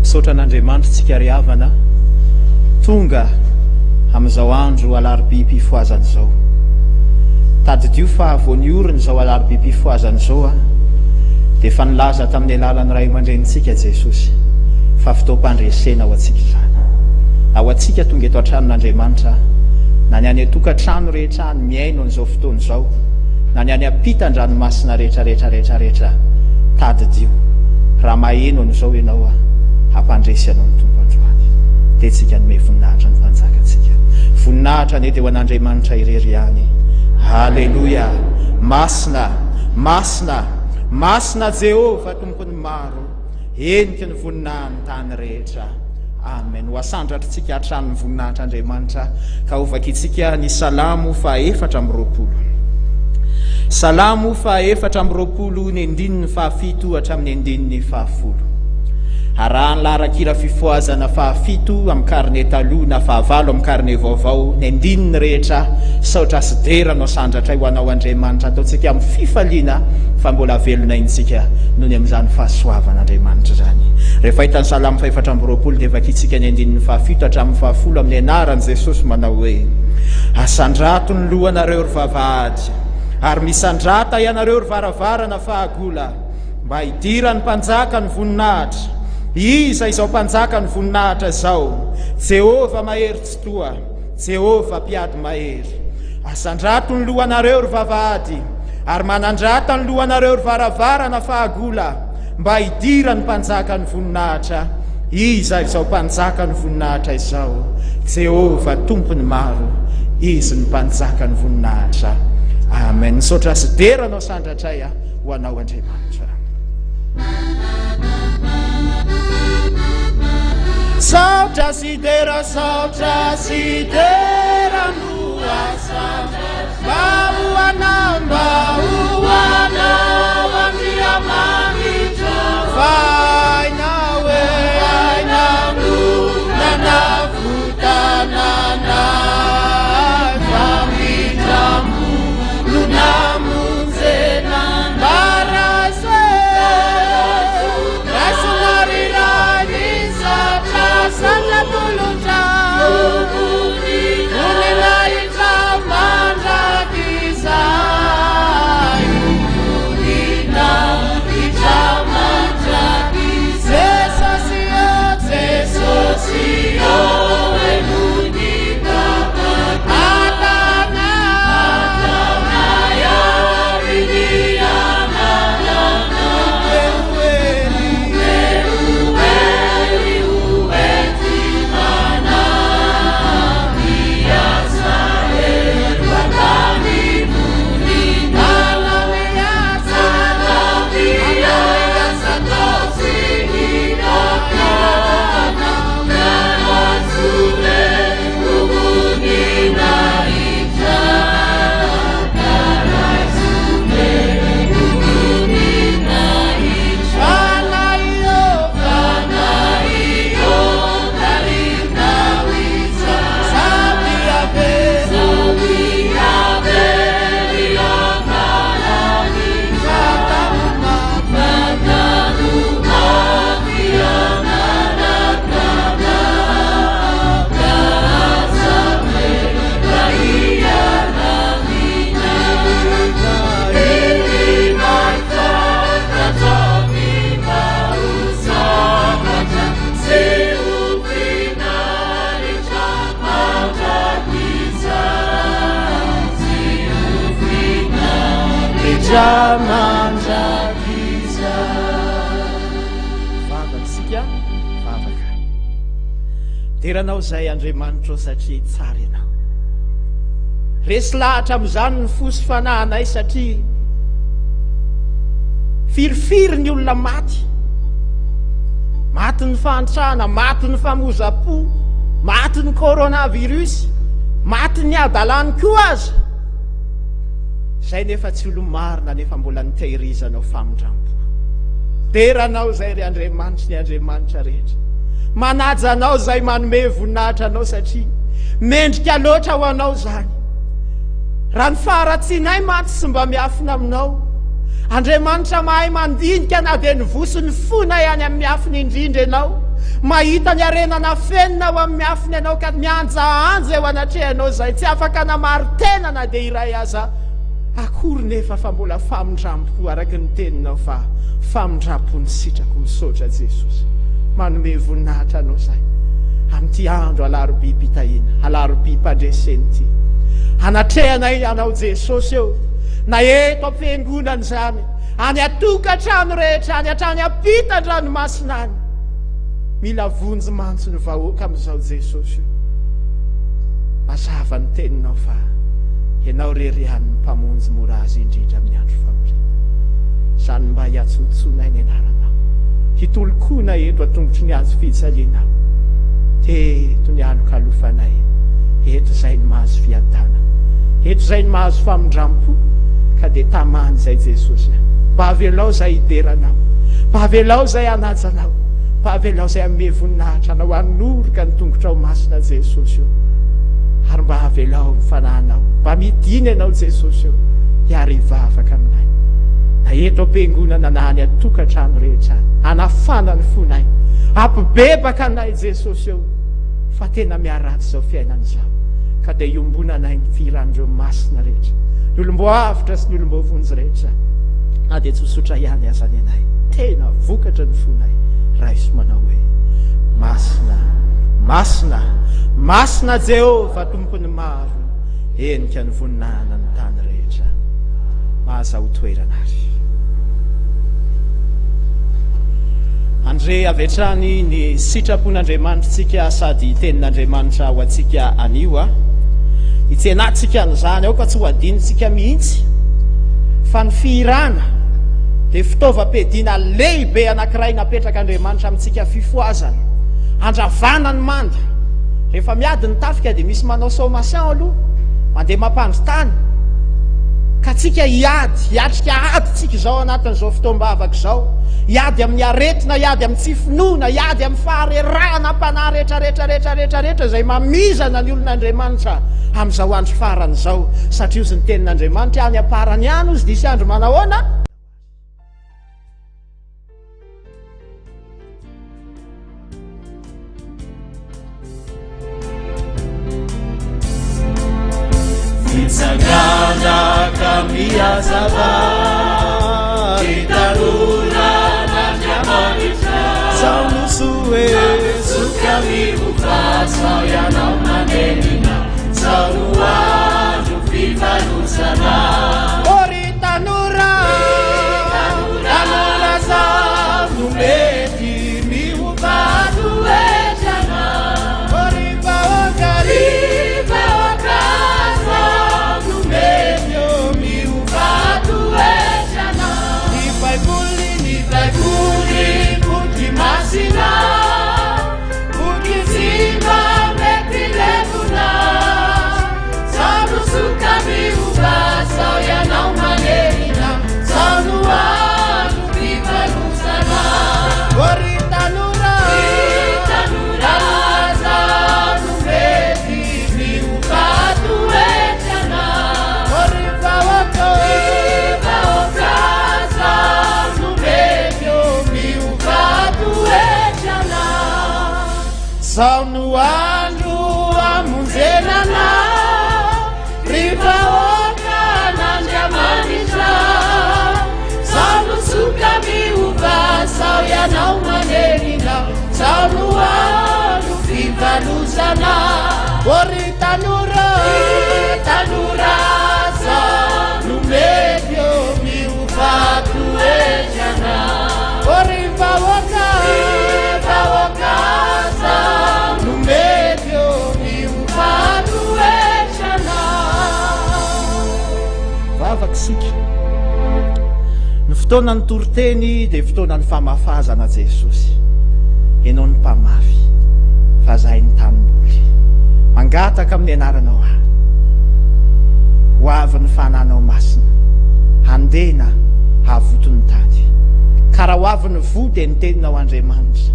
Misaotra an'Andriamanitra tsika ry havana tonga amin'izao andro alarobia-pifohazana izao. Tadidio fa vao niorina izao alarobia-pifohazana izao dia efa nilaza tamin'ny alalan'ny ray aman-drenintsika Jesosy fa fotoam-pandresena ho antsika izany. Na ho antsika tonga eto an-tranon'Andriamanitra, na ny any an-tokantrano rehetra any mihaino an'izao fotoana izao, na ny any ampitan-dranomasina rehetra rehetra rehetra rehetra, tadidio, raha maheno an'izao ianao, hampandresy anao ny Tompo androany. Dia tsika hanome voninahitra ny Mpanjakantsika. Voninahitra anie dia ho an'Andriamanitra irery ihany. Haleloia! Masina, masina, masina Jehovah Tompon'ny maro, heniky ny voninahin'ny tany rehetra. Amen. Ho asandratritsika hatrany ny voninahitr'Andriamanitra ka ho vakintsika ny Salamo faha 24. Salamo faha 24 ny andininy fahafito hatramin'ny andininy fahafolo. Arahan'ny laharan-kira fifohazana fahafito amin'ny karne taloha na fahavalo amin'ny karne vaovao ny andininy rehetra. Saotra sy dera no asandratray ho anao Andriamanitra. Ataontsika amin'ny fifaliana fa mbola velona intsika noho ny amin'izany fahasoavan'Andriamanitra izany. Rehefa hita ny Salamo fahefatra 24 dia vakintsika ny andininy fahafito hatramin'ny fahafolo amin'ny anaran'i Jesosy manao hoe, Asandrato ny lohanareo ry vavahady, ary misandrata ianareo ry varavarana fahagola, mba hidiran'ny mpanjaka ny voninahitra. Iza izao mpanjaka ny voninahitra izao? Jehovah mahery tsitoha, Jehovah mpiady mahery. Asandrato ny lohanareo ry vavahady, ary manandrata ny lohanareo ry varavarana fahagola, mba hidiran'ny mpanjaka ny voninahitra. Iza izao mpanjaka ny voninahitra izao? Jehovah Tompon'ny maro, Izy no mpanjaka ny voninahitra. Amen. Misaotra sy dera anao sandratray ho anao Andriamanitra. Saotra sy dera, saotra sy dera no asandratra. Mba ho anao, mba ho anao Andriamanitra. Fa hainao e, hainao no nanavotana anay. Famindram-po no namonjena mba raiso e, raiso ary Ray misaotra, saotra tolotra. Voninahitra mandrakizay. Mandrakizay. Vavaka isika, vavaka. Dera Anao izay Andriamanitro satria tsara Ianao. Resy lahatra amin'izany ny fo sy fanahinay satria firifiry ny olona maty. Maty ny fahantrana, maty ny famozam-po, maty ny coronavirus, maty ny hadalany koa aza. Izay nefa tsy olo-marina nefa mbola nitehirizanao famindrampo. Dera Anao izay ry Andriamanitry ny Andriamanitra rehetra. Manaja Anao izay manome voninahitra Anao satria mendrika loatra ho Anao izany. Raha ny faharatsianay mantsy tsy mba miafina Aminao. Andriamanitra mahay mandinika na dia ny voa sy ny fonay any amin'ny miafina indrindra Ianao. Mahita ny harena nafenina ao amin'ny miafina Ianao ka mihanjahanja eo anatrehanao izay tsy afaka namaro-tena na dia iray aza akory nefa fa mbola famindrampo araka ny teninao fa famindrampo ny sitrako. Misaotra Jesosy. Manome voninahitra Anao izahay amin'ity andro alarobia-pitahiana, alarobia-pandresena ity. Anatrehanay Anao Jesosy eo, na eto am-piangonana izany, any an-tokantrano rehetra any, hatrany am-pitan-dranomasina any. Mila vonjy mantsy ny vahoaka amin'izao Jesosy io. Mazava ny teninao fa Ianao irery ihany ny Mpamonjy mora azy indrindra amin'ny andro fahoriana. Izany mba hiantsoantsoanay ny anaranao. Hitolokoana eto an-tongotry ny hazo fijalianao. Teto ny alokalofanay. Eto izay no mahazo fiadanana. Eto izay no mahazo famindrampo. Ka dia tamany izay Jesosy a. Mba avelao izay hidera Anao. Mba avelao izay hanaja Anao. Mba avelao izay hanome voninahitra Anao hanoroka ny tongotrao masina Jesosy o. Ary mba avelao ny fanahinao. Mba midina Ianao Jesosy o. Hiara hivavaka aminay. Na eto am-piangonana na any an-tokantrano rehetra any. Hanafana ny fonay. Hampibebaka anay Jesosy o. Fa tena miharatsy izao fiainana izao. Ka dia iombonanay ny fihiran'ireo masina rehetra. Ny olom-boavotra sy ny olom-boavonjy rehetra. Na dia tsotsotra ihany aza ny anay. Tena vokatra ny fonay. Raiso manao hoe, Masina, masina, masina Jehovah Tompon'ny maro, henika ny voninahina ny tany rehetra. Mahazaho toerana ary. Handre avy hatrany ny sitrapon'Andriamanitritsika sady tenin'Andriamanitra ho antsika anio a. Hitsenatsika an'izany, aoka tsy ho adinontsika mihitsy fa ny fihirana dia fitaovam-piadiana lehibe anankiray napetrak'Andriamanitra amintsika fifohazana, handravana ny manda. Rehefa miady ny tafika dia misy manao sommation aloha, mandeha mampandry tany. Ka tsika hiady, hiatrika ady tsika izao anatin'izao fotoam-bavaka izao. Hiady amin'ny aretina, hiady amin'ny tsy finoana, hiady amin'ny faharerahana am-panahy rehetra rehetra rehetra rehetra rehetra izay mamizana ny olon'Andriamanitra amin'izao andro farany izao. Satria hozy ny tenin'Andriamanitra any am-parany any hozy dia hisy andro manahoana? Mitsangana ka mihazava Ry tanora an'Andriamanitra Zaho Zoka miova sao ianao manenina Sao no andro fivalozana Ô ry tanora Tanora zao no mety miova Toetrana Ô ry vahoaka ry vahoaka zao no mety ô miova toetrana Ny Baiboly Ny Baiboly boky masina Boky tsy mba mety levona Sao no soka miova sao ianao manenina Sao no andro fivalozana Ô ry tanora Ry tanora zao no mety miova toetrana Ô ry vahoaka Ry vahoaka zao no mety ô miova toetrana Zao no andro hamonjena anao Ry vahoaka an'Andriamanitra Zao no soka miova sao ianao manenina Zao no andro fivalozana Ô ry tanora Ry tanora zao no mety ô miova. Fotoanan'ny toriteny dia fotoanan'ny famafazana Jesosy. Ianao no mpamafy fa zahay ny tanimboly. Mangataka amin'ny anaranao aho. Ho avy ny fananao masina. Handena havoto ny tany. Ka raha ho avy ny voa dia ny teninao Andriamanitra.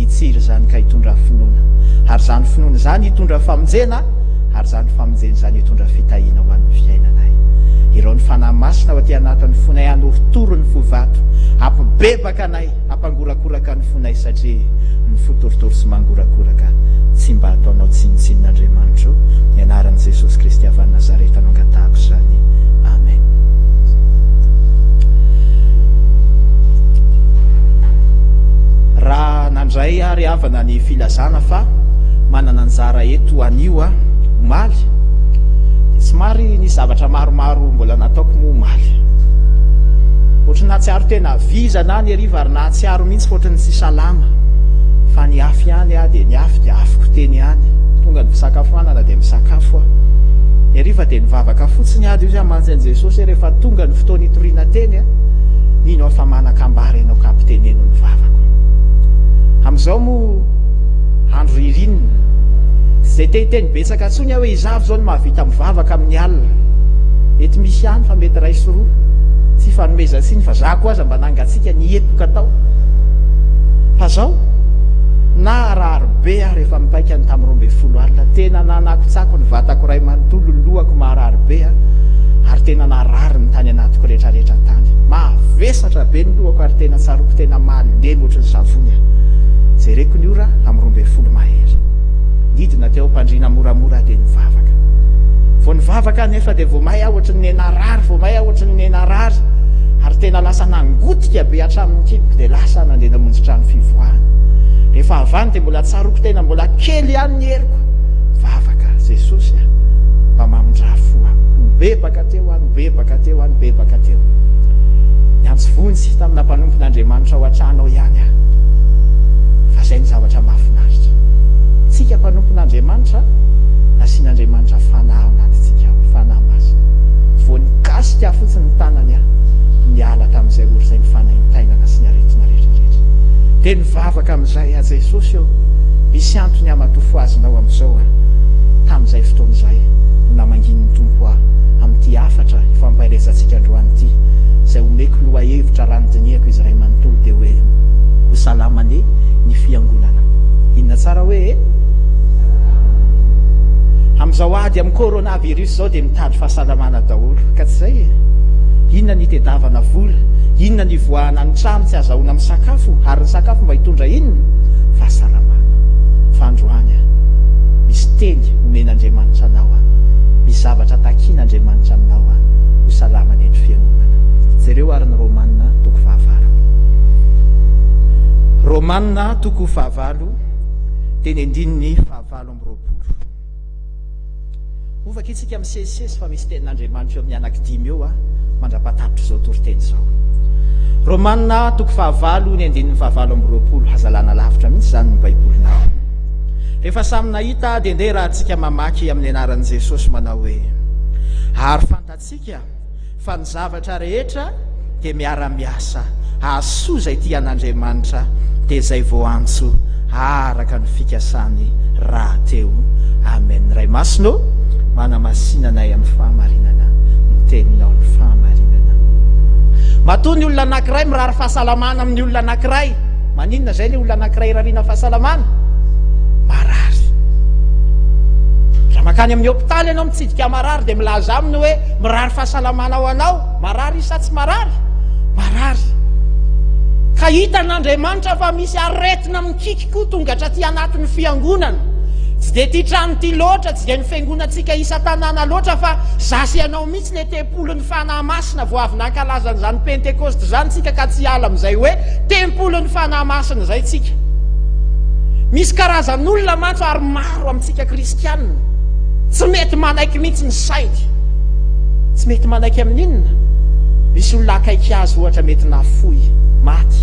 Hitsiry izany ka hitondra finoana. Ary izany finoana izany hitondra famonjena ary izany famonjena izany hitondra fitahiana ho an'ny fiainanay. Irao ny Fanahy Masina ao aty anatin'ny fonay hanorotoro ny fo vato, hampibebaka anay, hampangorakoraka ny fonay satria ny fo torotoro sy mangorakoraka tsy mba ataonao tsinontsinona Andriamanitro, ny anaran'i Jesosy Kristy avy any Nazareta no angatahako izany. Amen. Raha nandray ary havana ny filazana fa manana anjara eto anio aho omaly dia somary nisy zavatra maromaro mbola nataoko moa omaly. Ohatry ny nahatsiaro tena vizana aho ny hariva ary nahatsiaro mihitsy fa ohatry ny tsy salama. Fa niafy ihany aho dia niafy dia afiko teny ihany. Tonga ny fisakafoanana dia misakafo aho. Ny hariva dia nivavaka fotsiny aho dia hoy aho mantsy an'i Jesosy hoe rehefa tonga ny fotoana hitoriana teny, mino aho fa manan-kambara ianao ka ampiteneno ny vavako. Amin'izao moa andro ririnina. Tsy dia te hiteny betsaka intsony aho hoe iza avy izao no mahavita mivavaka amin'ny alina. Mety misy ihany fa mety iray sy roa. Tsy ifanomezan-tsiny fa za koa aza mba nangatsiaka nihepoka tao. Fa zao, naharary be aho rehefa mipaika ny tamin'ny 12 alina. Tena nanakotsako ny vatako iray manontolo, ny lohako maharary be ary tena narary ny tany anatiko rehetrarehetra tany. Mavesatra be ny lohako ary tena tsaroako tena malemy ohatry ny savony aho. Jereko ny ora amin'ny 12 mahery. Nidina teo am-pandriana moramora aho dia nivavaka. Vao nivavaka aho nefa dia vao may aho ohatry ny narary, vao may aho ohatry ny narary ary tena lasa nangotika be hatramin'ny kiboko dia lasa aho nandeha namonjy trano fivoahana. Rehefa avy any dia mbola tsaroako tena mbola kely ihany ny heriko. Vavaka, Jesosy a, mba mamindrà fo amiko. Nibebaka teo aho, nibebaka teo aho, nibebaka teo. Niantso vonjy tamina mpanompon'Andriamanitra ao an-trano ao ihany aho. Fa izay no zavatra mahafinaritra. Tsika mpanompon'Andriamanitra, nasian'Andriamanitra fanahy ao anatintsika ao, fanahy masina. Vao nikasika ahy fotsiny ny tanany aho, niala tamin'izay ory izay ny fanaintainana sy ny aretina rehetra rehetra. Dia nivavaka amin'izay aho, Jesosy ô, misy antony hamatofohazinao amin'izao aho. Tamin'izay fotoana izay no namangian'ny Tompo ahy amin'ity hafatra ifampaherezantsika androany ity, izay omeko lohahevitra raha nodinihako izy iray manontolo dia hoe, Ho salama anie ny fiangonana. Inona tsara hoe e? Amin'izao ady amin'ny coronavirus izao dia mitady fahasalamana daholo, ka tsy izay e? Inona ny itedavana vola? Inona ny ivoahana ny trano tsy azahoana misakafo? Ary ny sakafo mba hitondra inona? Fahasalamana. Fa androany a, misy teny omen'Andriamanitra anao a, misy zavatra takian'Andriamanitra aminao a, ho salama anie ny fiangonana. Jereo ary ny Romana toko fahavalo. Romana toko fahavalo, teny andininy fahavalo amby 20. Hovakintsika misesisesy fa misy tenin'Andriamanitra eo amin'ny anankidimy eo a, mandra-pahatapitra izao toriteny izao. Romana toko fahavalo, ny andininy fahavalo amby 20, hazalana lavitra mihitsy izany ny Baibolinao. Rehefa samy nahita dia ndeha raha tsika mamaky amin'ny anaran'i Jesosy manao hoe, Ary fantatsika fa ny zavatra rehetra dia miara-miasa hahasoa izay tia an'Andriamanitra, dia izay voaantso araka ny fikasany rahateo. Amen. Ray Masina ô, manamasina anay amin'ny fahamarinana, ny teninao ny fahamarinana. Matoa ny olona anankiray mirary fahasalamana amin'ny olona anankiray, Maninona izay ilay olona anankiray irariana fahasalamana? Marary. Raha mankany amin'ny hopitaly ianao mitsidika marary dia milaza aminy hoe mirary fahasalamana ho anao. Marary izy sa tsy marary? Marary. Ka hitan'Andriamanitra fa misy aretina mikiky koa tonga hatraty anatin'ny fiangonana. Tsy dia ity trano ity loatra, tsy dia ny fiangonantsika isan-tanàna loatra fa za sy ianao mihitsy. Tsy le tempolin'ny Fanahy Masina vao avy nankalaza an'izany Pentekosta izany tsika ka tsy hiala amin'izay hoe tempolin'ny Fanahy Masina izay tsika. Misy karazan'olona mantsy ary maro amintsika kristianina tsy mety manaiky mihitsy ny sainy. Tsy mety manaiky amin'inona? Misy olona akaiky azy ohatra mety nafoy, maty.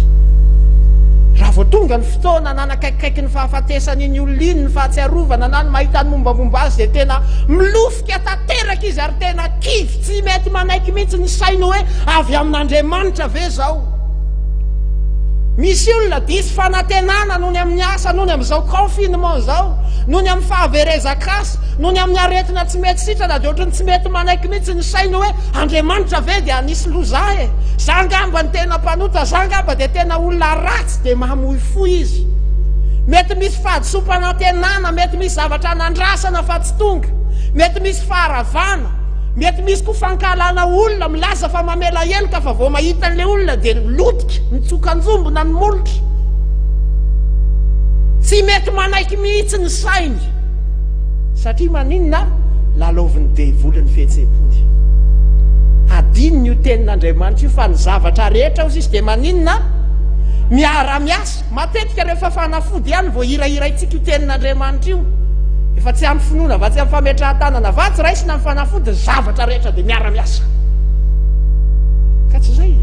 Raha Raha vao tonga ny fotoana nanakaikikaiky ny fahafatesany iny olona iny, ny fahatsiarovana na ny mahita ny mombamomba azy dia tena milofika tanteraka izy ary tena kivy, tsy mety manaiky mihitsy ny sainy hoe avy amin'Andriamanitra ve izao. Misy olona diso fanantenana noho ny amin'ny asa, noho ny amin'izao confinement izao, noho ny amin'ny fahaverezan-kasa, noho ny amin'ny aretina tsy mety sitrana dia ohatran'ny tsy mety manaiky mihitsy ny sainy hoe Andriamanitra ve dia hanisy loza ahy e? Za angamba ny tena mpanota, za angamba dia tena olona ratsy dia mamoy fo izy. Mety misy fahadisoam-panantenana, mety misy zavatra nandrasana fa tsy tonga, mety misy faharavana, mety misy koa fankahalana olona milaza fa mamela heloka fa vao mahita an'ilay olona dia lotika, mitsokanjombona ny molotra. Tsy mety manaiky mihitsy ny sainy. Satria maninona? Lalaovin'ny devoly ny fihetseham-pony. Hadinony io tenin'Andriamanitra io fa ny zavatra rehetra hozy izy dia maninona? Miara-miasa. Matetika rehefa fanafody ihany vao hirahiraintsika io tenin'Andriamanitra io. Efa tsy ampy finoana va, tsy ampy fametrahan-tanana va, tsy raisina ny fanafody, ny zavatra rehetra dia miara-miasa. Ka tsy izay.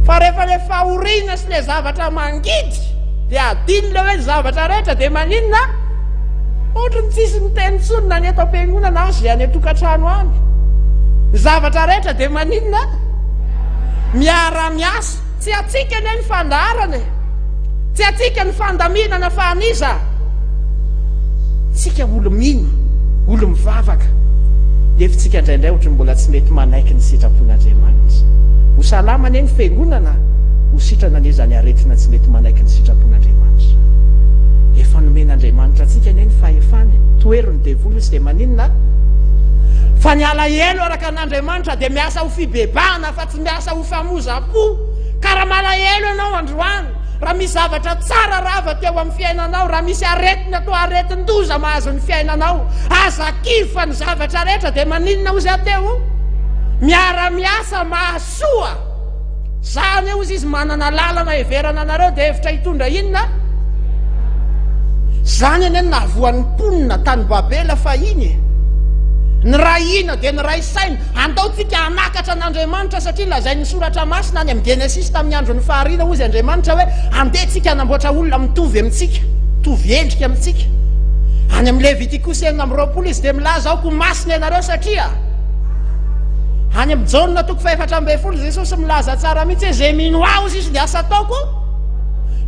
Fa rehefa ilay fahoriana sy ilay zavatra mangidy dia hadino ilay hoe ny zavatra rehetra dia maninona? Ohatry ny tsisy miteny intsony na ny eto am-piangonana aza izay any an-tokantrano any. Ny zavatra rehetra dia maninona? Miara-miasa. Tsy antsika anie ny fandaharana e. Tsy antsika ny fandaminana fa an'iza? Tsika olo-mino, olo-mivavaka. Nefa tsika indraindray ohatry ny mbola tsy mety manaiky ny sitrapon'Andriamanitra. Ho salama anie ny fiangonana, ho sitrana anie izany aretina tsy mety manaiky ny sitrapon'Andriamanitra. Efa nomen'Andriamanitra antsika anie ny fahefany, tohero ny devoly izy dia maninona? Fa ny alahelo araka an'Andriamanitra dia miasa ho fibebahana fa tsy miasa ho famozam-po. Ka raha malahelo ianao androany, raha misy zavatra tsara rava teo amin'ny fiainanao, raha misy aretina toa aretin-doza mahazo ny fiainanao, aza kivy fa ny zavatra rehetra dia maninona hozy aho teo? Miara-miasa mahasoa. Za anie hozy izy manana lalana heverana anareo dia hevitra hitondra inona? Zany anie no nahavoan'ny mponina tany Babela fahiny e. Niray hina dia niray saina. Andao tsika hanakatra an'Andriamanitra satria lazain'ny soratra masina any amin'ny Genesisy tamin'ny andron'ny fahariana hozy Andriamanitra hoe andeha tsika hanamboatra olona mitovy amintsika, mitovy endrika amintsika. Any amin'ny Levitikosy 26 izy dia milaza aoka ho masina ianareo satria Any amin'ny Jaona toko faha-14 Jesosy milaza tsara mihitsy hoe izay mino ahy hozy izy ny asa ataoko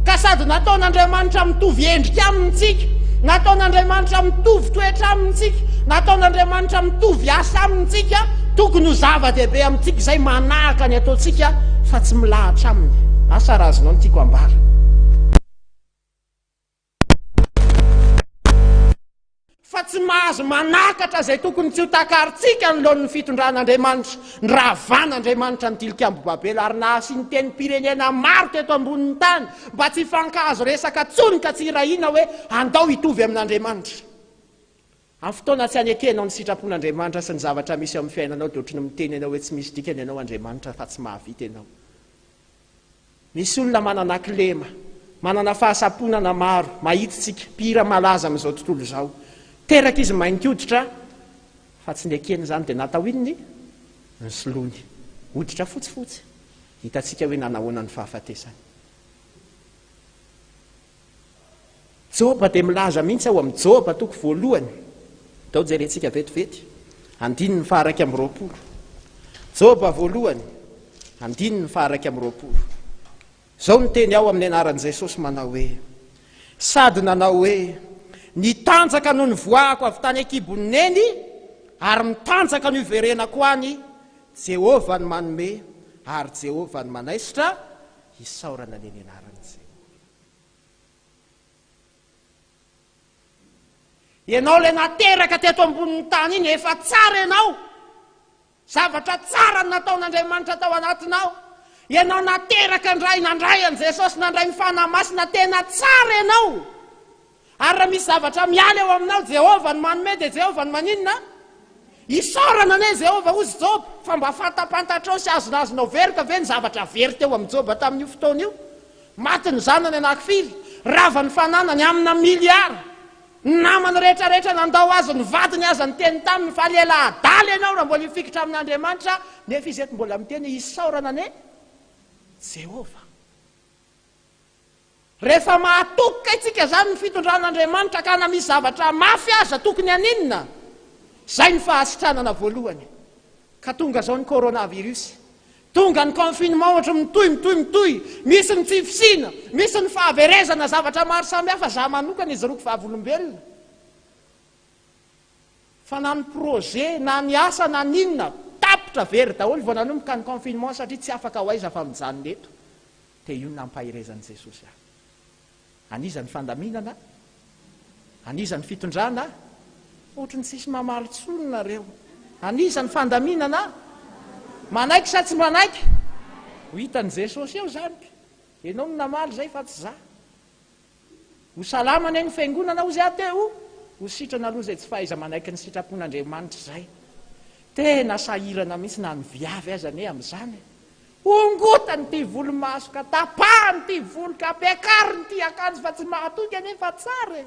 ka sady nataon'Andriamanitra mitovy endrika aminy tsika, nataon'Andriamanitra mitovy toetra aminy tsika, nataon'Andriamanitra mitovy asa aminy tsika, tokony ho zava-dehibe amintsika izay manahaka ny ataontsika fa tsy milahatra aminy. Asa raha azonao ny tiako ambara. Fa tsy mahazo manakatra izay tokony tsy ho takarintsika anoloan'ny fitondran'Andriamanitra. Niravan'Andriamanitra ny Tilikambo Babela ary nahasiany tenim-pirenena maro teto ambonin'ny tany mba tsy hifankahazo resaka intsony ka tsy hirahina hoe andao hitovy amin'Andriamanitra. Amin'ny fotoana tsy anekenao ny sitrapon'Andriamanitra sy ny zavatra misy eo amin'ny fiainanao dia ohatry ny miteny ianao hoe tsy misy dikany ianao Andriamanitra fa tsy mahavita ianao. Misy olona manana kilema, manana fahasamponana maro, mahitsy tsika, mpihira malaza amin'izao tontolo izao. Teraka izy mainty hoditra, fa tsy nekeny izany, dia natao inona? Nosoloiny hoditra fotsifotsy. Hitantsika hoe nanahoana ny fahafatesany. Joba dia milaza mihitsy ao amin'ny Joba toko voalohany. Ndao jerentsika vetivety, andininy faha-21. Joba voalohany, andininy faha-21. Izao no teny ao amin'ny anaran'i Jesosy manao hoe, Sady nanao hoe, Nitanjaka no nivoahako avy tany an-kibon'i Neny, ary mitanjaka no hiverenako any, Jehovah no manome, ary Jehovah no manaisotra, isaorana anie ny anaran'i Jehovah. Ianao ilay nateraka teto ambonin'ny tany iny, efa tsara ianao. Zavatra tsara no nataon'Andriamanitra tao anatinao. Ianao nateraka indray, nandray an'i Jesosy, nandray ny Fanahy Masina, tena tsara ianao. Ary raha misy zavatra miala eo aminao, Jehovah no manome, dia Jehovah no maninona? Isaorana anie Jehovah, hozy Joba, fa mba fantapantatrao sy azonazonao veroka ve ny zavatra very teo amin'i Joba tamin'io fotoana io? Maty ny zanany anankifiry, rava ny fananany amina miliara. Ny namany rehetra rehetra nandao azy, ny vadiny aza niteny taminy fa lehilahy adala ianao raha mbola hifikitra amin'Andriamanitra, nefa izy eto mbola miteny hoe isaorana anie Jehovah. Rehefa mahatoky kay tsika zany ny fitondran'Andriamanitra ka na misy zavatra mafy aza tokony haninona? Zay ny fahasitranana voalohany. Ka tonga zao ny coronavirus. Tonga ny confinement ohatry mitohy mitohy mitohy. Misy ny tsy fisiana, misy ny fahaverezana zavatra maro samihafa, za manokana ijoroako vavolombelona. Fa na ny projet na ny asa na ny inona, tapitra, very daholo vao nanomboka ny confinement satria tsy afaka ho aiza fa mijanona eto. Dia io no nampaherezan'i Jesosy ahy. An'iza ny fandaminana? An'iza ny fitondrana? Ohatry ny tsisy mamaly tsony nareo. An'iza ny fandaminana? Manaiky sa tsy manaiky? Ho hitan'i Jesosy eo zany ka. Ianao no namaly izay fa tsy za. Ho salama anie ny fiangonana hozy aho teo, ho sitrana aloha izay tsy fahaiza-manaiky ny sitrapon'Andriamanitra izay. Tena sahirana mihitsy na ny viavy aza anie amin'izany e. Hongotany ity volomaso ka tapahany ity volo ka ampiakariny ity akanjo fa tsy mahatoky anie fa tsara e.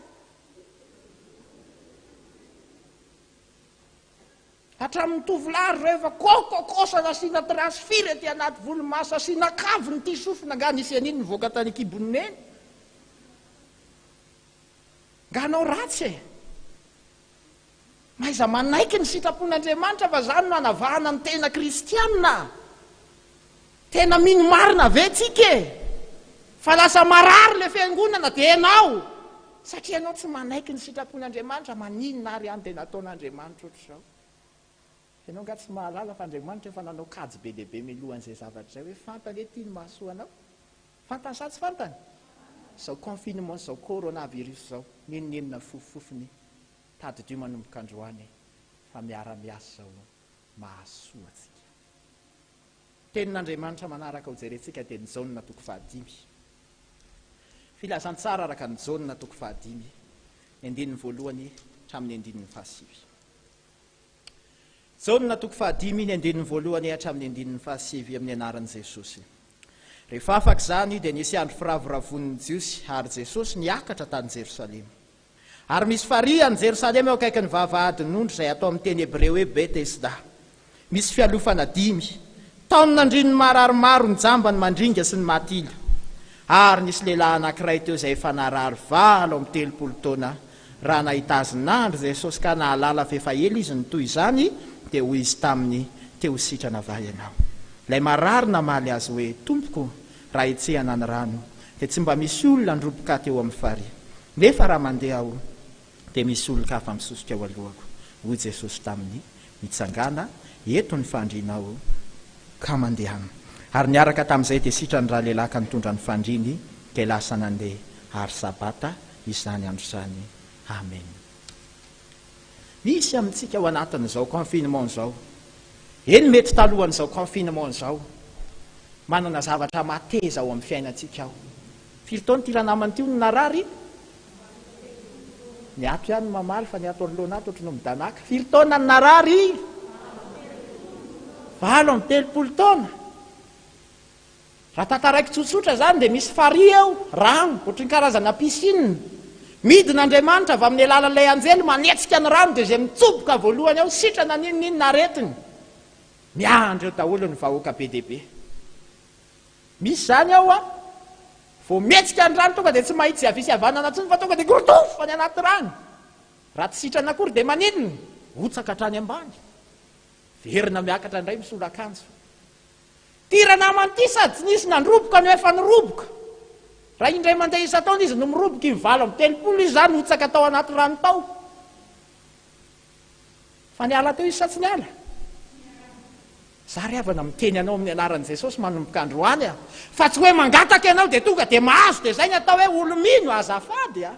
Hatramin'ny tovolahy ry zareo efa kôkôkôsa nasiana trace firy aty anaty volomaso, asiana kavina ity sofina, angaha nisy an'iny nivoaka tany an-kibon'i Neny? Nga hanao ratsy e! Mahaiza manaiky ny sitrapon'Andriamanitra fa izany no hanavahana ny tena kristiana. Tena mino marina ve tsika e? Fa lasa marary le fiangonana dia enao satria enao tsy manaiky ny sitrapon'Andriamanitra, maninona ary any dia nataon'Andriamanitra ohatr'izao? Enao nga tsy mahalala fa Andriamanitra efa nanao kajy be dia be milohan'izay zavatra izay hoe fantany hoe ity no mahasoa anao? Fantany sa tsy fantany? Izao confinement sy izao coronavirus izao, n'inon'inona fofofofony, tadidio manomboka androany fa miara-miasa izao mahasoa antsika. Tenin'Andriamanitra manaraka hojerentsika dia ny Jaona toko fahadimy. Filazantsara araka an'i Jaona toko fahadimy, ny andininy voalohany hatramin'ny andininy fahasivy. Jaona toko fahadimy, ny andininy voalohany hatramin'ny andininy fahasivy amin'ny anaran'i Jesosy. Rehefa afaka izany dia nisy andro firavoravoan'ny Jiosy ary Jesosy niakatra tany Jerosalema. Ary misy farihy any Jerosalema eo akaikin'ny vavahadin'ondry izay atao amin'ny teny hebreo hoe Betesda. Misy fialofana dimy. Tao no nandrian'ny marary maro, ny jamba, ny mandringa sy ny maty ila. Ary nisy lehilahy anankiray teo izay efa narary 38 taona. Raha nahita azy nandry Jesosy ka nahalala fa efa ela izy no toy izany, dia hoy Izy taminy, Te ho sitrana va ianao? Ilay marary namaly Azy hoe, Tompoko, raha hetsehana ny rano, dia tsy mba misy olona handroboka ahy teo amin'ny farihy. Nefa raha mandeha aho, dia misy olon-kafa misosoka eo alohako. Hoy Jesosy taminy, Mitsangàna, eto ny fandrianao, ka mandehana. Ary niaraka tamin'izay dia sitrany ralehilahy ka nitondra ny fandriany, dia lasa nandeha, ary Sabata izany andro izany. Amena. Misy amintsika ao anatin'izao confinement izao, eny mety talohan'izao confinement izao, manana zavatra mateza ao amin'ny fiainantsika ao. Firy taona ity ranamana ity no narary? Ny ato ihany no mamaly fa ny ato anoloana ato ohatry ny midanaka. Firy taona no narary? 38 taona. Raha tantaraiko tsotsotra izany dia misy farihy eo, rano, ohatry ny karazana piscine. Midina Andriamanitra avy amin'ny alalan'ilay anjely manetsika ny rano dia izay mitsoboka voalohany ao sitrana n'inon'inona aretiny. Miandry eo daholo ny vahoaka be dia be. Misy izany ao an! Vao mihetsika ny rano tonga dia tsy mahitsy havia sy havanana intsony fa tonga dia gorodofo any anaty rano. Raha tsy sitrana akory dia maninona? Rotsaka hatrany ambany. Verina miakatra indray misolo akanjo. Ity ranamana ity sady tsy nisy nandroboka no efa niroboka. Raha indray mandeha isan-taona izy no miroboka, in 38 izy izany hotsaka tao anaty rano tao. Fa niala teo izy sa tsy niala? Za ry havana miteny anao amin'ny anaran'i Jesosy manomboka androany a! Fa tsy hoe mangataka ianao dia tonga dia mahazo dia izay ny atao hoe olo-mino, azafady a!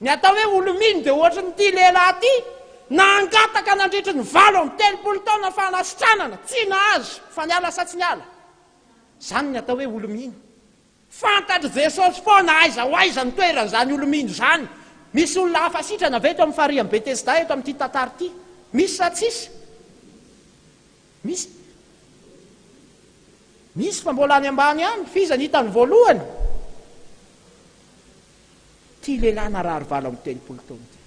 Ny atao hoe olo-mino dia ohatrin'ity lehilahy ity, nangataka nandritry ny 38 taona fanasitranana, tsy nahazo, fa niala sa tsy niala? Izany ny atao hoe olo-mino. Fantatr'i Jesosy foana aiza ho aiza ny toeran'izany olo-mino izany. Misy olona hafa sitrana ve eto amin'ny farihin'i Betesda eto amin'ity tantara ity? Misy sa tsisy? Misy. Misy fa mbola any ambany any. F'iza ny hitany voalohany? Ity lehilahy narary 38 taona ity.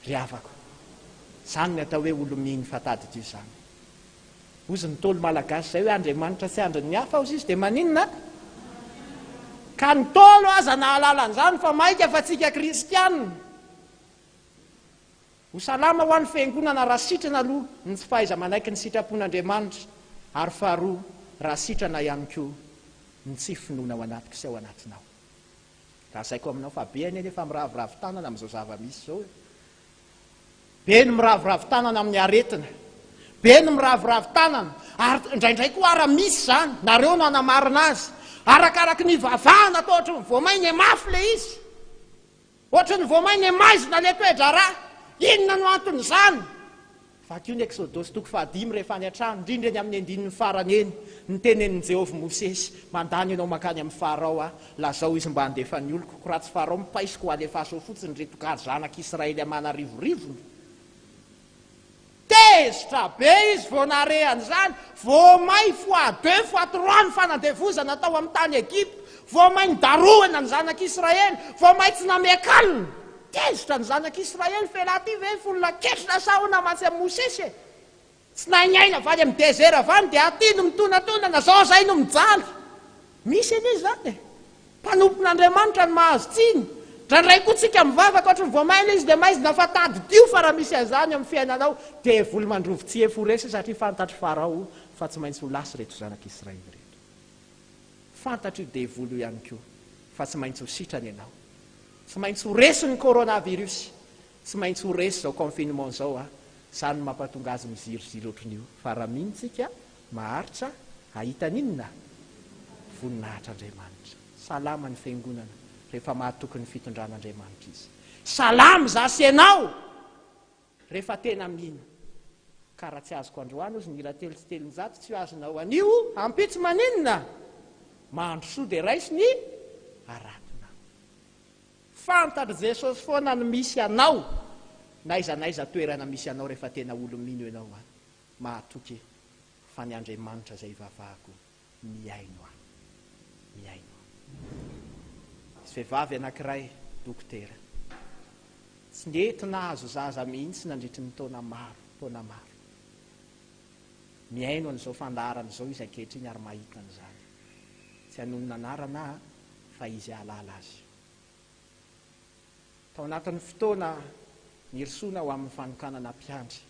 Ry havako, izany ny atao hoe olo-mino fa tadidio izany. Hozy ny Ntaolo Malagasy izay hoe Andriamanitra tsy andrin'ny hafa hozy izy dia maninona? Ka ny Ntaolo aza nahalala an'izany fa maika fa tsika Kristianina. Ho salama hoa ny Fiangonana raha sitrana aloha ny tsy fahaiza-manaiky ny sitrapon'Andriamanitra ary faharoa raha sitrana ihany koa ny tsy finoana ao anatiko sy ao anatinao. Lazaiko aminao fa be anie nefa miraviravy tanana amin'izao zava-misy izao e. Be ny miraviravy tanana amin'ny aretina. Be ny miraviravy tanana ary indraindray koa ara misy izany, nareo no hanamarina azy. Arakaraky ny ivavahana atao ohatry ny vao may ny mafy ilay izy. Ohatry ny vao may ny maizina ilay toe-draharaha. Inona no anton'izany? Vakio ny Eksodosy toko fahadimy rehefa any an-trano, indrindra eny amin'ny andininy farany eny, ny tenenin'i Jehovah Mosesy, Mandany ianao mankany amin'i Farao aho, lazao izy mba handefa ny oloko, ko raha tsy Farao mipaisiko ho alefaso eo fotsiny ireto gary zanak'Israely aman'arivorivony. Tezitra be izy vao nahare an'izany. Vao may fois deux, fois trois ny fanandevozana tao amin'ny tany Egypta. Vao may nidarohana ny zanak'Israely. Vao may tsy namean-kalina. Tezitra ny zanak'Israely, F'elah ty ve olona ketrina sa ahoana mantsy amin'i Mosesy e? Tsy nahay niaina avy any amin'ny désert avy any dia aty no mitonatonana, zao zay no mijaly. Misy anie izany e! Mpanompon'Andriamanitra no mahazo tsiny. Indraindray koa tsika mivavaka ohatry ny vao maina izy dia maizina fa tadidio fa raha misy an'izany amin'ny fiainanao devoly mandrovi-tsiefy ho resy satria fantatr'i Farao fa tsy maintsy ho lasa ireto zanak'Israely ireto. Fantatr'io devoly io ihany koa fa tsy maintsy ho sitrana ianao. Tsy maintsy ho resy ny coronavirus. Tsy maintsy ho resy izao confinement izao a! Izany no mampatonga azy miziriziry ohatrin'io fa raha mino tsika maharitra hahita an'inona? Voninahitr'Andriamanitra. Salama ny fiangonana rehefa mahatoky ny fitondran'Andriamanitra izy. Salama za sy ianao rehefa tena mino. Ka raha tsy azoko androany ozy ny hira 303 tsy ho azonao anio ampitso maninona? Mandrosoa dia raiso ny haratonao. Fantatr'i Jesosy foana ny misy anao n'aiza n'aiza toerana misy anao rehefa tena olo-mino ianao an! Mahatoky fa ny Andriamanitra izay ivavahako mihaino ahy. Mihaino ahy. Nisy vehivavy anankiray, dokotera. Tsy nety nahazo zaza mihitsy nandritry ny taona maro, taona maro. Mihaino an'izao fandaharana izao izy ankehitriny ary mahita an'izany. Tsy hanonona anarana aho fa izy hahalala azy. Tao anatin'ny fotoana nirosoana ho amin'ny fanokanana mpiandry.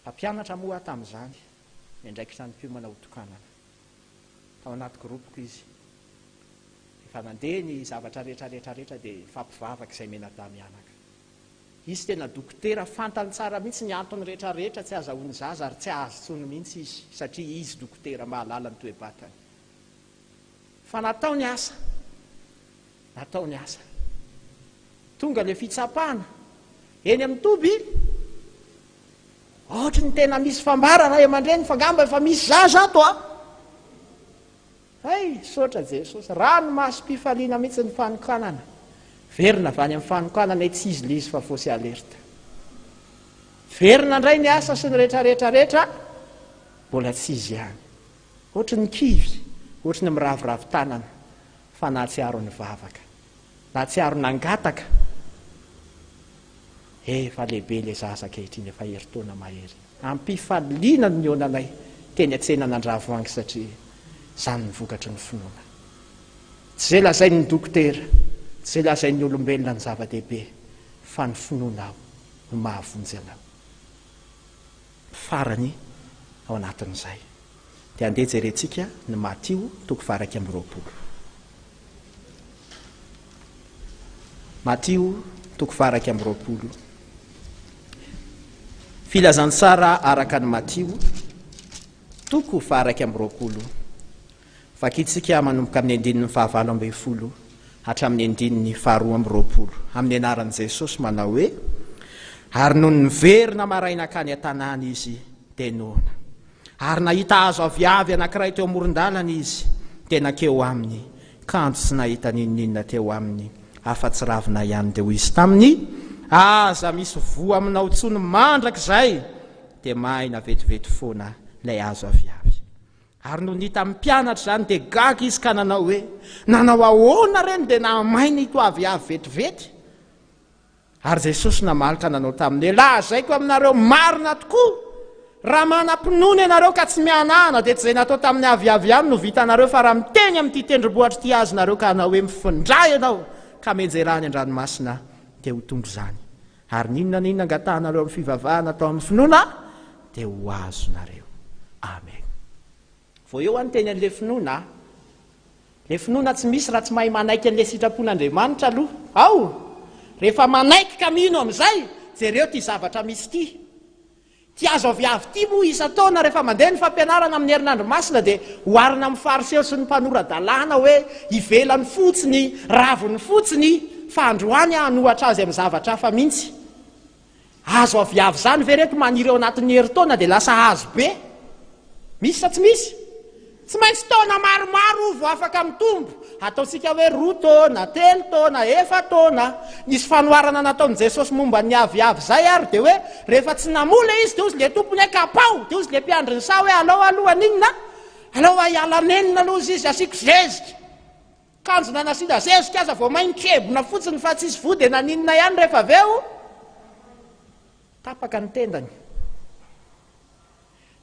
Mpampianatra moa aho tamin'izany, niandraikitra ny mpiomana ho tokanana. Tao anaty groupe-ko izy. Rehefa nandeha ny zavatra rehetra rehetra rehetra dia nifampivavaka izay mianadahy mianaka. Izy tena dokotera, fantany tsara mihitsy ny antony rehetra rehetra tsy azahoany zaza ary tsy hahazo intsony mihitsy izy satria izy dokotera mahalala ny toe-batany. Fa natao ny asa. Natao ny asa. Tonga ilay fitsapana. Eny amin'ny toby, ohatry ny tena misy fambara ray aman-dreny fa angamba efa misy zaza ato a! Hay, misaotra Jesosy. Ranomasom-pifaliana mihitsy ny fanokanana. Verina avy any amin'ny fanokanana e, tsy izy ilay izy fa fausse alerte. Verina indray ny asa sy ny rehetrarehetra rehetra, mbola tsy izy ihany. Ohatry ny kivy, ohatry ny miraviravy tanana, fa nahatsiaro nivavaka. Nahatsiaro nangataka. Efa lehibe ilay zaza ankehitriny, efa herintaona mahery. Am-pifaliana no nihaonanay teny an-tsenan'Andravoahangy satria izany no vokatry ny finoana. Tsy izay lazain'ny dokotera, tsy izay lazain'ny olombelona no zava-dehibe fa ny finoanao no mahavonjy anao. Farany ao anatin'izay dia andeha jerentsika ny Matio toko faha-21. Matio toko faha-21. Filazantsara araka an'i Matio toko faha-21. Vakintsika manomboka amin'ny andininy faha-18 hatramin'ny andininy faha-22, amin'ny anaran'i Jesosy manao hoe, Ary nony niverina maraina hankany an-tanàna izy, dia noana. Ary nahita hazo aviavy anankiray teo amoron-dalana izy, dia nankeo aminy, kanjo tsy nahita n'inon'inona teo aminy, afa-tsy ravina ihany. Dia hoy izy taminy, Aza misy voa aminao intsony mandrakizay! Dia maina vetivety foana ilay hazo aviavy. Ary nony hitan'ny mpianatra izany, dia gaga izy ka nanao hoe, Nanao ahoana re no dia nahamaina ito aviavy vetivety? Ary Jesosy namaly ka nanao taminy hoe, Lazaiko aminareo marina tokoa, Raha manam-pinoana ianareo ka tsy mihanahana dia tsy izay natao tamin'ny aviavy ihany no vitanareo fa raha miteny amin'ity tendrombohitra ity azonareo ka hanao hoe mifindrà ianao ka mianjera any an-dranomasina dia ho tonga izany. Ary n'inona n'inona angatahanareo amin'ny fivavahana atao amin'ny finoana dia ho azonareo. Amen. Vao eo aho niteny an'ilay finoana a! Ilay finoana tsy misy raha tsy mahay manaiky an'ilay sitrapon'Andriamanitra aloha. Ao! Rehefa manaiky ka mino amin'izay, jereo ity zavatra misy ity. Ity hazo aviavy ity moa isan-taona rehefa mandeha ny fampianarana amin'ny herinandro masina dia oharina amin'ny fariseo sy ny mpanora-dalàna hoe ivelany fotsiny, raviny fotsiny, fa androany aho hanohatra azy amin'ny zavatra hafa mihitsy. Hazo aviavy izany ve reto maniry ao anatin'ny herintaona dia lasa hazo be? Misy sa tsy misy? Tsy maintsy taona maromaro vao afaka mitombo. Ataontsika hoe roa taona, telo taona, efa-taona. Nisy fanoharana nataon'i Jesosy momba ny aviavy izay ary dia hoe rehefa tsy namoa ilay izy dia hozy ilay tompony hoe kapao, dia hozy ilay mpiandry ny saha hoe alao aloha haninona? Alao hiala nenina aloha hozy izy, asiako zezika. Kanjo na nasiana zezika aza vao may nikebona fotsiny fa tsisy voa dia naninona ihany rehefa avy eo? Tapaka ny tendany.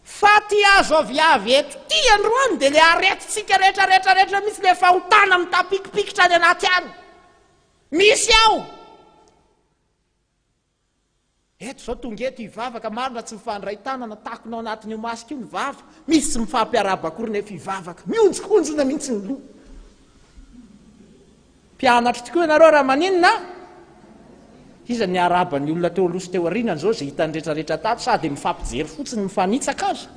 Fa ty azo aviavy eto ty androany dia le aretintsika rehetra rehetra rehetra mihitsy le fahotana mitapikipikitra any anaty any. Misy ao. Eto izao tonga eto hivavaka, marina tsy mifandray tanana, takona ao anatin'io masque io ny vava, misy tsy mifampiarahaba akory nefa hivavaka, mihonjokonjona mihitsy ny loha. Mpianatro tokoa ianareo raha maninona? Iza niarahaba ny olona teo aloha sy teo aoriana izao izay hitany rehetra rehetra tato sa dia mifampijery fotsiny mifanitsaka aza?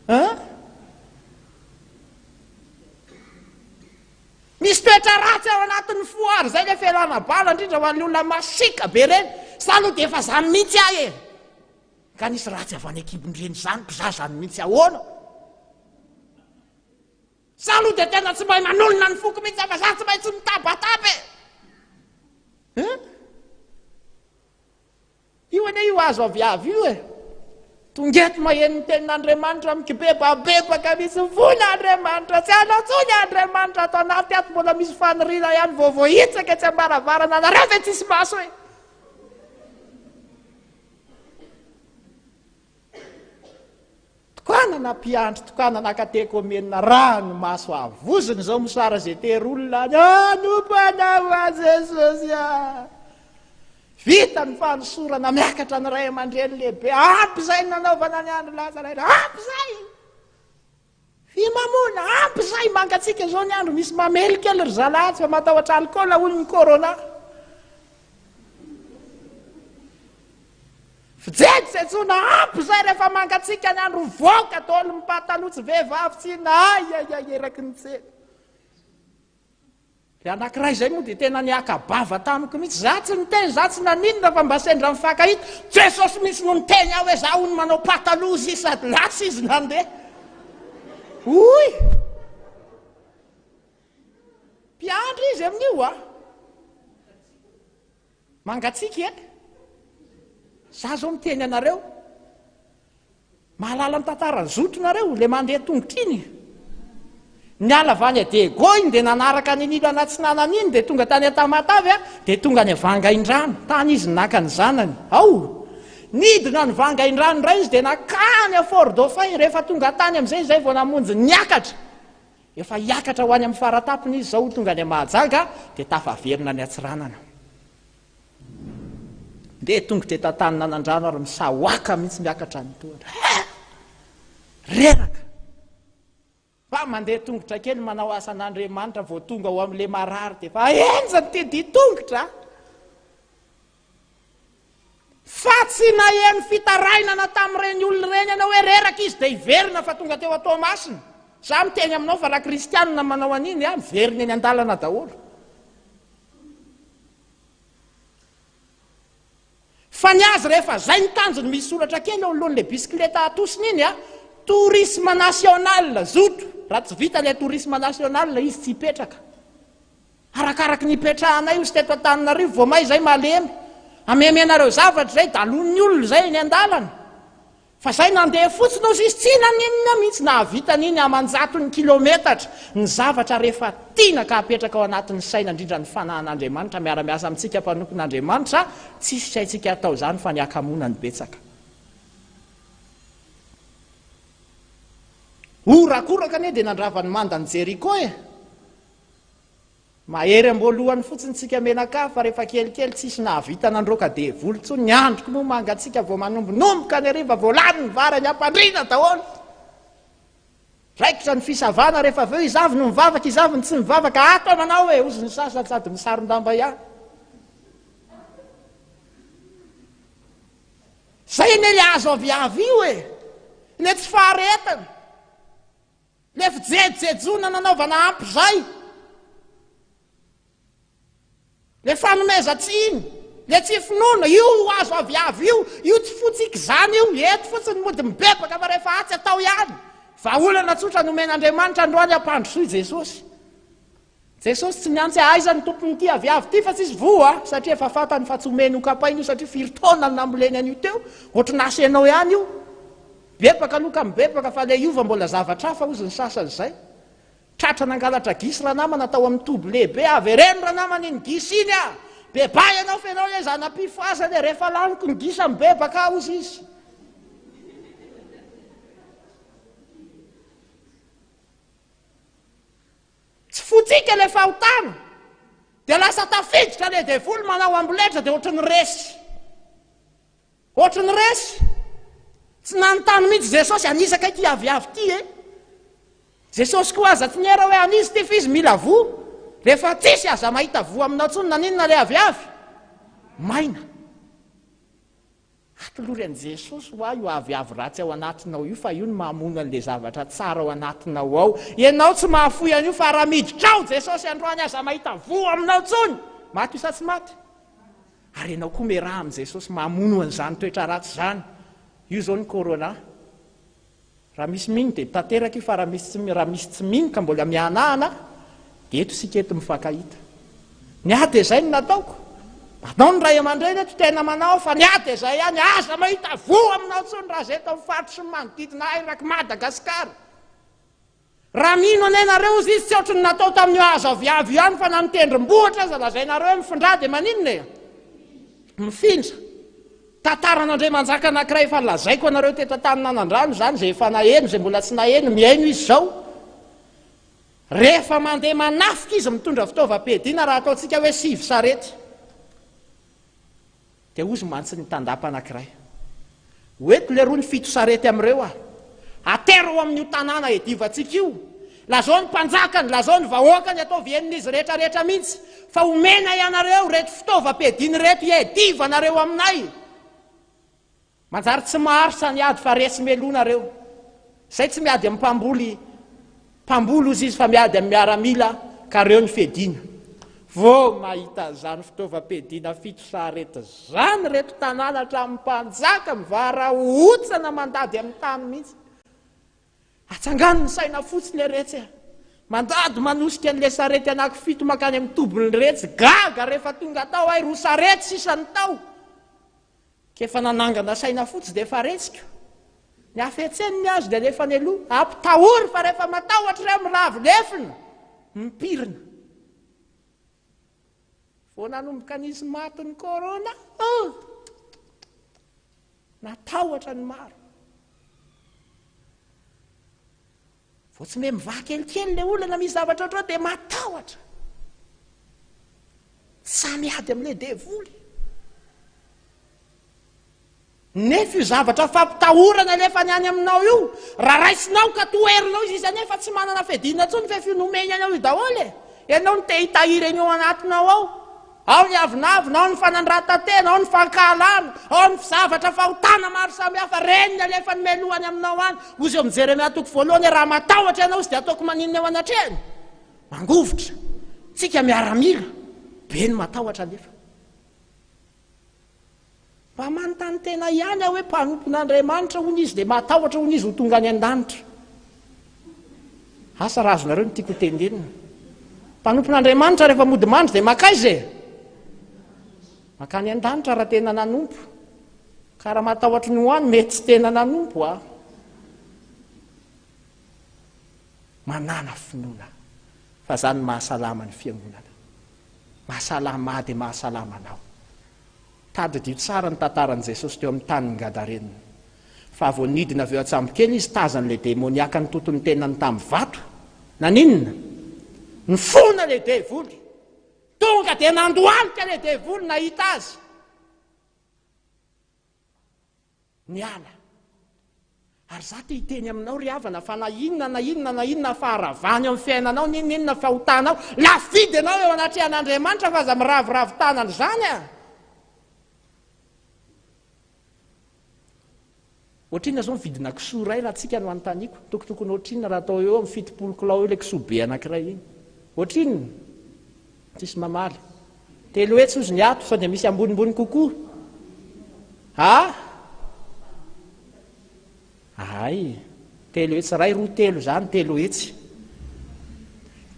Hein? Misy toetra ratsy ao anatin'ny fo ary izay ilay fialana bala indrindra ho an'ny olona masiaka be ireny. Za aloha dia efa zany mihitsy aho e! Ka nisy ratsy avy any an-kibon-dreny izany ko za zany mihitsy ahoana? Za aloha dia tena tsy mahay manolona ny foko mihitsy fa za tsy maintsy mitabataba e! Hein? Io anie io hazo aviavy io e! Tonga eto maheno ny tenin'Andriamanitra mikibebabebaka mihitsy vola Andriamanitra, tsy hanao intsony Andriamanitra ato anaty ato mbola misy faniriana ihany vao voahitsaka etsy am-baravarana anareo ve tsisy maso e! Tokanana mpiandry tokanana katekomenina rano maso avozona izao mosara ze tery olona any hanompo anao aho Jesosy ah! Vita ny fanosorana miakatra ny ray aman-dreny lehibe ampy izay ny nanaovana ny andro lasa ray ampy izay! Fimamoana ampy izay mangatsiaka izao ny andro misy mamely kely ry zalahy tsy fa matahotra alikaola hono ny corona. Fijery tsetsoana ampy zay rehefa mangatsiaka ny andro mivoaka daholo ny pataloha tsy vehivavy tsy inona ay ay ay eraky ny tsena. Le anakiray zay moa dia tena niaka-bava tamiko mihitsy, za tsy niteny za tsy naninona fa mba sendra mifankahita, Jesosy mihitsy no niteny aho hoe za hono manao pataloha izy sady lasa izy nandeha. Hoy! Mpiandry izy amin'io a! Mangatsiaka e! Za zao miteny anareo, mahalala ny tantaran'i Zoto nareo, le mandeha tongotra iny. Niala avy any Diego iny dia nanaraka an'iny ilana atsinanana iny dia tonga tany Tamatave dia tonga any Vangaindrano, tany izy naka ny zanany. Ao! Nidina ny Vangaindrano indray izy dia nakany à Fort Dauphin, rehefa tonga tany amin'izay izay vao namonjy niakatra. Efa hiakatra ho any amin'ny faratapony izy izao ho tonga any Mahajanga dia tafaverina any Antsiranana. Ndeha tongotra eto Antaninanandrano ary misahoaka mihitsy miakatra ny tohatra. He! Reraka! Fa mandeha tongotra kely manao asan'Andriamanitra vao tonga ao amin'ilay marary dia efa henjana ity dian-tongotra. Fa tsy naheno fitarainana tamin'ireny olona ireny ianao hoe reraka izy dia hiverina fa tonga teo Toamasina. Za miteny aminao fa raha kristianina manao an'iny a, miverina eny an-dalana daholo. Fa ny azy rehefa zay ny tanjony misy soratra kely eo anoloan'ilay bisikileta atosiny iny a, tourisme national, zoto, raha tsy vita ilay tourisme national izy tsy hipetraka. Arakaraky ny ipetrahanay ozy teto Antananarivo vao may zay malemy. Amemenareo zavatra zay dalon'ny olona zay eny andalana. Fa zay nandeha fotsiny ozy izy tsy naninona mihitsy nahavita an'iny amanjatony kilometatra. Ny zavatra rehefa tiana ka apetraka ao anatin'ny saina indrindra ny fanahin'Andriamanitra miara-miasa amintsika mpanompon'Andriamanitra tsisy haintsika atao izany fa ny hakamoana no betsaka. Horakoraka anie dia nandrava ny mandan'i Jeriko e! Mahery am-boalohany fotsiny tsika menakavy fa rehefa kelikely tsisy nahavita nandroaka devoly intsony, ny androko moa mangatsiaka vao manombonomboka ny hariva vao lany ny vary any am-pandriana daholo. Raikitra ny fisavana rehefa avy eo iza avy no mivavaka iza avy no tsy mivavaka, ato aho manao e, hozy ny sasany sady misaron-damba ihany. Zay anie le azo aviavy io e! Le tsy faharetana. Le fijejojejoana nanaovana ampy zay. Le fanomezan-tsiny, le tsy finoana, io azo aviavy io, io tsy fotsika izany io, eto fotsiny mody mibebaka fa rehefa atsy atao ihany. Vahaolana tsotra nomen'Andriamanitra androany ampandrosoy Jesosy. Jesosy tsy miantsy aiza ny tompon'ity aviavy ity fa tsisy voa satria efa fantany fa tsy omeny ho kapaina io satria firy taona no namboleny an'io teo, ohatry ny asenao ihany io. Mibebaka aloha ka mibebaka fa le hiova mbola zavatra hafa hozy ny sasany izay. Tratra nangalatra gisa ranamana tao amin'ny toby lehibe, avereno ranamana iny gisa iny ah! Bebaha ianao fa ianao anie zana-pifohazana e, rehefa laniko ny gisa mibebaka aho hozy izy. Tsy fotsika ilay fahotana dia lasa tafiditra ilay devoly manao amboletra dia ohatry ny resy. Ohatry ny resy. Tsy nanontany mihitsy Jesosy an'iza kay ity aviavy ity e? Jesosy koa aza tsy niera hoe an'iza ity fa izy mila voa. Rehefa tsisy aza mahita voa aminao intsony naninona ilay aviavy? Maina. Atolory an'i Jesosy hoa io aviavy ratsy ao anatinao io fa io no mamono an'ilay zavatra tsara ao anatinao ao. Ianao tsy mahafoy an'io fa raha miditra ao Jesosy androany aza mahita voa aminao intsony. Maty io sa tsy maty? Ary ianao koa miaraha amin'i Jesosy mamono an'izany toetra ratsy izany. Io izao ny corona. Raha misy mino dia tanteraka io fa raha misy tsy raha misy tsy mino ka mbola mihanahana dia eto isika eto mifankahita. Ny ahy dia izay no nataoko. Manao ny ray aman-dreny eto tena manao fa ny ahy dia izay ihany aza mahita voa aminao intsony raha izay eto amin'ny faritra sy ny manodidina ahy erak'i Madagasikara. Raha mino anie nareo ozy izy tsy ohatry ny natao tamin'io hazo aviavy io ihany fa na ny tendrombohitra aza lazainareo hoe mifindra dia maninona e? Mifindra. Tantaran'Andriamanjaka anankiray efa lazaiko anareo teto an-tanin'Anandrano izany izay efa naheno izay mbola tsy naheno mihaino izy izao. Rehefa mandeha manafika izy mitondra fitaovam-piadiana raha ataontsika hoe sivy sarety. Dia hozy mantsy ny tandapa anankiray, Ho eto leroa ny fito sarety amin'ireo aho. Atero ao amin'io tanàna iadivantsika io. Lazao ny mpanjakany, lazao ny vahoakany, ataovy henon'izy rehetra rehetra mihitsy, fa homena ianareo ireto fitaovam-piadiana ireto hiadivanareo aminay. Manjary tsy maharitra ny ady fa resy meloa nareo. Zay tsy miady amin'ny mpamboly mpamboly ozy izy fa miady amin'ny miaramila ka reo ny fiadiana. Vao mahita an'izany fitaovam-piadiana fito sarety zany reto tanàna hatramin'ny mpanjaka mivarahotsana mandady amin'ny tany mihitsy. Atsangano ny saina fotsiny le retsy a! Mandady manosika an'le sarety anaky fito mankany amin'ny tobin'ny retsy. Gaga rehefa tonga tao hay roa sarety sisa ny tao. K'efa nanangana saina fotsy dia efa resiko. Ny hafetseny ny azy dia alefany aloha. Ampitahory fa rehefa matahotra ireo miravo lefona, mipirina. Vao nanomboka nisy maty ny corona, oh! Natahotra ny maro. Vao tsy miha mivaha kelikely ilay olana misy zavatra ohatr'izao dia matahotra. Tsy sahy miady amin'ilay devoly. Nefa io zavatra fampitahorana alefany any aminao io, raha raisinao ka toherinao izy, izy anefa tsy manana fiadiana intsony fa efa io nomeny anao io daholo e. Ianao no te hitahiry an'io ao anatinao ao. Ao ny avonavona, ao ny fanandratan-tena, ao ny fankahalana, ao ny zavatra fahotana maro samihafa. Reny ny alefany meloha any aminao any. Hozy eo amin'ny Jeremia toko voalohany hoe raha matahotra ianao izy dia ataoko maninona eo anatrehany? Mangovitra. Tsika miaramila. Be ny matahotra anefa. Mba manontany tena ihany aho hoe mpanompon'Andriamanitra hono izy dia matahotra hono izy ho tonga any an-danitra. Asa raha azonareo ny tiako hotenenina. Mpanompon'Andriamanitra rehefa mody mandry dia makaiza e? Makany an-danitra raha tena nanompo. Ka raha matahotra ny ho any mety tsy tena nanompo a. Manàna finoana fa zany mahasalama ny fiangonana. Mahasalama ahy dia mahasalama anao. Tadidio tsara ny tantaran'i Jesosy teo amin'ny tanin'i Gadarenina. Fa vao nidina avy eo an-tsambokely izy, tazan'ilay demoniaka nitoto ny tenany tamin'ny vato. Naninona? Nifona ilay devoly. Tonga dia nandohalika ilay devoly nahita azy. Niala. Ary za te hiteny aminao ry havana fa na inona na inona na inona faharavana eo amin'ny fiainanao, n'inona n'inona fahotanao, lafo vidy ianao eo anatrehan'Andriamanitra fa aza miraviravy tanana izany a! Ohatrinona izao ny vidina kisoa iray raha tsika no anontaniako? Tokotokony ohatrinona raha atao eo amin'ny 70 kilao eo ilay kisoa be anankiray iny? Ohatrinona? Tsisy mamaly. 300 ozy ny ato, sao dia misy ambonimbony kokoa? Ha? Hay, 300 iray, roa telo izany, 300.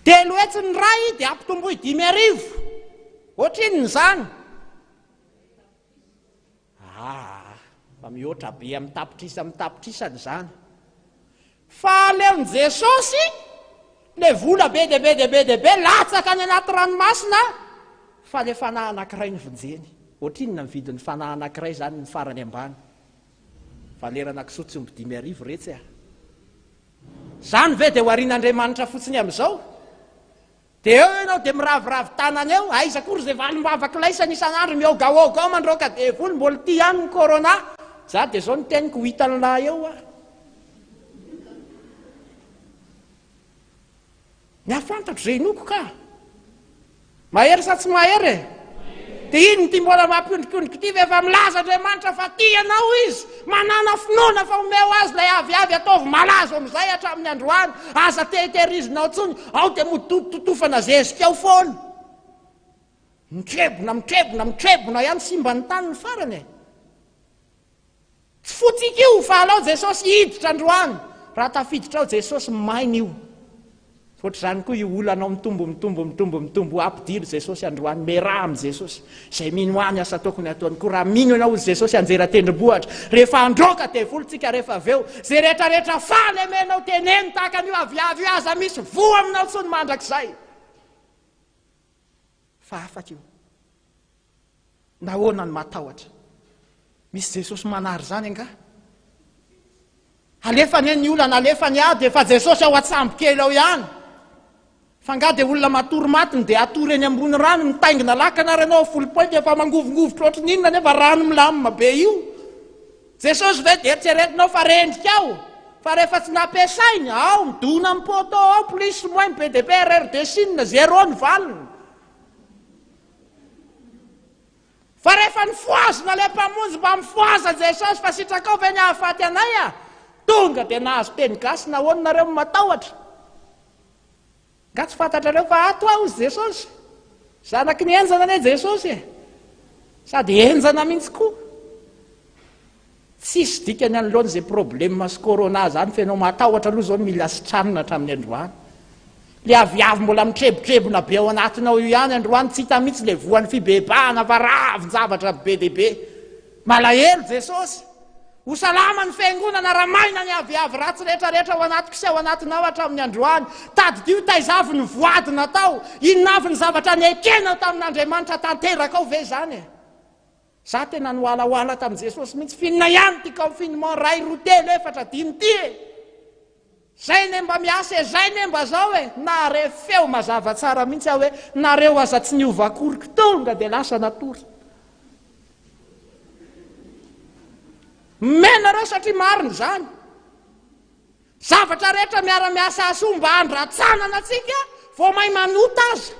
300 ny iray dia ampitomboy 5000. Ohatrinona izany? Aa, fa mihoatra be amin'ny tapitrisa amin'ny tapitrisany izany. Fa aleon'i Jesosy le vola be dia be dia be dia be latsaka any anaty ranomasina fa le fanahy anankiray novonjeny. Ohatrinona ny vidin'ny fanahy anankiray izany ny farany ambany? Valerana kisoa tsy omby 5000 retsy a! Izany ve dia ho arian'Andriamanitra fotsiny amin'izao? Dia eo ianao dia miraviravy tanana eo, aiza akory izay valim-bavaka laisany isan'andro mihogahoga ao mandroaka devoly, mbola ity ihany ny corona, za dia zao ny teniko ho hitan'lah eo aho. Ny ahy fantatro izay inoako ka. Mahery sa tsy mahery e? Dia iny ity mbola mampiondrikondrika ity ve efa milaza Andriamanitra fa tia anao Izy? Manàna finoana fa omeo Azy ilay aviavy ataovy malazo amin'izay hatramin'ny androany. Aza tehiterizinao intsony, ao dia motototofana zezika ao foana. Mitrebona, mitrebona, mitrebona ihany simba ny tany ny farany e. Tsy fotsika io fa alao Jesosy hiditra androany, raha tafiditra ao Jesosy maina io. Ohatr'izany koa io olanao mitombo mitombo mitombo mitombo ampidiro Jesosy androany, miaraha amin'i Jesosy. Izay mino ahy ny asa ataoko ny ataony koa, raha mino ianao hozy Jesosy hanjera tendrombohitra. Rehefa handroaka devoly tsika rehefa avy eo, izay rehetra rehetra fahalemenao teneno tahaka an'io aviavy io aza misy voa aminao intsony mandrakizay. Fa afaka io. Nahoana no matahotra? Misy Jesosy manary izany angaha? Alefa anie ny olana, alefa ny ady, efa Jesosy ao an-tsambo kely ao ihany. Fa angaha dia olona matory maty no dia hatory eny ambony rano, mitaingina lakana ary ianao Foulpointe efa mangovingovitra ohatry ny inona nefa rano milamina be io. Jesosy ve dia eritreretinao fa rendrika ao? Fa rehefa tsy nampiasainy, ao, midona amin'ny poteau ao, plus moins be dia be, erreur de signe, zéro ny valiny. Fa rehefa nifohazina ilay Mpamonjy, mba mifohaza Jesosy fa sitrakao ve ny hahafaty anay a? Tonga dia nahazo teny gasy, nahoana nareo no matahotra? Nga tsy fantatrareo fa ato aho hozy Jesosy? Zanaky ny henjana anie Jesosy e! Sady henjana mihitsy koa. Tsisy dikany anoloana izay problème sy corona zany fa ianao matahotra aloha zao mila sitranina hatramin'ny androany. Le aviavy mbola mitrebotrebona be ao anatinao io ihany androany tsy hita mihitsy le voan'ny fibebahana fa ravin-javatra be dia be. Malahelo Jesosy. Ho salama ny fiangonana raha maina ny aviavy ratsy rehetra rehetra ao anatiko sy ao anatinao hatramin'ny androany. Tadidio taiza avy ny voady natao, inona avy ny zavatra nekena tamin'Andriamanitra tanterakao ve izany e? Za tena niwalahoala tamin'i Jesosy mihitsy, f'inona ihany ity confinement ray, roa, telo, efatra, dimy ity e? Zay ne mba miasa e, zay ne mba zao e! Nahare feo mazava tsara mihitsy aho hoe nareo aza tsy niova akory ko tonga dia lasa natory. Menareo satria marina izany. Zavatra rehetra miara-miasa hasoa mba handratsanana antsika vao may manota aza.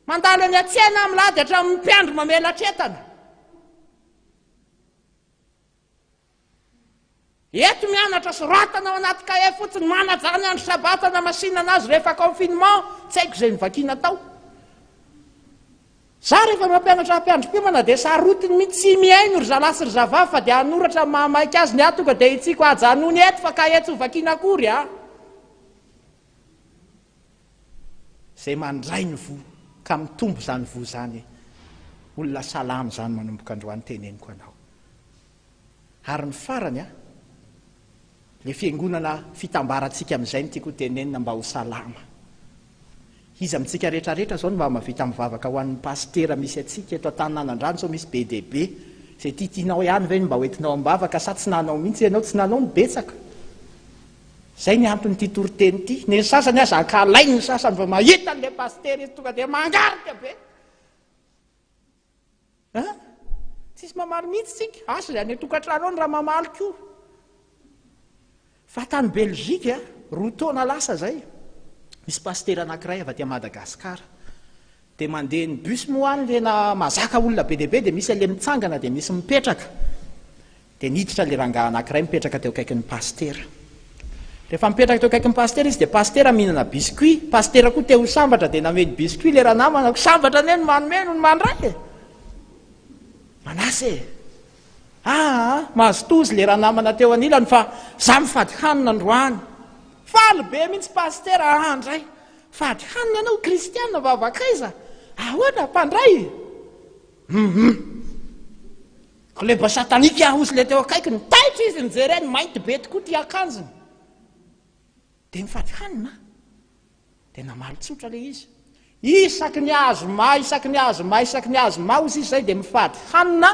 Mandalo eny an-tsena milady hatramin'ny mpiandry mamelatra entana. Eto mianatra soratana ao anaty kahie fotsiny, manaja ny andro sabata anamasinana azy rehefa confinement, tsy haiko izay novakiana tao. Za rehefa mampianatra mpiandry mpiomana dia sarotiny mihitsy, tsy mihaino ry zalahy sy ry zavavy fa dia hanoratra ny mahamaika azy, ny ahy tonga dia hitsiko ajanony eto fa kahie tsy hovakiana akory a. Izay mandray ny voa ka mitombo izany voa izany, olona salama izany manomboka androany teneniko anao. Ary ny farany a, le fiangonana fitambarantsika amin'izay no tiako ho tenenina mba ho salama. Iza amintsika rehetra rehetra izao no mba mahavita mivavaka ho an'ny pasitera misy antsika eto Antaninanandrano izao misy be dia be. Izay tiatianao ihany ve no mba hoentinao am-bavaka sa tsy nanao mihitsy ianao? Tsy nanao no betsaka. Izay ny anton'ity toriteny ity. Ny sasany aza ankahalainy ny sasany vao mahita an'ilay pasitera izy tonga dia mangarika be. An? Tsisy mamaly mihitsy tsika. Asa izay any an-tokantrano any raha mamaly koa. Fa tany Belgique, roa taona lasa izay, misy pasitera anankiray avy aty Madagascar. Dia mandeha ny bus moa any tena mazaka olona be dia be dia misy an'ilay mitsangana dia misy mipetraka. Dia niditra ilay rangahy anankiray mipetraka teo akaikin'ny pasitera. Rehefa mipetraka teo akaikin'ny pasitera izy dia pasitera mihinana biscuit. Pasitera koa te ho sambatra dia namely biscuit ilay ranamana. Sambatra anie ny manome no ny mandray e! Manasa e! Aa! Mazotoa izy ilay ranamana teo anilany fa za mifady hanina androany. Faly be mihitsy pasitera, aa ndray! Fady hanina ianao, kristiana vavaka aiza? Ahoana? Mpandray? Hum! Club satanique aho hozy le teo akaikiny, taitra izy nijery ahy, mainty be tokoa ty akanjony. Dia nifady hanina aho. Dia namaly tsotra le izy. Isaky ny azoma, isaky ny azoma, isaky ny azoma hozy izy zay dia mifady hanina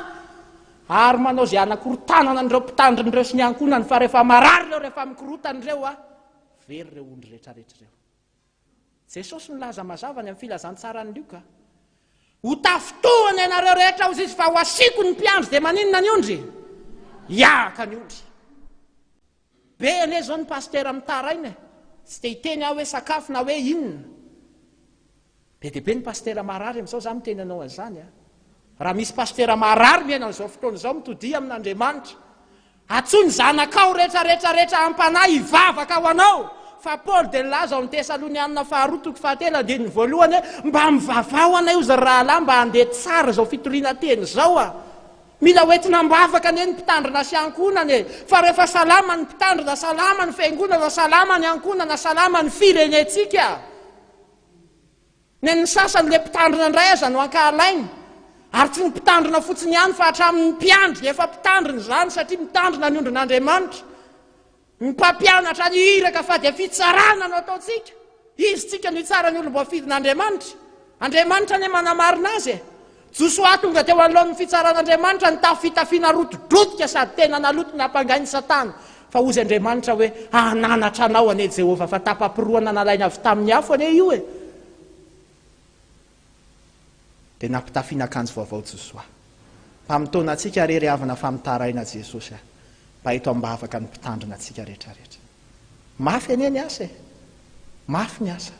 ary manao izay hanakorontanana an'ireo mpitandrina ireo sy ny ankohonany fa rehefa marary ireo, rehefa mikorotana ireo a, very ireo ondry rehetrarehetra ireo. Jesosy nilaza mazava ny amin'ny filazantsaran'i Lioka. Ho tafintohina ianareo rehetra hozy izy fa ho asiako ny mpiandry dia maninona ny ondry? Hiahaka ny ondry. Be anie izao ny pasitera mitaraina e. Tsy te hiteny aho hoe sakafo na hoe inona. Be dia be ny pasitera marary amin'izao, za miteny anao an'izany a. Raha misy pasitera marary miaina an'izao fotoana izao, mitodia amin'Andriamanitra. Antsoy ny zanakao rehetra rehetra rehetra am-panahy hivavaka ho anao. Fa Paoly dia nilaza ao amin'ny Tesalonianina faharoa toko fahatelo andininy voalohany hoe, Mba mivavaha ho anay hozy ry rahalahy mba handeha tsara izao fitoriana teny izao a. Mila hoentina am-bavaka anie ny mpitandrina sy ankohonana e! Fa rehefa salama ny mpitandrina, salama ny fiangonana, salama ny ankohonana, salama ny firenentsika. Ny an'ny sasany ilay mpitandrina indray aza no ankahalainy. Ary tsy ny mpitandrina fotsiny ihany fa hatramin'ny mpiandry efa mpitandrina izany satria mitandrina ny ondrin'Andriamanitra. Ny mpampianatra ny iraka fa dia fitsarana no ataontsika. Izy tsika no hitsara ny olom-boafidin'Andriamanitra. Andriamanitra anie manamarina azy e. Josoa tonga teo anoloan'ny fitsaran'Andriamanitra nitafy fitafiana rotidrotika sady tena naloto nampangain'i Satana. Fa hozy Andriamanitra hoe, Hananatra anao anie Jehovah fa tapa-pirohana nalaina avy tamin'ny afo anie io e! Dia nampitafiana akanjo vaovao Josoa. Mba mitaona antsika re ry havana fa mitaraina Jesosy a! Mba eto am-bavaka ny mpitandrina antsika rehetrarehetra. Mafy anie ny asa e! Mafy ny asa.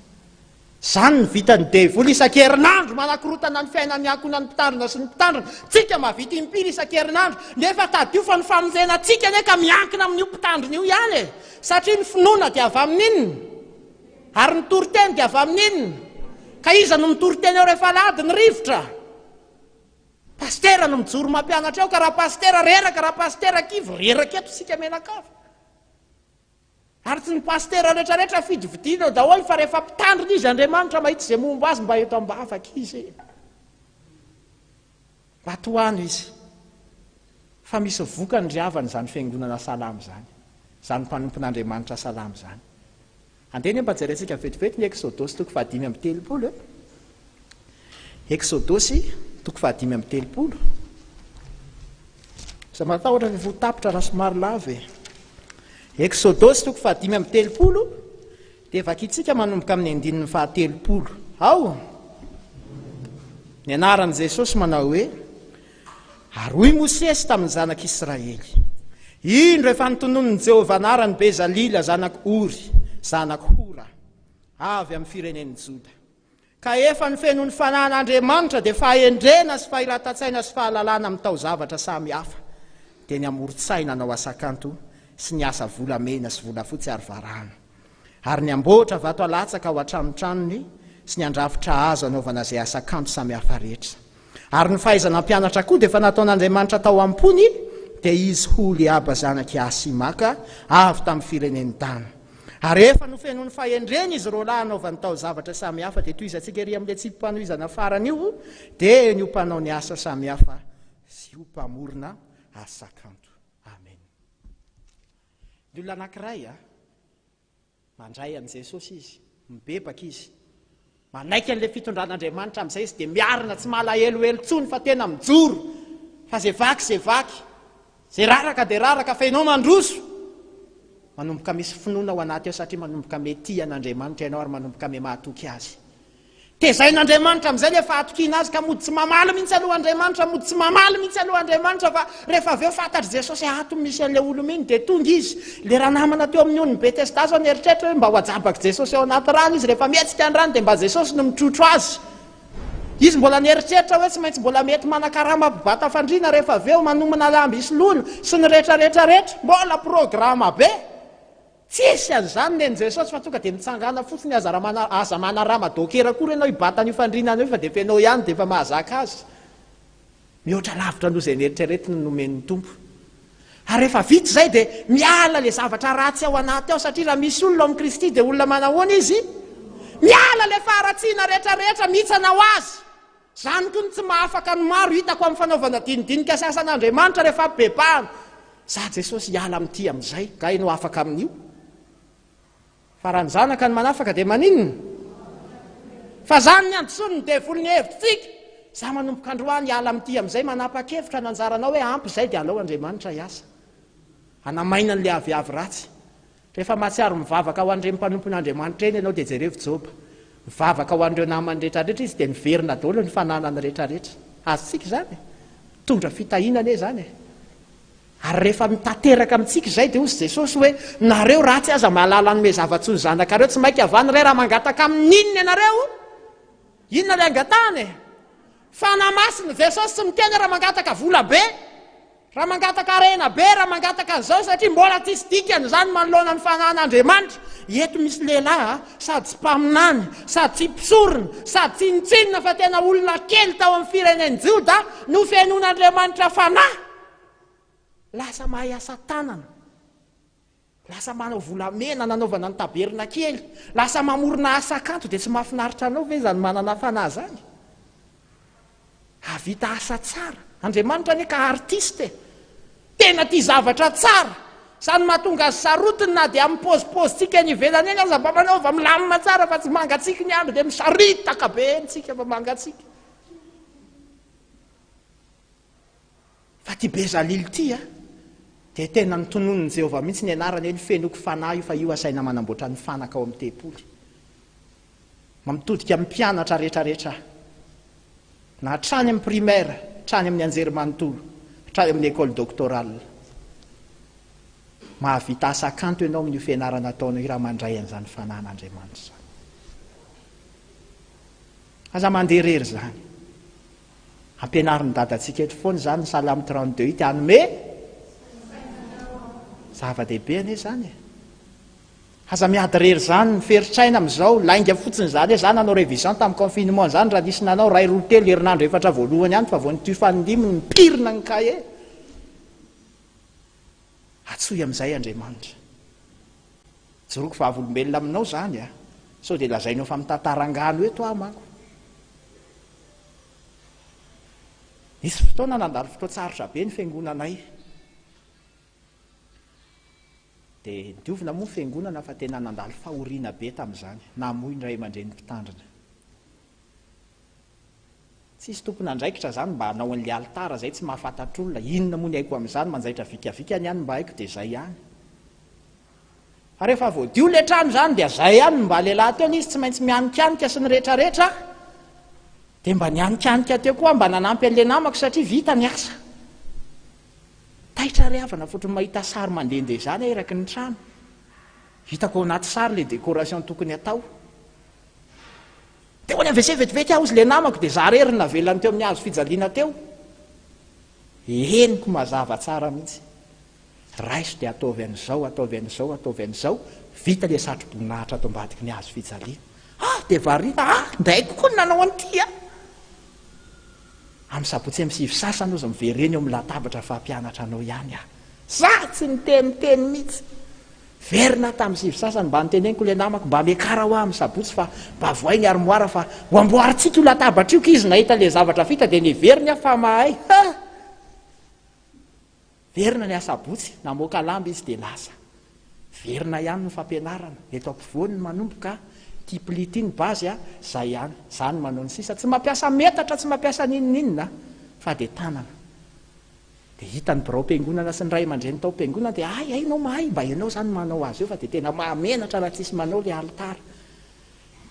Izany no vitan'ny devoly isan-kerinandro manakorotana ny fiainan'ny ankohonan'ny mpitandrina sy ny mpitandrina. Tsika mahavita impiry isan-kerinandro. Nefa tadidio fa ny famonjena antsika anie ka miankina amin'io mpitandrina io ihany e! Satria ny finoana dia avy amin'inona? Ary ny toriteny dia avy amin'inona? Ka iza no mitory teny eo rehefa alahady ny rivotra? Pasitera no mijoro mampianatra eo ka raha pasitera reraka, raha pasitera kivy, reraka eto isika mianakavy. Ary tsy ny pasitera rehetra rehetra fidifidiana eo daholo fa rehefa mpitandrina izy Andriamanitra mahita izay momba azy mba eto ambavaka izy e. Mba tohano izy. Fa misy vokany ry havana izany fiangonana salama izany. Izany mpanompon'Andriamanitra salama izany. Andeha anie mba jerentsika vetivety ny Eksodosy toko faha-35 e. Eksodosy toko faha-35. Aza matahotra fa efa ho tapitra raha somary lava e. Eksodosy toko faha-35 dia vakintsika manomboka amin'ny andininy faha-30. Ao ny anaran'i Jesosy manao hoe Ary hoy Mosesy tamin'ny zanak'Israely, Indro efa notononin'i Jehovah anaran'i Bezalila zanak'i Ory, zanak'i Hora, avy amin'ny firenen'i Joda. Ka efa nofenoin'ny fanahin'Andriamanitra, dia fahendrena sy fahiratan-tsaina sy fahalalana amin'ny taozavatra samy hafa, dia ny hamoron-tsaina hanao asa kanto sy ny asa volamena sy volafotsy ary varahana, ary ny hamboatra vato alatsaka ao an-tranotranony sy ny handrafitra hazo hanaovana izay asa kanto samy hafa rehetra. Ary ny fahaizana hampianatra koa dia efa nataon'Andriamanitra tao am-pony, dia izy Holiaba zanak'i Asimaka, avy tamin'ny firenen'i Dana. Ary efa nofenoiny fahendrena izy roalahy hanaovany taozavatra samihafa, dia tohizantsika ery amin'ilay tsipi-panohizana farany io, dia ny ho mpanao ny asa samihafa sy ho mpamorona asa kanto. Amen. Ny olona anankiray a, Mandray an'i Jesosy izy, mibebaka izy, manaiky an'ilay fitondran'Andriamanitra amin'izay izy dia miarina, tsy malahelohelo intsony fa tena mijoro. Fa ze vaky ze vaky, ze raraka de raraka fa ianao mandroso. Manomboka misy finoana ao anaty ao satria manomboka mitia an'Andriamanitra ianao ary manomboka mihamahatoky Azy. Tezain'Andriamanitra amin'izay ilay fahatokiana azy ka mody tsy mamaly mihitsy aloha Andriamanitra, mody tsy mamaly mihitsy aloha Andriamanitra fa rehefa avy eo fantatr'i Jesosy hoe ato misy an'ilay olona iny dia tonga izy. Ilay ranamana teo amin'ny onin'i Betesda izao nieritreritra hoe mba ho ajabak'i Jesosy ao anaty rano izy, rehefa mihetsika ny rano dia mba Jesosy no mitrotro azy. Izy mbola nieritreritra hoe tsy maintsy mbola mety manakarama mpibata fandriana rehefa avy eo, manomana lambo hisoloana sy ny rehetra rehetra rehetra. Mbola programa be. Tsisy an'izany nen'i Jesosy fa tonga dia mitsangana fotsiny aza raha mana aza manarama dokera akory ianao hibata an'io fandriana anao io fa dia efa ianao ihany dia efa mahazaka azy. Mihoatra lavitra noho izay neritreretiny no nomen'ny Tompo. Ary rehefa vita izay dia miala ilay zavatra ratsy ao anaty ao satria raha misy olona ao amin'i Kristy dia olona manahoana izy? Miala ilay faharatsiana rehetra rehetra mihitsana ho azy. Izany koa no tsy mahafaka ny maro hitako amin'ny fanaovana dinidinika sy asan'Andriamanitra rehefa ampibebahana. Za Jesosy hiala amin'ity amin'izay, nga ianao afaka amin'io? Fa raha ny zanaka no manafaka dia maninona? Fa zany ny andisoany ny devoly ny hevitritsika. Za manomboka androany hiala amin'ity amin'izay manapa-kevitra ny anjaranao hoe ampy izay dia alao Andriamanitra hiasa. Hanamaina an'ilay aviavy ratsy. Rehefa mahatsiaro mivavaka ho an'ireny mpanompon'Andriamanitra ireny ianao dia jerevo Joba. Mivavaka ho an'ireo namany rehetrarehetra izy dia miverina daholo ny fananany rehetrarehetra. Azontsika izany e. Mitondra fitahiana anie izany e. Ary rehefa mitanteraka amintsika izay dia hozy Jesosy hoe, nareo ratsy aza mahalala hanome zava-tsoa ny zanakareo, tsy maika va ny Ray raha mangataka aminy inona ianareo? Inona ilay angatahana e? Fanahy Masina, Jesosy tsy miteny raha mangataka vola be. Raha mangataka harena be, raha mangataka an'izao, satria mbola tsisy dikany izany manoloana ny fanahin'Andriamanitra. Eto misy lehilahy sady tsy mpaminany, sady tsy mpisorona, sady tsy n'inotsinona fa tena olona kely tao amin'ny firenen'i Joda, nofenoin'Andriamanitra fanahy. Lasa mahay asa tanana. Lasa manao volamena nanaovana ny tabernakely. Lasa mamorona asa kanto dia tsy mahafinaritra anao ve izany manana fanahy izany? Hahavita asa tsara. Andriamanitra anie ka artiste e. Tena tia zavatra tsara. Izany mahatonga azy sarotiny na dia amin'ny paozipaozintsika eny ivelany eny aza mba manaova milamina tsara fa tsy mangatsiaka ny andro dia misaritaka be eny tsika fa mangatsiaka. Fa ity Bezalila ity a, dia tena notononin'i Jehovah mihitsy ny anarany hoe nofenoiko fanahy io fa io asaina manamboatra ny fanaka ao amin'ny tempoly. Mba mitodika amin'ny mpianatra rehetrarehetra aho. Na hatrany amin'ny primaire, hatrany amin'ny anjerimanontolo, hatrany amin'ny école doctorale. Mahavita asa kanto ianao amin'io fianarana ataonao io raha mandray an'izany fanahin'Andriamanitra izany. Aza mandeha irery izany. Ampianarin'i dadantsika eto foana izany ny Salamo 32 ity hanome zava-dehibe anie izany e. Aza miady irery izany, ny feritsaina amin'izao, lainga fotsiny izany hoe za nanao révision tamin'ny confinement izany raha nisy nanao iray roa telo herinandro efatra voalohany ihany fa vao nitohy fanindiminy nipirina ny cahier. Antsoy amin'izay Andriamanitra. Joroko vavolombelona aminao izany a. Sao dia lazainao fa mitantara angano eto aho manko. Nisy fotoana nandalo fotoan-tsarotra be ny fiangonanay. Dia nodiovina moa ny fiangonana fa tena nandalo fahoriana be tamin'izany. Namoy ny ray aman-dreny mpitandrina. Tsisy tompon'andraikitra izany mba hanao an'ilay alitara izay tsy mahafantatr'olona. Inona moa ny haiko amin'izany? Manjaitra vikavika ny ahy no mba haiko dia izay ihany. Fa rehefa voadio ilay trano izany dia zay ihany no mba lehilahy teo izy tsy maintsy mianikanika sy ny rehetrarehetra dia mba nianikanika teo koa mba nanampy an'ilay namako satria vita ny asa. Taitra ry havana fotry ny mahita sary mandehandeha izany aho eraky ny trano. Hitako ao anaty sary ilay décoration tokony atao. Teo any WC vetivety aho hozy ilay namako dia za irery no navelany teo amin'ny hazo fijaliana teo. Henoko mazava tsara mihitsy. Raiso dia ataovy an'izao, ataovy an'izao, ataovy an'izao, vita ilay satroboninahitra ato ambadiky ny hazo fijaliana. Ah, dia variana, ah, ndraiko koa ny nanao an'ity ah! Amin'ny sabotsy amin'ny sivy sasany ozy miverena eo amin'ny latabatra fa hampianatra anao ihany aho. Za tsy niteniteny mihitsy. Verina aho tamin'ny sivy sasany mba noteneniko ilay namako mba miakara hoa amin'ny sabotsy fa mba vohay ny armoire fa ho amboarintsika io latabatra io k'izy nahita ilay zavatra vita dia neveriny aho fa mahay. Ha! Verina ny asabotsy, namoaka lamba izy dia lasa. Verina ihany ny fampianarana, eto ampovoany ny manomboka, ity pli ity ny base a, zay ihany, za no manao ny sisa, tsy mampiasa metatra, tsy mampiasa n'inon'inona fa dia tanana. Dia hitan'ny biraom-piangonana sy ny ray aman-dreny tao am-piangonana dia hay hay ianao mahay, mba ianao izany manao azy eo fa dia tena mahamenatra raha tsisy manao ilay alitara.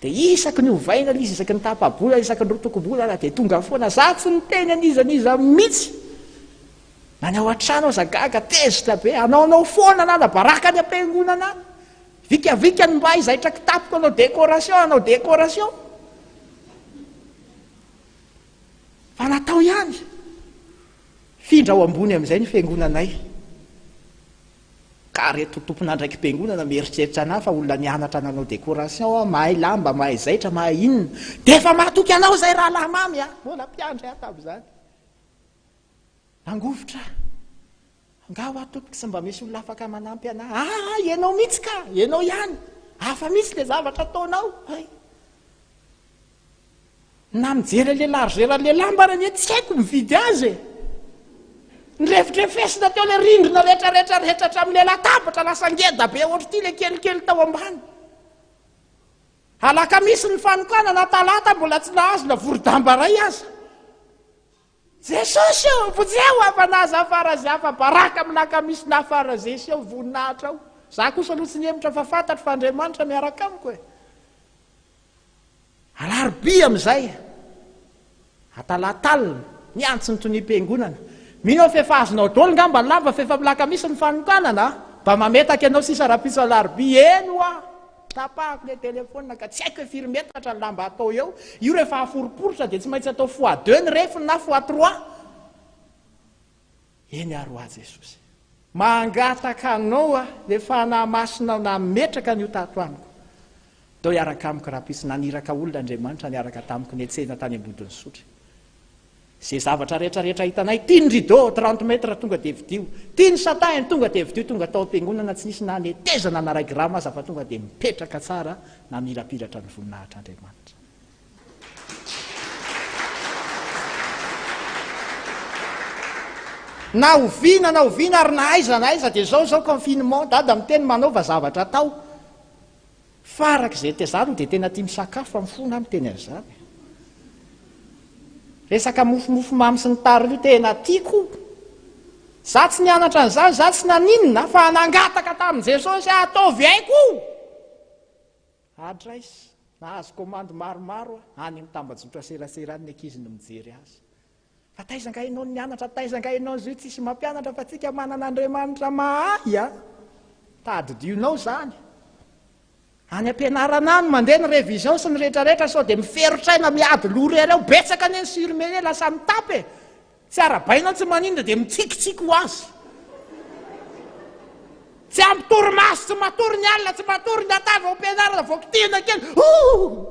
Dia isaky ny ovaina ilay izy, isaky ny tapa-bolana, isaky ny rotokom-bolana dia tonga foana. Za tsy niteny an'iza n'iza mihitsy. Na ny ao an-trano aza gaga, tezitra be, anaonao foana nana baraka any am-piangonana any. Vikavika ny mba hizaitra kitapoko hanao décoration, hanao décoration. Fa natao ihany. Findra ao ambony amin'izay ny fiangonanay. Ka reto tompon'andraiki-piangonana mieritreritra anah fa olona nianatra nanao décoration aho, mahay lamba, mahay zaitra, mahay inona. Dia efa matoky anao izay rahalahy Mamy a! Mbola mpiandry aho tamin'izany. Nangovitra aho. Angaha hoa tompoko tsy mba misy olona afaka manampy anah? Aa, ianao mihitsy ka! Ianao ihany! Hafa mihitsy ilay zavatra ataonao! Hay! Na mijery an'ilay largeur an'ilay lamba ary anie tsy haiko mividy azy e! Nirefodrefesina teo ilay rindrina rehetra rehetra rehetra hatramin'ilay latabatra lasa ngeda be ohatr'ity ilay kelikely tao ambany. Alakamisy ny fanokanana, talata mbola tsy nahazo na vorodamba iray aza. Jesosy ô, vonjeo aho fa na za fara ze afa baraka amin'ny lakamisy na fara ze seho voninahitrao. Za kosa aloha tsy nihemotra fa fantatro fa Andriamanitra miaraka amiko e. Alarobia amin'izay, atalatalina, miantso ny toniam-piangonana. Mino aho f'efa azonao daholo ngamba ny lamba f'efa milakamisy ny fanokanana a! Mba mametaka ianao sisa rahampitso alarobia, eny hoa! Tapahako ilay telephone ka tsy haiko hoe firy metatra ny lamba atao eo. Io rehefa aforiporitra dia tsy maintsy atao fois deux ny refiny na fois trois. Eny ary hoa Jesosy. Mangataka Anao aho, ilay Fanahy Masinao nametraka an'io tato amiko. Ndao hiaraka amiko rahampitso. Naniraka olona Andriamanitra niaraka tamiko niantsena tany Ambodin'Isotry. Izay zavatra rehetra rehetra hitanay, tia ny rideau 30 mètres tonga dia vidio, tia ny satin tonga dia vidio, tonga tao am-piangonana tsy nisy na netezana na iray grama aza fa tonga dia mipetraka tsara namirapiratra ny voninahitr'Andriamanitra. Na oviana na oviana ary na aiza na aiza dia izao izao confinement, dada miteny manaova zavatra atao. Fa araka izay te za aloha dia tena tia misakafo amin'ny fona aho miteny an'izany. Resaka mofomofo mamy sy ny tariny io tena tiako. Za tsy nianatra an'izany, za tsy naninona fa nangataka tamin'i Jesosy aho ataovy haiko io. Adresse, nahazo commande maromaro aho, any amin'ny tambajotra serasera any ny ankizy no mijery azy. Fa taiza nga ianao no nianatra, taiza nga ianao zo tsisy mampianatra fa tsika manana Andriamanitra mahay a! Tadidionao zany. Any ampianarana any mandeha ny révision sy ny rehetra rehetra sao dia miferotraina miady loha rery ao, betsaka anie ny surmené lasa mitapy e! Tsy arabaina tsy maninona dia mitsikitsiky ho azy. Tsy ampy torimaso, tsy matory ny alina, tsy matory ny atavy ao ampianarana vao kitihina kely, ouh!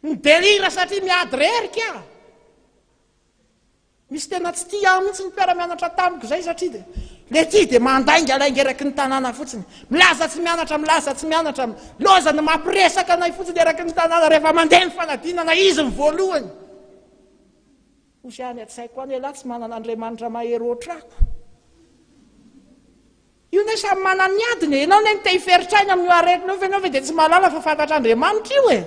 Midelira satria miady rery ka! Misy tena tsy tia ahy mihitsy ny mpiara-mianatra tamiko izay satria dia le ty dia mandaingalainga eraky ny tanàna fotsiny. Milaza tsy mianatra, milaza tsy mianatra. Loza ny mampiresaka anay fotsiny eraky ny tanàna rehefa mandeha ny fanadinana izy ny voalohany. Hoy any an-tsaiko any ialahy tsy manana Andriamanitra mahery ohatrako. Io ne samy manana ny adiny e! Ianao ne te hiferotraina amin'io aretina io fa ianao ve dia tsy mahalala fa fantatr'Andriamanitra io e!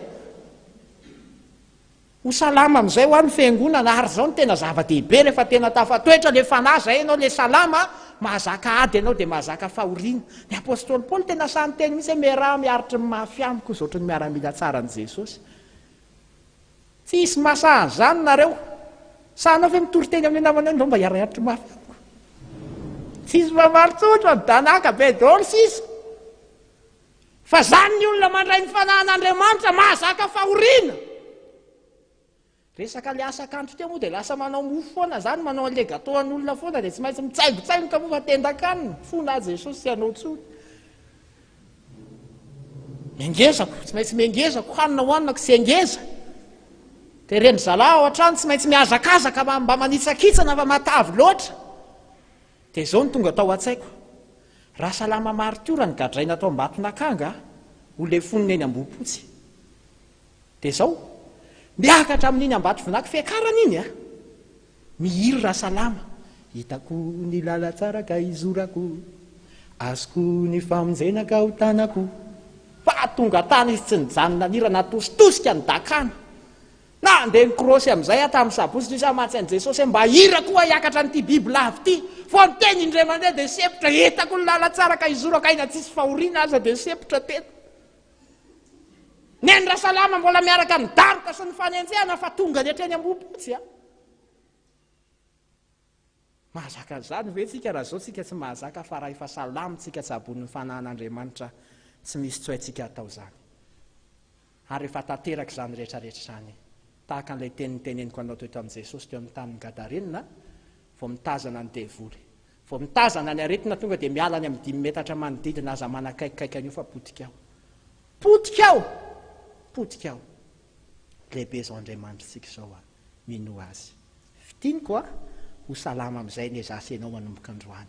Ho salama amin'izay hoa ny fiangonana ary izao no tena zava-dehibe rehefa tena tafatoetra le fanahy izay ianao le salama mahazaka ady ianao dia mahazaka fahoriana. Ny apostoly Paoly tena sahy niteny mihitsy hoe miaraha miaritry ny mafy amiko izy ohatry ny miaramila tsaran'i Jesosy. Tsy hisy mahasahy an'izany nareo. Sahinao ve mitory teny amin'ny namanao ndao mba hiara-hiaritra mafy amiko. Tsisy mamaly tsony fa midanaka be daholo sisa. Fa zany ny olona mandray ny fanahin'Andriamanitra mahazaka fahoriana. Resaka le asa kanto teo moa dia lasa manao mofo foana zany, manao an'le gâteau an'olona foana dia tsy maintsy mitsaingotsaingoka moa fa tendan-kanina. Fona aho Jesosy tsy hanao tsony. Miangezako, tsy maintsy miangezako, hanina hohanina tsy angeza. Tereny zalahy ao an-trano tsy maintsy mihazakazaka mba manitsakitsana fa matavy loatra. Dia izao no tonga tao an-tsaiko. Raha salama maritiora ny gadraina tao Ambatonakanga, ho lefonina eny Ambohipotsy. Dia izao, miakatra amin'iny Ambatovinaky fiakarana iny a! Mihira Rasalama, Hitako ny lalantsara ka hizorako, azoko ny famonjena ka ho tanako. Fa tonga tany izy tsy nijanona nihira natositosika ny dakana. Nandeha nikrosy amin'izay aho tamin'ny sabotsy, nisy aho mantsy an'i Jesosy hoe mba hira koa hiakatra an'ity bibilava ity. Vao niteny indray mandeha dia sempotra, hitako ny lalantsara ka hizorako aina tsisy fahoriana aza dia sempotra teto. Neny Rasalama mbola miaraka amin'ny daroka sy ny fanenjehana fa tonga ny hatreny Ambohipotsy a. Mahazaka an'izany ve tsika raha zao tsika tsy mahazaka fa raha efa salama tsika tsaboin'ny fanahin'Andriamanitra tsy misy tsy haintsika atao izany. Ary rehefa tanteraka izany rehetra rehetra izany, tahaka an'ilay teny niteneniko anao teto amin'i Jesosy teo amin'ny tanin'i Gadarena, vao mitazana ny devoly, vao mitazana ny aretina tonga dia miala any amin'ny dimy metatra manodidina aza manakaikikaiky an'io fa potika ao. Potika ao! Potika ao! Lehibe izao Andriamanitritsika izao a! Minoa Azy. Fintiniko a! Ho salama amin'izay anie za sy ianao manomboka androany.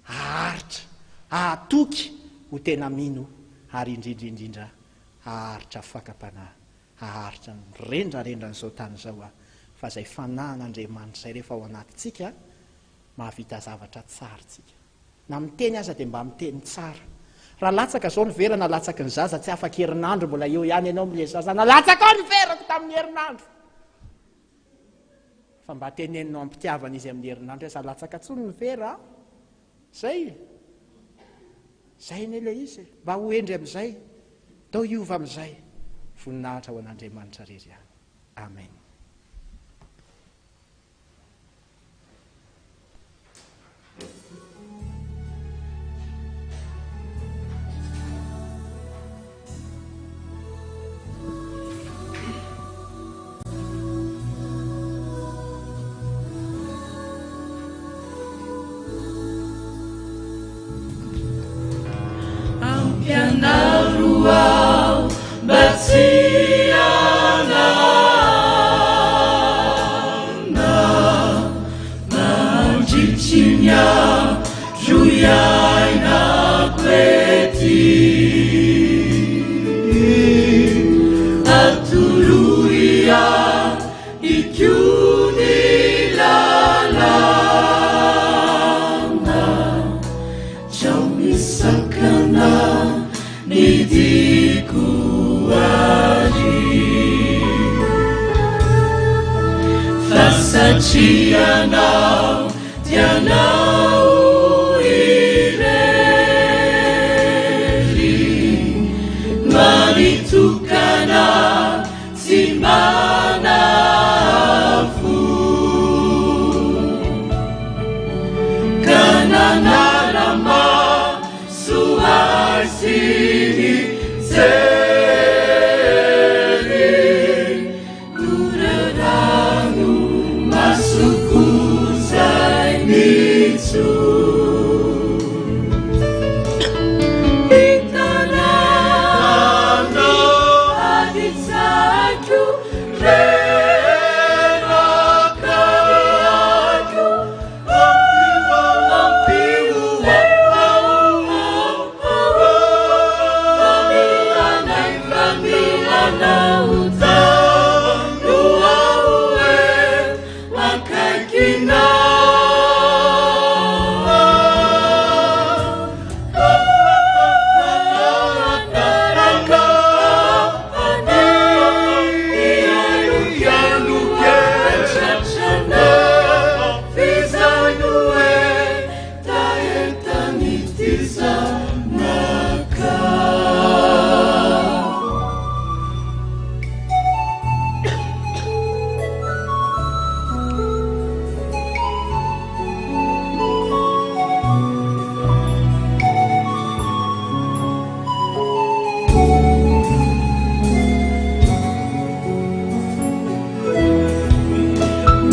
Haharitra, hahatoky ho tena mino ary indrindra indrindra haharitra fakam-panahy, haharitra ny rendrarendran'izao tany izao a! Fa izay fanahin'Andriamanitra izay rehefa ao anatintsika, mahavita zavatra tsara tsika. Na miteny aza dia mba miteny tsara. Raha latsaka zao ny vera na latsaky ny zaza tsy afaka herinandro mbola eo ihany ianao amle zaza nalatsakao ny verako tamin'ny herinandro. Fa mba teneninao am-pitiavana izy amin'ny herinandro hoe aza latsaka tsony ny vera a! Zay e! Zay anie ilay izy e! Mba ho hendry amin'izay, ndao hiova amin'izay. Voninahitra ho an'Andriamanitra rery ihany. Amen. Ampianaro aho mba tsy hanana mandritry ny andro iainako ety. Atoroy ahy koa ny lalana Sao misakana ny diako ary Fa satria anao dia anao irery Manitokana tsy manafo Ka nanara-maso ahy sy nijery Ireo ranomasoko izay nitsoa Hitanao adin-tsaiko reraka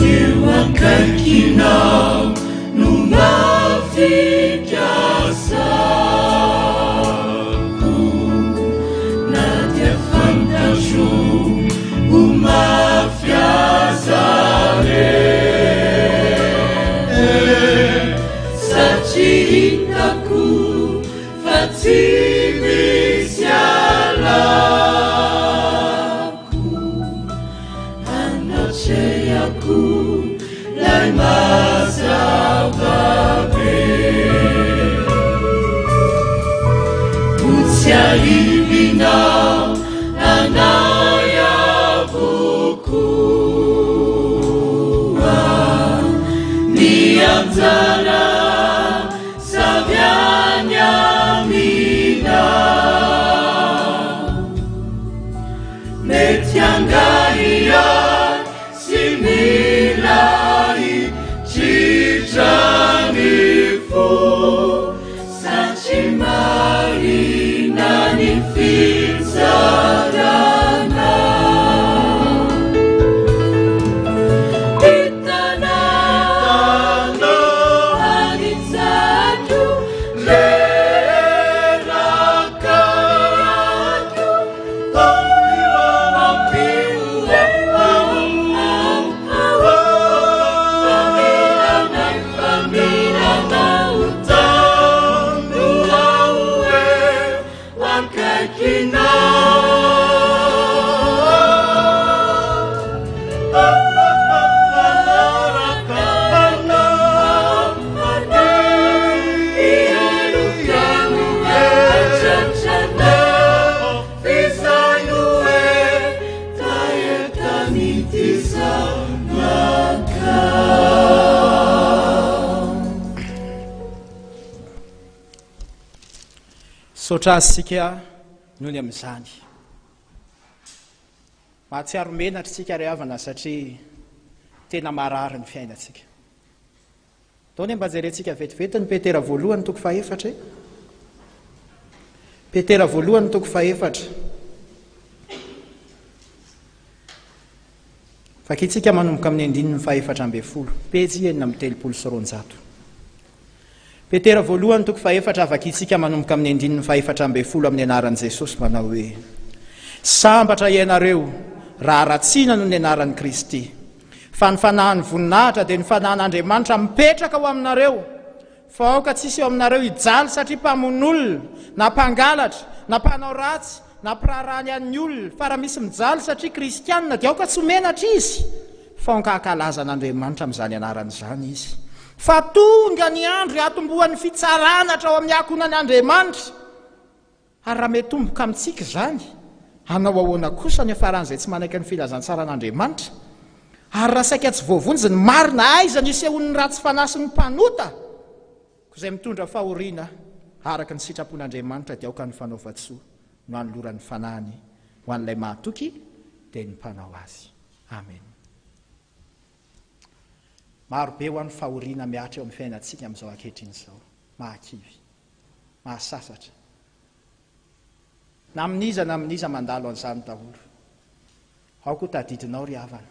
Eo akaikinao no mba fikasako Na dia fantatro ho mafy aza re Satria hitako fa tsy misy alako Anatrehako lay mazava be Ho tsiahivinao anay avokoa. anjara avy any aminao. Mety hangahiahy sy mila hitritra ny fo, satria marina ny fitsaranao. Hitanao an'itsako reraka Misaotra azy isika noho ny amin'izany. Mahatsiaro menatra isika ry havana satria tena marary ny fiainantsika. Ndao anie mba jerentsika vetivety ny Petera voalohany toko fahefatra e. Petera voalohany toko fahefatra. Vakintsika manomboka amin'ny andininy faha-14, pejy 236. Petera voalohany toko fahefatra vakintsika manomboka amin'ny andininy faha-14 amin'ny anaran'i Jesosy manao hoe, Sambatra ianareo raha ratsiana noho ny anaran'i Kristy, fa ny fanahin'ny voninahitra dia ny fanahin'Andriamanitra mipetraka ao aminareo. Fa aoka tsy hisy eo aminareo hijaly satria mpamono olona, na mpangalatra, na mpanao ratsy, na mpiraharaha ny an'ny olona, fa raha misy mijaly satria kristiana, dia aoka tsy ho menatra izy, fa aoka hankalaza an'Andriamanitra amin'izany anarana izany izy. Fa tonga ny andro hiatombohan'ny fitsarana hatrao amin'ny ankohonan'Andriamanitra. Ary raha miatomboka amintsika izany, hanao ahoana kosa ny hafaran'izay tsy manaiky ny filazantsaran'Andriamanitra? Ary raha saika tsy voavonjy ny marina, aiza no hisehoan'ny ratsy fanahy sy ny mpanota? Koa izay mitondra fahoriana araka ny sitrapon'Andriamanitra dia aoka ny fanaovan-tsoa no hanoloran'ny fanahiny ho an'ilay mahatoky, dia ny mpanao azy. Amena. Maro be ho an'ny fahoriana mihatra eo amin'ny fiainantsika amin'izao ankehitriny izao. Mahakivy. Mahasasatra. Na amin'iza na amin'iza mandalo an'izany daholo. Aoka ho tadidinao ry havana.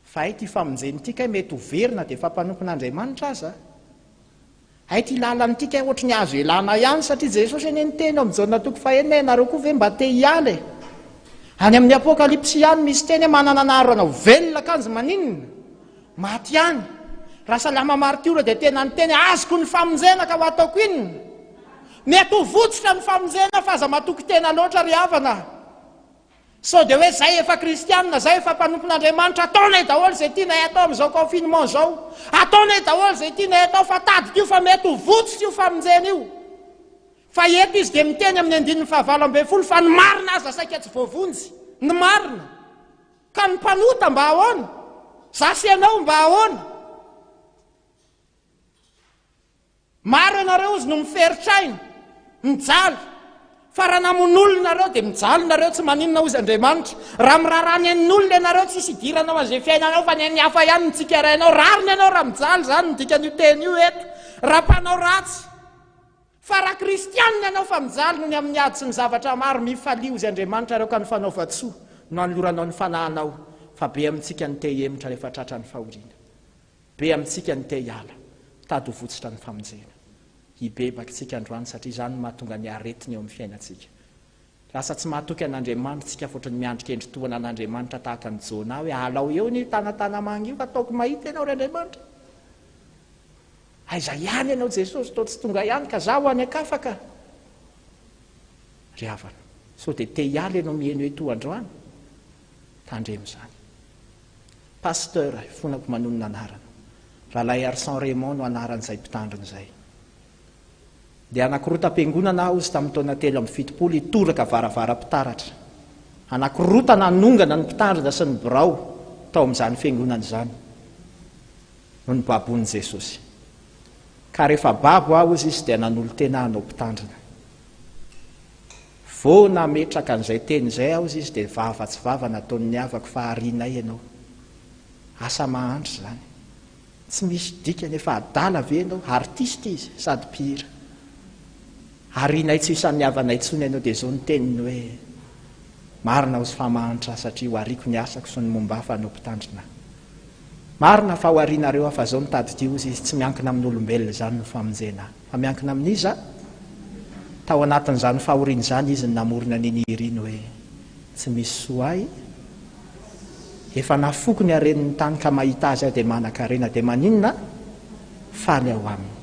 Fa hay ity famonjena ity kay mety ho very na dia efa mpanompon'Andriamanitra aza. Hay ity lalana ity kay ohatry ny azo elana ihany satria Jesosy anie niteny ao amin'ny Jaona toko fahenina hoe ianareo koa ve mba te hiala e? Any amin'ny Apokalypsy ihany misy teny hoe manana anarana ho velona kanjo maninona? Maty ihany. Raha salama martiora dia tena niteny azoko ny famonjena ka ho ataoko inona? Mety ho votsotra ny famonjena fa aza matoky tena loatra ry havana. Sao dia hoe zay efa kristianina, zay efa mpanompon'Andriamanitra, ataonay daholo izay tianay atao amin'izao confinement izao. Ataonay daholo izay tianay atao fa tadidio fa mety ho votsotra io famonjena io. Fa eto izy dia miteny amin'ny andininy fahavalo ambin'ny folo fa ny marina aza saika tsy voavonjy. Ny marina. Ka ny mpanota mba ahoana? Za sy ianao mba ahoana? Maro ianareo ozy no miferitraina, mijaly. Fa raha namono olona nareo dia mijaly nareo, tsy maninona ozy Andriamanitra. Raha miraharaha ny ain'olona ianareo, tsisy idiranao an'izay fiainanao fa ny ain'ny hafa ihany no tsikerainao. Rariny ianao raha mijaly, izany no dikan'io teny io eto. Raha mpanao ratsy. Fa raha kristianina ianao fa mijaly noho ny amin'ny ady sy ny zavatra maro, mifalia ozy Andriamanitra ireo ka ny fanaovan-tsoa no anoloranao ny fanahinao, fa be amintsika ny te hihemotra rehefa tratran'ny fahoriana. Be amintsika ny te hiala, mitady ho votsotra ny famonjena. Hibebaka isika androany satria izany no mahatonga ny aretina eo amin'ny fiainantsika. Lasa tsy mahatoky an'Andriamanitra isika fa ohatran'ny miandry kendry tohana an'Andriamanitra tahaka an'i Jona hoe alao eo anie io tanatanamanga io fa ataoko mahita ianao ry Andriamanitra. Aiza ihany ianao Jesosy toa tsy tonga ihany ka za ho any an-kafa ka. Ry havana, sao dia te hiala ianao miheno eto androany? Tandremo izany. Pasteur, ifonako manonona anarana. Rahalahy Arsan Raymond no anaran'izay mpitandrina izay. Dia anakorotam-piangonana aho izy tamin'ny taona 73 hitoraka varavaram-pitaratra. Anakorotana hanongana ny mpitandrina sy ny birao tao amin'izany fiangonana izany no nibaboan'i Jesosy. Ka rehefa babo aho hozy izy dia nanolo-tena hanao mpitandrina. Vao nametraka an'izay teny izay aho hozy izy dia vava tsy vava nataon'ny havako fa harianay ianao. Asa mahantra izany. Tsy misy dikany, efa adala ve ianao? Artiste izy sady mpihira. Harianay tsy ho isan'ny havanay intsony ianao dia izao ny teniny hoe, Marina hozy fa mahantra aho satria ho ariako ny asako sy ny momba ahy fa hanao mpitandrina aho. Marina fa ho arianareo aho fa izao no tadidio hozy izy, tsy miankina amin'olombelona izany ny famonjena ahy fa miankina amin'iza? Tao anatin'izany fahoriana izany izy no namorona an'iny hira iny hoe, Tsy misy soa ahy, efa nafoiko ny haren'ny tany ka mahita azy aho dia manan-karena dia maninona? Faly aho aminy.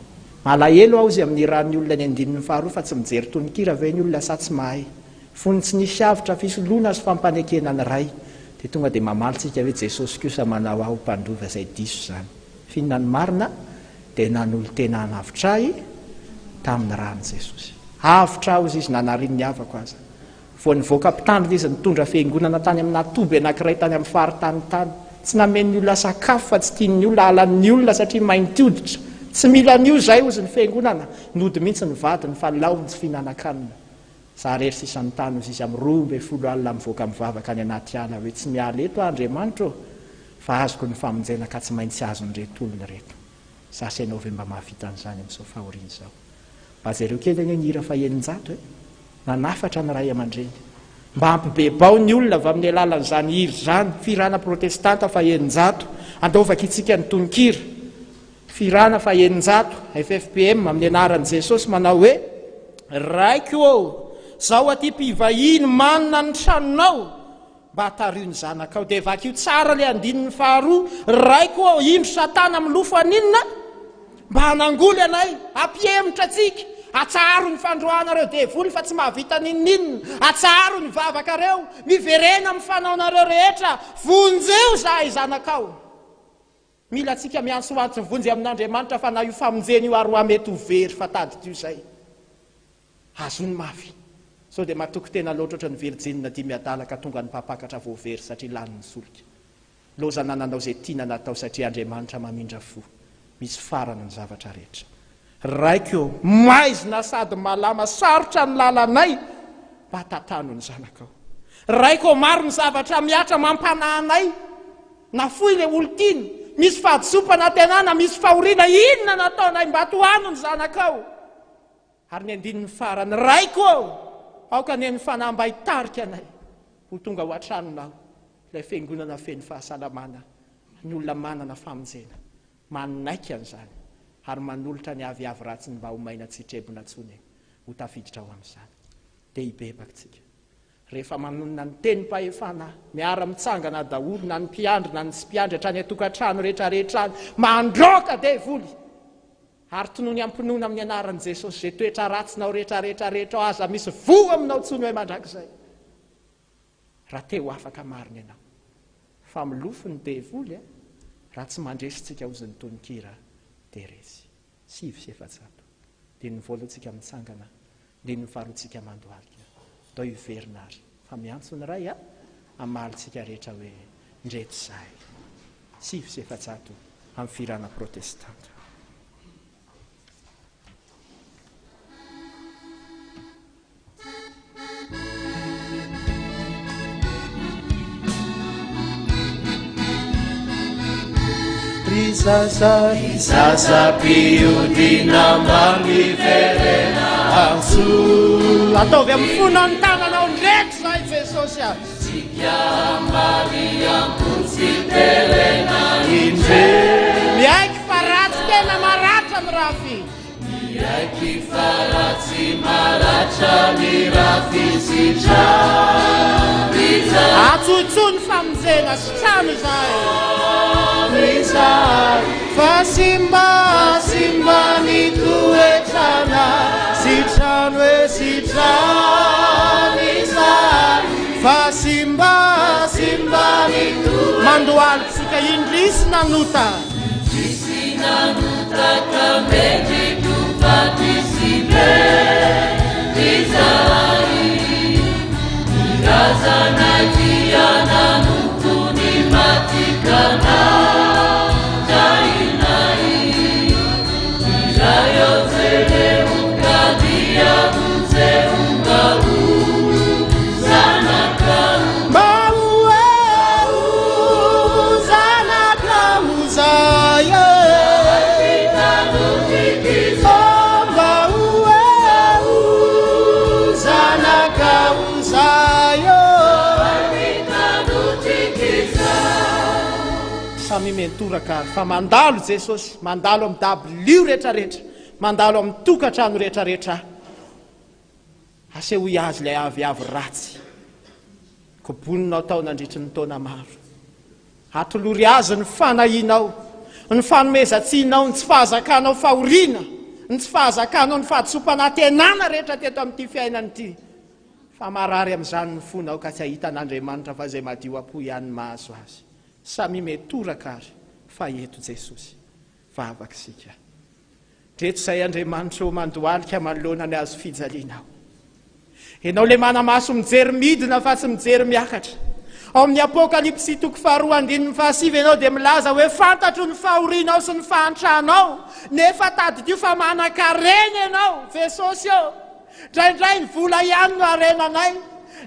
Malahelo aho hozy amin'ny hiran'ny olona ny andininy faharoa fa tsy mijery tononkira ve ny olona sa tsy mahay? Fony tsy nisy avotra fisoloana sy fampanekena ny Ray dia tonga dia mamaly tsika hoe Jesosy kosa manao ahy ho mpandova izay diso izany. F'inona ny marina? Dia nanolo-tena hanavotra ahy tamin'ny ran'i Jesosy. Avotra aho hozy izy na narian'ny havako aza. Vao nivoaka mpitandrina izy nitondra fiangonana tany aminà toby anankiray tany amin'ny faritany tany. Tsy namen'ny olona sakafo fa tsy tian'ny olona, halan'ny olona satria mainty hoditra. Tsy mila an'io izay hozy ny fiangonana. Nody mihitsy ny vadiny fa lao ny tsy fihinanan-kanina. Za rery sisa ny tany hozy izy amin'ny 12 alina mivoaka mivavaka any anaty ala hoe tsy miala eto aho Andriamanitra ô fa azoko ny famonjena ka tsy maintsy azon'ireto olona ireto. Za sy ianao ve mba mahavita an'izany amin'izao fahoriana izao? Mba jereo kely anie ny hira faha-600 e! Nanafatra ny ray aman-dreny. Mba ampibebao ny olona avy amin'ny alalan'izany hira izany, fihirana protestanta faha-600. Andao vakintsika ny tononkira. Fihirana faha-600, FFPM, amin'ny anaran'i Jesosy manao hoe, Raiko ô, zaho aty mpivahiny manana ny tranonao, Mba tariho ny zanakao. Dia vakio tsara ilay andininy faharoa, Raiko ô, indro Satana milofo haninona? Mba hanangoly anay, hampihemotra antsika. Atsaharo ny fandroahanareo devoly fa tsy mahavita n'inon'inona. Atsaharo ny vavakareo. Miverena amin'ny fanaonareo rehetra. Vonjeo izahay zanakao. Mila antsika miantsoantso vonjy amin'Andriamanitra fa na io famonjena io ary hoa mety ho very fa tadidio izay. Azony mafy. Sao dia matoky tena loatra ohatran'ny virjinina dimy adala ka tonga ny mpampakatra vao very satria lany ny solika. Lozana nanao izay tiana natao satria Andriamanitra mamindra fo. Misy farany ny zavatra rehetra. Raiko ô, maizina sady malama sarotra ny lalanay, mba tantano ny zanakao. Raiko ô, maro ny zavatra mihatra mampanahy anay. Nafoy ilay olon-tiana. Misy fahadisoam-panantenana, misy fahoriana, inona nataonay mba tohano ny zanakao? Ary ny andininy farany, Raiko ô, aoka anie ny Fanahy mba hitarika anay ho tonga ao an-tranonao, ilay fiangonana feno fahasalamana, ny olona manana famonjena, manaiky an'izany, ary manolotra ny aviavy ratsiny mba ho maina tsy hitrebona intsony ho tafiditra ao amin'izany. Dia hibebaka isika. Rehefa manonona ny tenim-pahefana, miara-mitsangana daholo na ny mpiandry na ny tsy mpiandry hatrany an-tokantrano rehetrarehetra any, mandroaka devoly! Ary tonony am-pinoana amin'ny anaran'i Jesosy izay toetra ratsinao rehetra rehetra rehetra ao aza misy voa aminao intsony hoe mandrakizay raha te ho afaka marina ianao fa milofo ny devoly a raha tsy mandresy tsika hozy ny tononkira dia resy 409 dia ny voalohany tsika mitsangana dia ny faharoa tsika mandohalika ndao hiverina ary fa miantso ny Ray a hamaly tsika rehetra hoe ndreto zahay 409 amin'ny fihirana protestanta. Ry zaza, ry zaza mpiodina mba miverena antso. Ataovy amin'ny fonao ny tananao ndreto zay Jesosy a. Tsika Maria tsy terena indre. Miaiky fa ratsy tena maratra ny rafy. Miaiky fa ratsy maratra ny rafy sitra. Atsoitsoy ny famonjena sy trano izahay. Fa simba simba ny toetrana sy trano e sy trano izahay. Fa simba simba ny mandohalitsika indrisy nanota. Indrisy nanota ka mendrika ho faty sy very izahay. Ny razanay dia nanompo ny maty ka nandrainay. Ny ray. Samia miantoraka ary fa mandalo Jesosy, mandalo amin'ny dabilio rehetrarehetra, mandalo amin'ny tokantrano rehetrarehetra. Asehoy azy ilay aviavy ratsy koboninao tao nandritry ny taona maro. Atolory azy ny fanahianao, ny fanomezan-tsinao, ny tsy fahazakanao fahoriana, ny tsy fahazakanao ny fahadisoam-panantenana rehetra teto amin'ity fiainana ity. Fa marary amin'izany ny fonao ka tsy hahita an'Andriamanitra fa izay madio am-po ihany no mahazo azy. Samia mitoraka ary fa eto Jesosy. Vavaka isika. Ndreto izay Andriamanitra ô mandohalika manoloana ny hazo fijalianao. Ianao ilay mana-maso mijery midina fa tsy mijery miakatra. Ao amin'ny Apokalypsy toko faharoa andininy fahasivy ianao dia milaza hoe fantatro ny fahorianao sy ny fahantranao, nefa tadidio fa manan-karena ianao, Jesosy ô. Indraindray ny vola ihany no harenanay,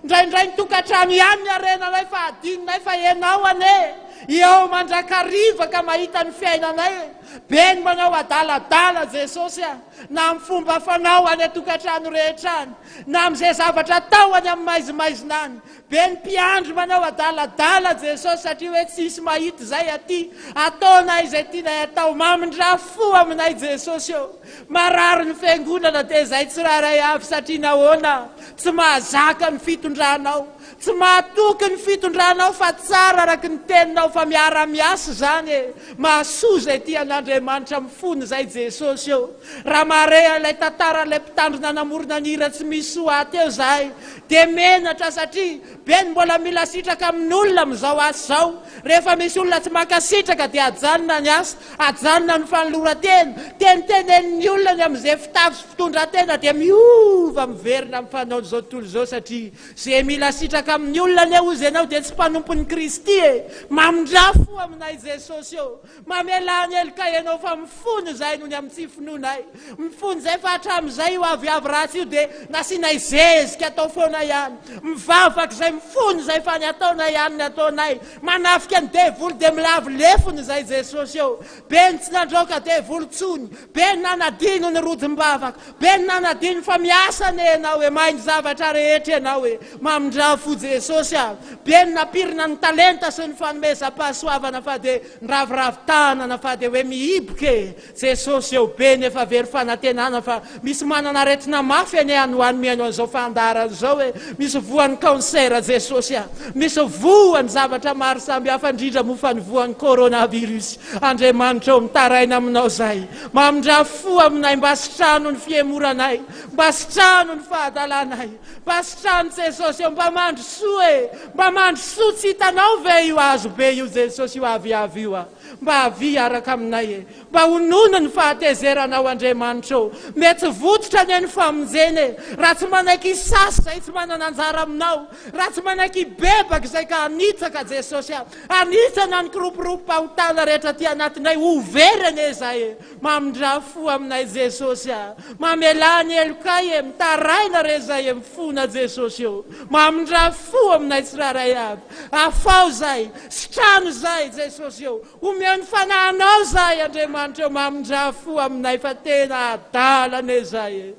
indraindray ny tokantrano ihany ny harenanay fa adinonay fa ianao anie eo mandrakariva ka mahita ny fiainanay e. Be ny manao adaladala Jesosy a, na amin'ny fomba fanao any an-tokantrano rehetra any, na amin'izay zavatra atao any amin'ny maizimaizina any. Be ny mpiandry manao adaladala Jesosy satria hoe tsisy mahita izay aty, ataonay izay tianay atao, mamindrà fo aminay Jesosy ô. Marary ny fiangonana dia izay tsirairay avy satria nahoana? Tsy mahazaka ny fitondranao, tsy mahatoky ny fitondranao fa tsara araky ny teninao fa miara-miasa izany e, mahasoa izay tia an'Andriamanitra mifona izay Jesosy ô. Raha mahare ilay tantaran'ilay mpitandrina namorona ny hira tsy misy soa teo izahay Dia menatra satria be ny mbola mila sitraka amin'olona amin'izao asa izao. Rehefa misy olona tsy mankasitraka dia ajanona ny asa, ajanona ny fanoloran-tena. Tenitenenin'ny olona ny amin'izay fitafy sy fitondran-tena dia miova miverina amin'ny fanaon'izao tontolo izao satria izay mila sitraka amin'ny olona anie hozy ianao dia tsy mpanompon'i Kristy e! Mamindrà fo aminay Jesosy ô! Mamelà ny heloka ianao fa mifona izahay noho ny amin'ny tsy finoanay. Mifona izahay fa hatramin'izay io aviavy ratsy io dia nasianay zezika atao foana ihany. Mivavaka izahay mifona izahay fa ny ataonay ihany ny ataonay. Manafika ny devoly dia milavo lefona izahay Jesosy ô. Be ny tsy nandroaka devoly intsony, be ny nanadino ny rodim-bavaka, be ny nanadino fa miasa anie ianao e, mahay ny zavatra rehetra ianao e. Mamindrà fo Jesosy a. Be ny nampirina ny talenta sy ny fanomezam-pahasoavana fa dia Miraviravy tanana fa dia hoe mihiboka e! Jesosy eo be nefa very fanantenana fa misy manana aretina mafy anie any ho any mihaino an'izao fandaharana izao e! Misy voan'ny cancer Jesosy a! Misy voan'ny zavatra maro samy hafa indrindra moa fa ny voan'ny coronavirus. Andriamanitra ô mitaraina aminao zahay. Mamindrà fo aminay mba sitrano ny fihemoranay, mba sitrano ny fahadalanay. Mba sitrano Jesosy ô mba mandrosoa e! Mba mandrosoa tsy hitanao ve io hazo be io Jesosy io aviavy io a! Mba avia hiaraka aminay e! Mba honono ny fahatezeranao Andriamanitra ô! Mety votitra anie ny famonjena e! Raha tsy manaiky hisasa izay tsy manana anjara aminao, raha tsy manaiky hibebaka izay ka hanitsaka Jesosy a! Hanitsana ny kiropiropim-pahotana rehetra aty anatinay ho very anie izay e! Mamindrà fo aminay Jesosy a! Mamelà ny helokay e! Mitaraina re zay e! Mifona Jesosy ô! Mamindrà fo aminay tsirairay avy! Afaho zay! Sitrano zay Jesosy ô! Omeo ny fanahinao zay Andriamanitra ô! Mamindrà fo aminay fa tena adala anie zay e!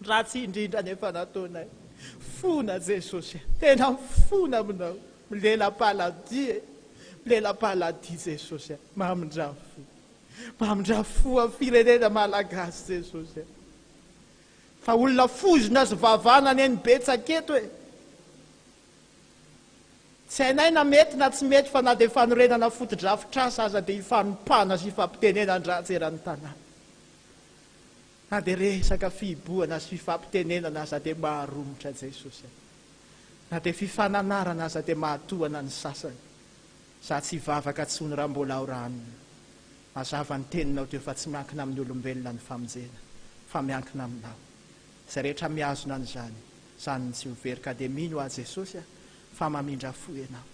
Ratsy indrindra nefa nataonay! Fona Jesosy e! Tena mifona aminao! Milela-paladia e! Milela-paladia Jesosy a! Mamindrà fo! Mamindra fo amin'ny firenena malagasy Jesosy a. Fa olona fozona sy vavana anie ny betsaka eto e. Tsy hainay na mety na tsy mety fa na dia fanorenana fotodrafitrasa aza dia ifanompana sy ifampitenenan-dratsy eran'ny tanàna. Na dia resaka fihibohana sy fifampitenenana aza dia maharomotra Jesosy a. Na dia fifananarana aza dia mahatohana ny sasany. Za tsy hivavaka tsony raha mbola ao ranona. Mazava ny teninao teo fa tsy miankina amin'ny olombelona ny famonjena fa miankina aminao. Izay rehetra mihazona an'izany, zany ny tsy ho very ka dia mino aho Jesosy a fa mamindra fo ianao.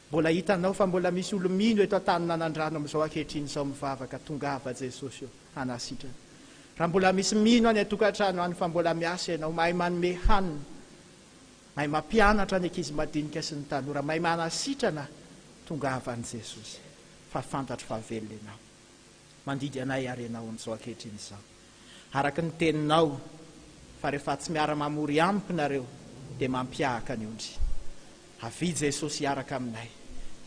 Mbola hitanao fa mbola misy olo mino eto an-tanin'Anandrano amin'izao ankehitriny izao mivavaka tongava Jesosy o hanasitrana. Raha mbola misy mino any an-tokantrano any fa mbola miasa ianao mahay manome hanina Mahay mampianatra ny ankizy madinika sy ny tanora, mahay manasitrana, tongava any Jesosy fa fantatro fa velona Ianao. Mandidy anay ary Ianao amin'izao ankehitriny izao. Araka ny teninao fa rehefa tsy miara-mamory amiko nareo dia mampiahaka ny ondry. Avia Jesosy hiaraka aminay.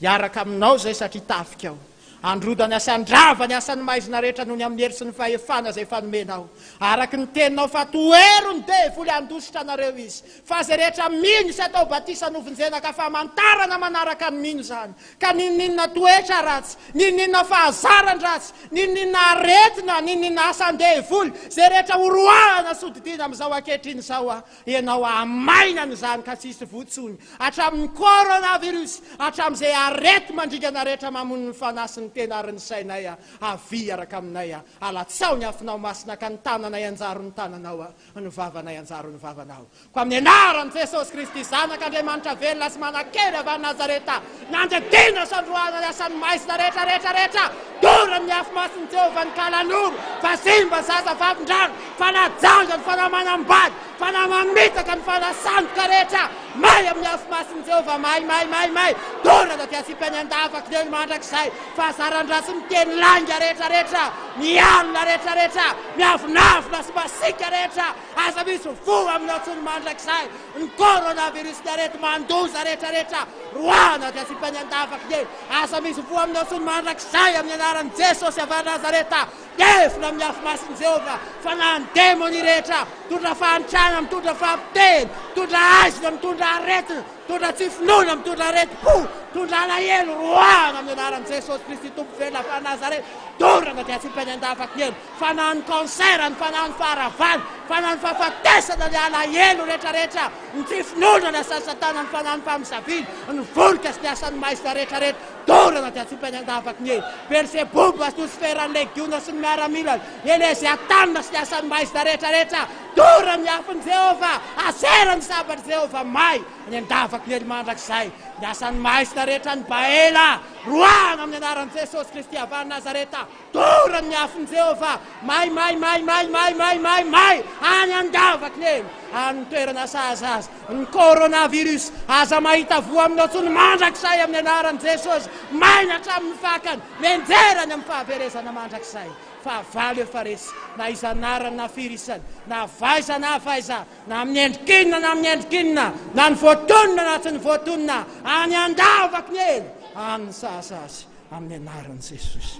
Hiaraka aminao izay satria tafika aho. Handrodana sy handrava ny asan'ny maizina rehetra noho ny amin'ny hery sy ny fahefana izay efa nomenao. Araka ny teninao fa tohero ny devoly handositra anareo izy. Fa izay rehetra mino sy atao batisa novonjena ka famantarana manaraka ny mino izany. Ka n'inon'inona toetra ratsy, n'inon'inona fahazaran-dratsy, n'inon'inona aretina, n'inon'inona asan-devoly, izay rehetra horoahana sy hodidiana amin'izao ankehitriny izao aho, Ianao hahamaina an'izany ka tsy hisy voa intsony, hatramin'ny coronavirus, hatramin'izay areti-mandringana rehetra mamono ny fanahy sy ny tena ary ny sainay, avia hiaraka aminay, alatsaho ny afonao masina ka ny tananay hanjary ny tananao, ny vavanay hanjary ny vavanao. Koa amin'ny anaran'i Jesosy Kristy Zanak'Andriamanitra velona sy manan-kery avy any Nazareta, nandidiana sy androahana ny asan'ny maizina rehetra rehetra rehetra, doran'ny afo masin'i Jehovah ny kalanoro, vazimba, zaza vavin-drano, Fanahy janga, ny fanahy manambady, fanahy mamitaka, ny fanahy sandoka rehetra, may amin'ny afo masin'i Jehovah, may, may, may, may, dorana dia atsipy any an-davaky ny helo mandrakizay, fahazaran-dratsy miteny lainga rehetra rehetra, mialona rehetra rehetra, miavonavona sy masiaka rehetra, aza misy voa aminao intsony mandrakizay, ny coronavirus, ny areti-mandoza rehetra rehetra, roahana dia atsipy any an-davaky ny helo, aza misy voa aminao intsony mandrakizay, amin'ny anaran'i Jesosy avy any Nazareta. Levona amin'ny afo masin'i Jehovah, fanahin'ny demonia rehetra, mitondra fahantrana, mitondra fampitehina, mitondra haizina, mitondra aretina, mitondra tsy finoana, mitondra aretim-po, mitondra alahelo, roahana amin'ny anaran'i Jesosy Kristy Tompo velona avy any Nazareta, dorana dia atsipy any an-davaky ny helo, fanahin'ny cancer, ny fanahin'ny faharavana, fanahin'ny fahafatesana, ny alahelo rehetra rehetra, ny tsy finoana, ny asan'i Satana, ny fanahin'ny famosaviana, ny vorika sy ny asan'ny maizina rehetra rehetra. Dorana dia atsipy any an-davaky ny helo. Belzeboba sy Losifera ny legiona sy ny miaramilany, Eleziatana sy ny asan'ny maizina rehetra rehetra. Dorany ny afon'i Jehovah, Asera ny sabatr'i Jehovah may any an-davaky ny helo mandrakizay. Ny asan'ny maizina rehetra ny Baela, roahana amin'ny anaran'i Jesosy Kristy avy any Nazareta. Dorany ny afon'i Jehovah, may, may, may, may, may, may, may, may, any an-davaky ny helo, any toerana sahaza azy. Ny coronavirus, aza mahita voa aminao intsony mandrakizay amin'ny anaran'i Jesosy, maina hatramin'ny fakany, mianjera any amin'ny fahaverezana mandrakizay. Fahavalo efa resy, na iza anarany na firy isany, na avy aiza na avy aiza, na amin'ny endrik'inona na amin'ny endrik'inona, na ny voatonona na tsy ny voatonona, any an-davaky ny helo, any ny sahaza azy. Amin'ny anaran'i Jesosy.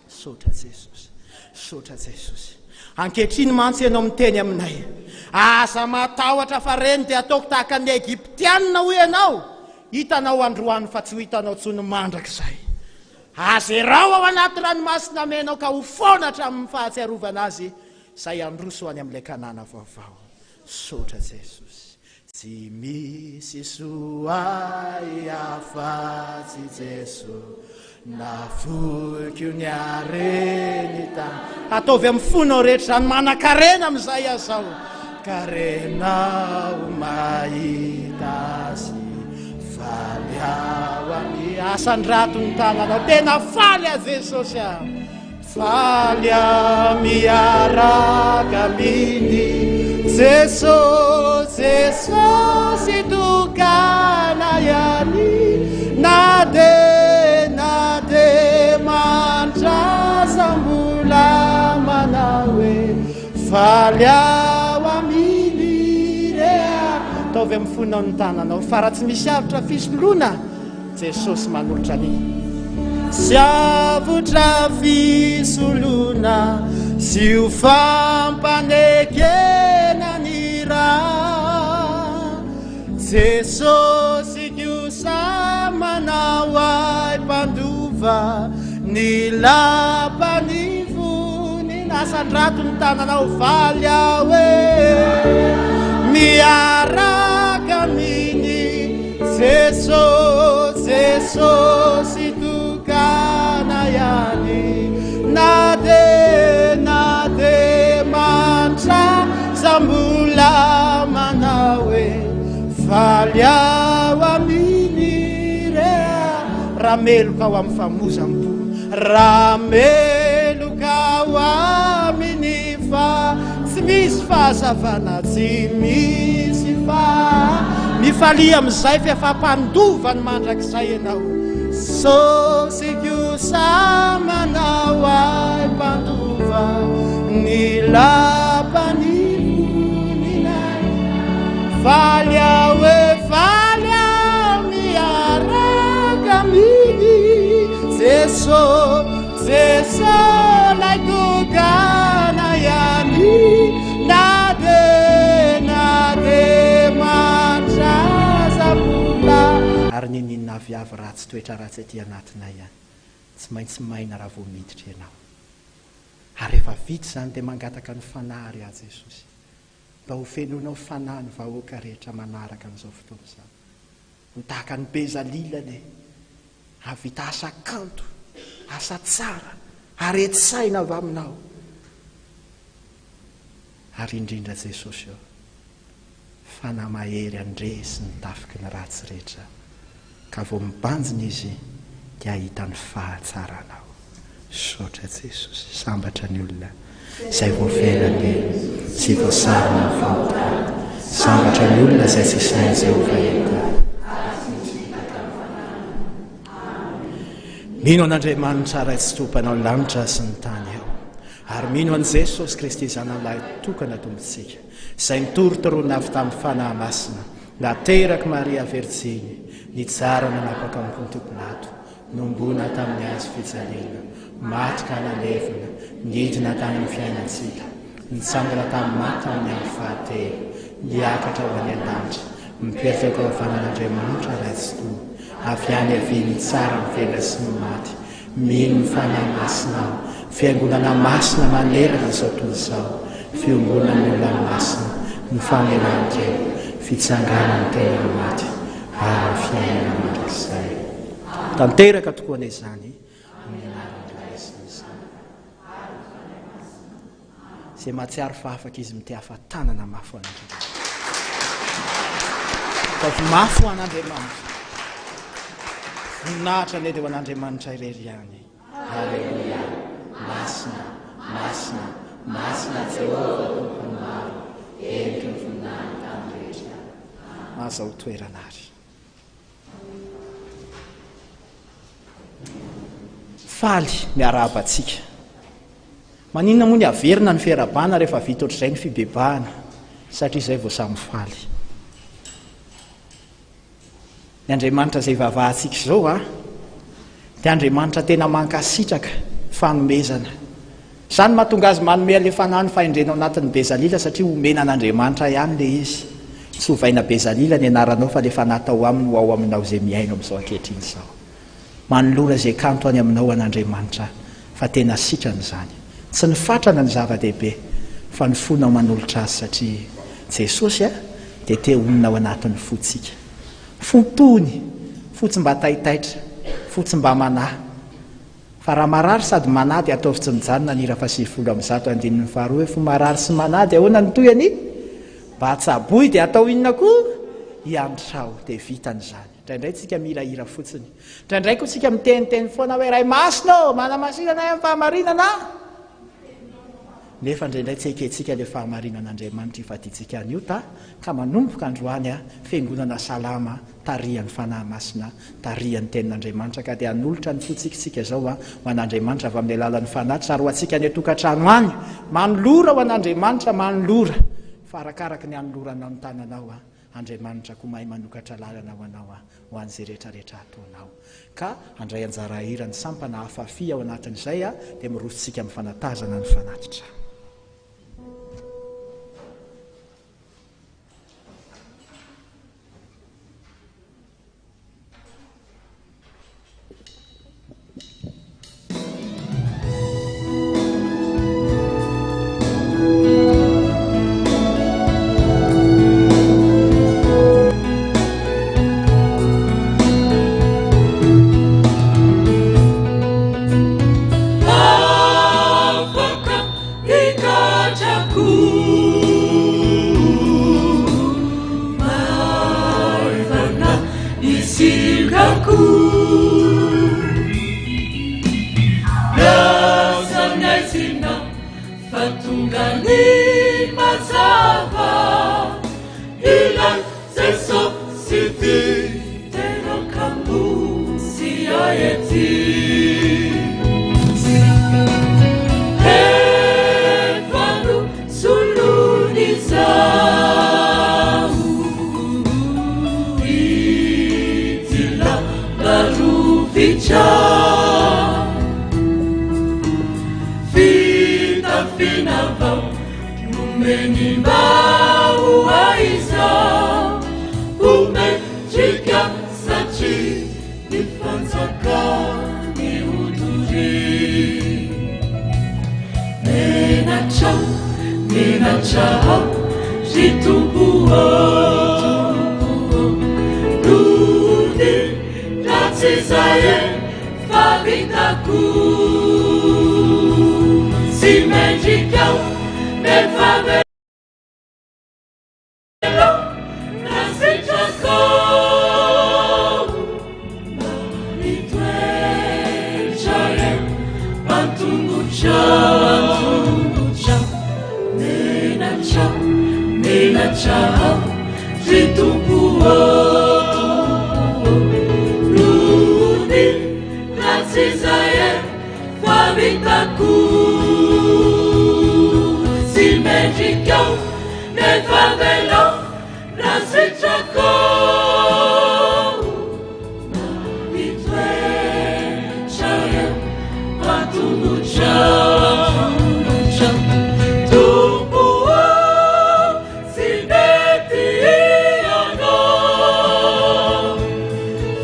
Misaotra Jesosy. Misaotra Jesosy. Ankehitriny mantsy ianao miteny aminay. Aza matahotra fa reny dia ataoko tahaka ny Egyptianina hoy ianao. Hitanao androany fa tsy ho hitanao intsony mandrakizay. Azerao ao anaty ranomasina mena ao ka ho foana hatramin'ny fahatsiarovana azy izay handroso any amin'ilay Kanana vaovao. Misaotra Jesosy. Tsy misy soa ahy afa-tsy Jeso Nafoiko ny hareny tany. Ataovy amin'ny fonao rehetra izany, manan-karena amin'izay azao. Karena ho mahita azy, faly aho amin'ny asandrato ny tananao. Tena faly aho Jesosy ah. Faly aho miaraka aminy Jesosy, Jesosy tokana ihany na de na de mandraza mbola manao hoe faly aho aminy rea. Ataovy amin'ny fonao ny tananao fa raha tsy misy avotra fisoloana Jesosy manolotra ny Sy avotra fisoloana Sy ho fampanekena ny ra Jesosy kosa manao ahy mpandova Ny lapan'ny vonina Asandrato ny tananao faly aho e Miaraka aminy Jesosy, Jesosy tokana ihany Na de, na de mantra za mbola manao hoe Faly aho aminy rea Raha meloka ao amin'ny famozam-po Raha meloka ao aminy fa Tsy misy fahazavana, tsy misy fa Mifalia amin'izay fa efa mpandova ny mandrakizay ianao. Sosy kosa manao ahy mpandova ny lapan'ny voninahitra. Faly aho e, faly aho miaraka aminao. Ary n'inon'inona aviavy ratsy toetra ratsy aty anatinay any, tsy maintsy maina raha vao miditra Ianao. Ary rehefa vita izany dia mangataka ny Fanahy ary aho Jesosy, mba ho fenoinao Fanahy ny vahoaka rehetra manaraka an'izao fotoana izao. Ho tahaka an'i Bezalila anie, hahavita asa kanto, asa tsara, haren-tsaina avy Aminao. Ary indrindra Jesosy ô, Fanahy mahery handresy ny tafiky ny ratsy rehetra, ka vao mibanjina izy dia hahita ny fahatsaranao. Misaotra Jesosy. Sambatra ny olona izay voavela ny helony sy voasarona ny fahotany. Sambatra ny olona izay tsy sain'i Jehovah heloka. Mino an'Andriamanitra Ray Tsitoha Mpanao ny lanitra sy ny tany aho, ary mino an'i Jesosy Kristy Zanany Lahy tokana Tompontsika, izay notorotoroina avy tamin'ny Fanahy Masina, naterak'i Maria Virjiny, nitsara nanapaka an'i Pontio Pilato, nohomboana tamin'ny hazo fijaliana, maty ka nalevina, nidina tany amin'ny fiainan-tsika, nitsangana tamin'ny maty tamin'ny andro fahatelo, niakatra ho any an-danitra, mipetraka eo havanan'Andriamanitra Ray Tsitoha, avy any havia mitsara ny velona sy ny maty, Mino ny Fanahy Masina aho, Fiangonana masina manerana izao tontolo izao, fiombonan'ny olona masina, ny famelan-keloka, fitsanganan'ny tena maty, ary ny fiainana mandrakizay. Tanteraka tokoa anie izany amin'ny anaran'ny Ray sy ny Zanaka. Izay mahatsiaro fa afaka izy mitehafa tanana mafy ho an'Andriamanitra. Ataovy mafy ho an'Andriamanitra. Voninahitra anie dia ho an'Andriamanitra irery ihany. Haleloia. Masina, masina, masina Jehovah Tompon'ny maro, heniky ny voninahiny tany rehetra. Mahazaho toerana ary. Faly miarahaba antsika. Maninona moa ny averina ny fiarahabana rehefa vita ohatr'izay ny fibebahana? Satria izay vao samy faly. Ny Andriamanitra izay ivavahantsika izao a, dia Andriamanitra tena mankasitraka fanomezana. Izany no mahatonga azy manome an'ilay fanahy ny fahendrena ao anatin'ny Bezalila satria omena an'Andriamanitra ihany ilay izy. Tsy ovaina Bezalila ny anaranao fa ilay fanahy tao aminy ho ao aminao izay mihaino amin'izao ankehitriny izao. Manolora izay kanto any aminao an'Andriamanitra fa tena sitrany izany. Tsy ny fatrana no zava-dehibe fa ny fonao manolotra azy satria Jesosy dia te honina ao anatin'ny fontsika. Fo tony, fo tsy mba taitaitra, fo tsy mba manahy. Fa raha marary sady manahy dia ataovy tsy mijanona ny hira faha 190 andininy faharoa hoe fo marary sy manahy dia ahoana ny tohiny? Mba tsaboy dia atao inona koa? Iantrao dia vitany izany. Indraindray tsika mila hira fotsiny. Indraindray koa tsika miteniteny foana hoe Ray Masina ô, manamasina anay amin'ny fahamarinana. Nefa indraindray tsy ekentsika ilay fahamarinan'Andriamanitra ifadiantsika anio ta, ka manomboka androany a, fiangonana salama, tarihan'ny Fanahy Masina, tarihan'ny Tenin'Andriamanitra, ka dia hanolotra ny fontsika isika izao a, ho an'Andriamanitra avy amin'ny alalan'ny Fanahy, tsaroantsika any an-tokantrano any, manolora ho an'Andriamanitra, manolora, fa arakaraky ny hanoloranao ny tananao a, Andriamanitra koa mahay manokatra lalana ho anao a, ho an'izay rehetra rehetra ataonao. Ka handray anjara hira ny sampana Afafi ao anatin'izay a, dia miroso tsika amin'ny fanatazana ny fanatitra. Afaka higadrako Maivana ny silkako Lasa ny aizina fa tonga ny mazava Ilay Jesosy ity teraka Mosia ety Efa nosoloiny izaho Ity lamba rovitra Fitafiana vao nomeny mba ho aiza Ho mendrika satria Noho ny ratsy izay efa vitako. Tsy mendrika aho nefa avelao raha sitrakao mba hitoetra eo an-tongotrao, an-tongotrao. Menatra, menatra aho, ry Tompo ô, Tompo ô, noho ny ratsy izay efa vitako. Tsy mendrika aho, nefa avelao raha sitrakao mba hitoetra eo an-tongotrao, an-tongotrao. Tompo ô, tsy mety Ianao,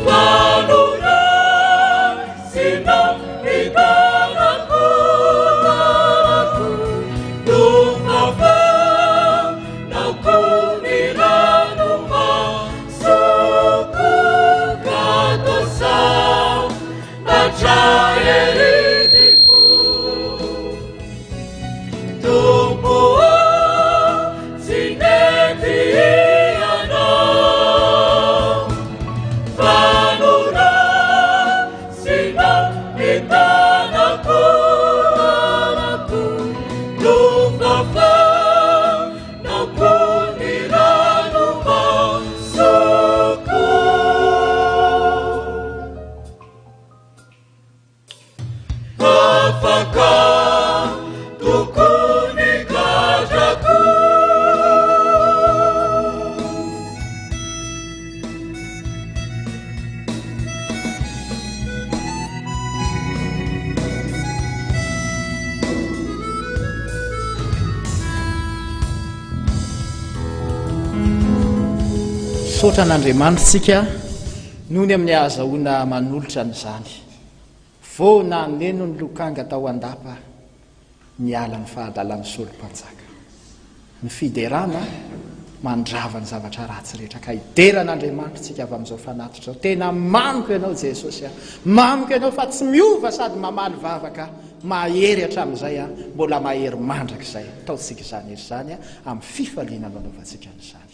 fa noraisinao ny tanako, nofafanao koa ny ranomasoko, ka toa sambatra ery ny fo. Tompo ô, tsy nety Ianao, fa noraisinao ny tanako, nofafanao koa ny ranomasoko. Afaka tokoa ny gadrako. Misaotra an'Andriamanitra isika noho ny amin'ny ahazahoana manolotra an'izany. Vao naneno ny lokanga tao an-dapa, niala ny fahadalan'i Saoly mpanjaka. Ny fiderana mandrava ny zavatra ratsy rehetra, ka hidera an'Andriamanitra isika avy amin'izao fanatitra izao. Tena mamiko Ianao Jesosy a! Mamiko Ianao fa tsy miova sady mamaly vavaka, mahery hatramin'izay a, mbola mahery mandrakizay. Ataontsika izany hery izany amin'ny fifaliana no anaovantsika an'izany.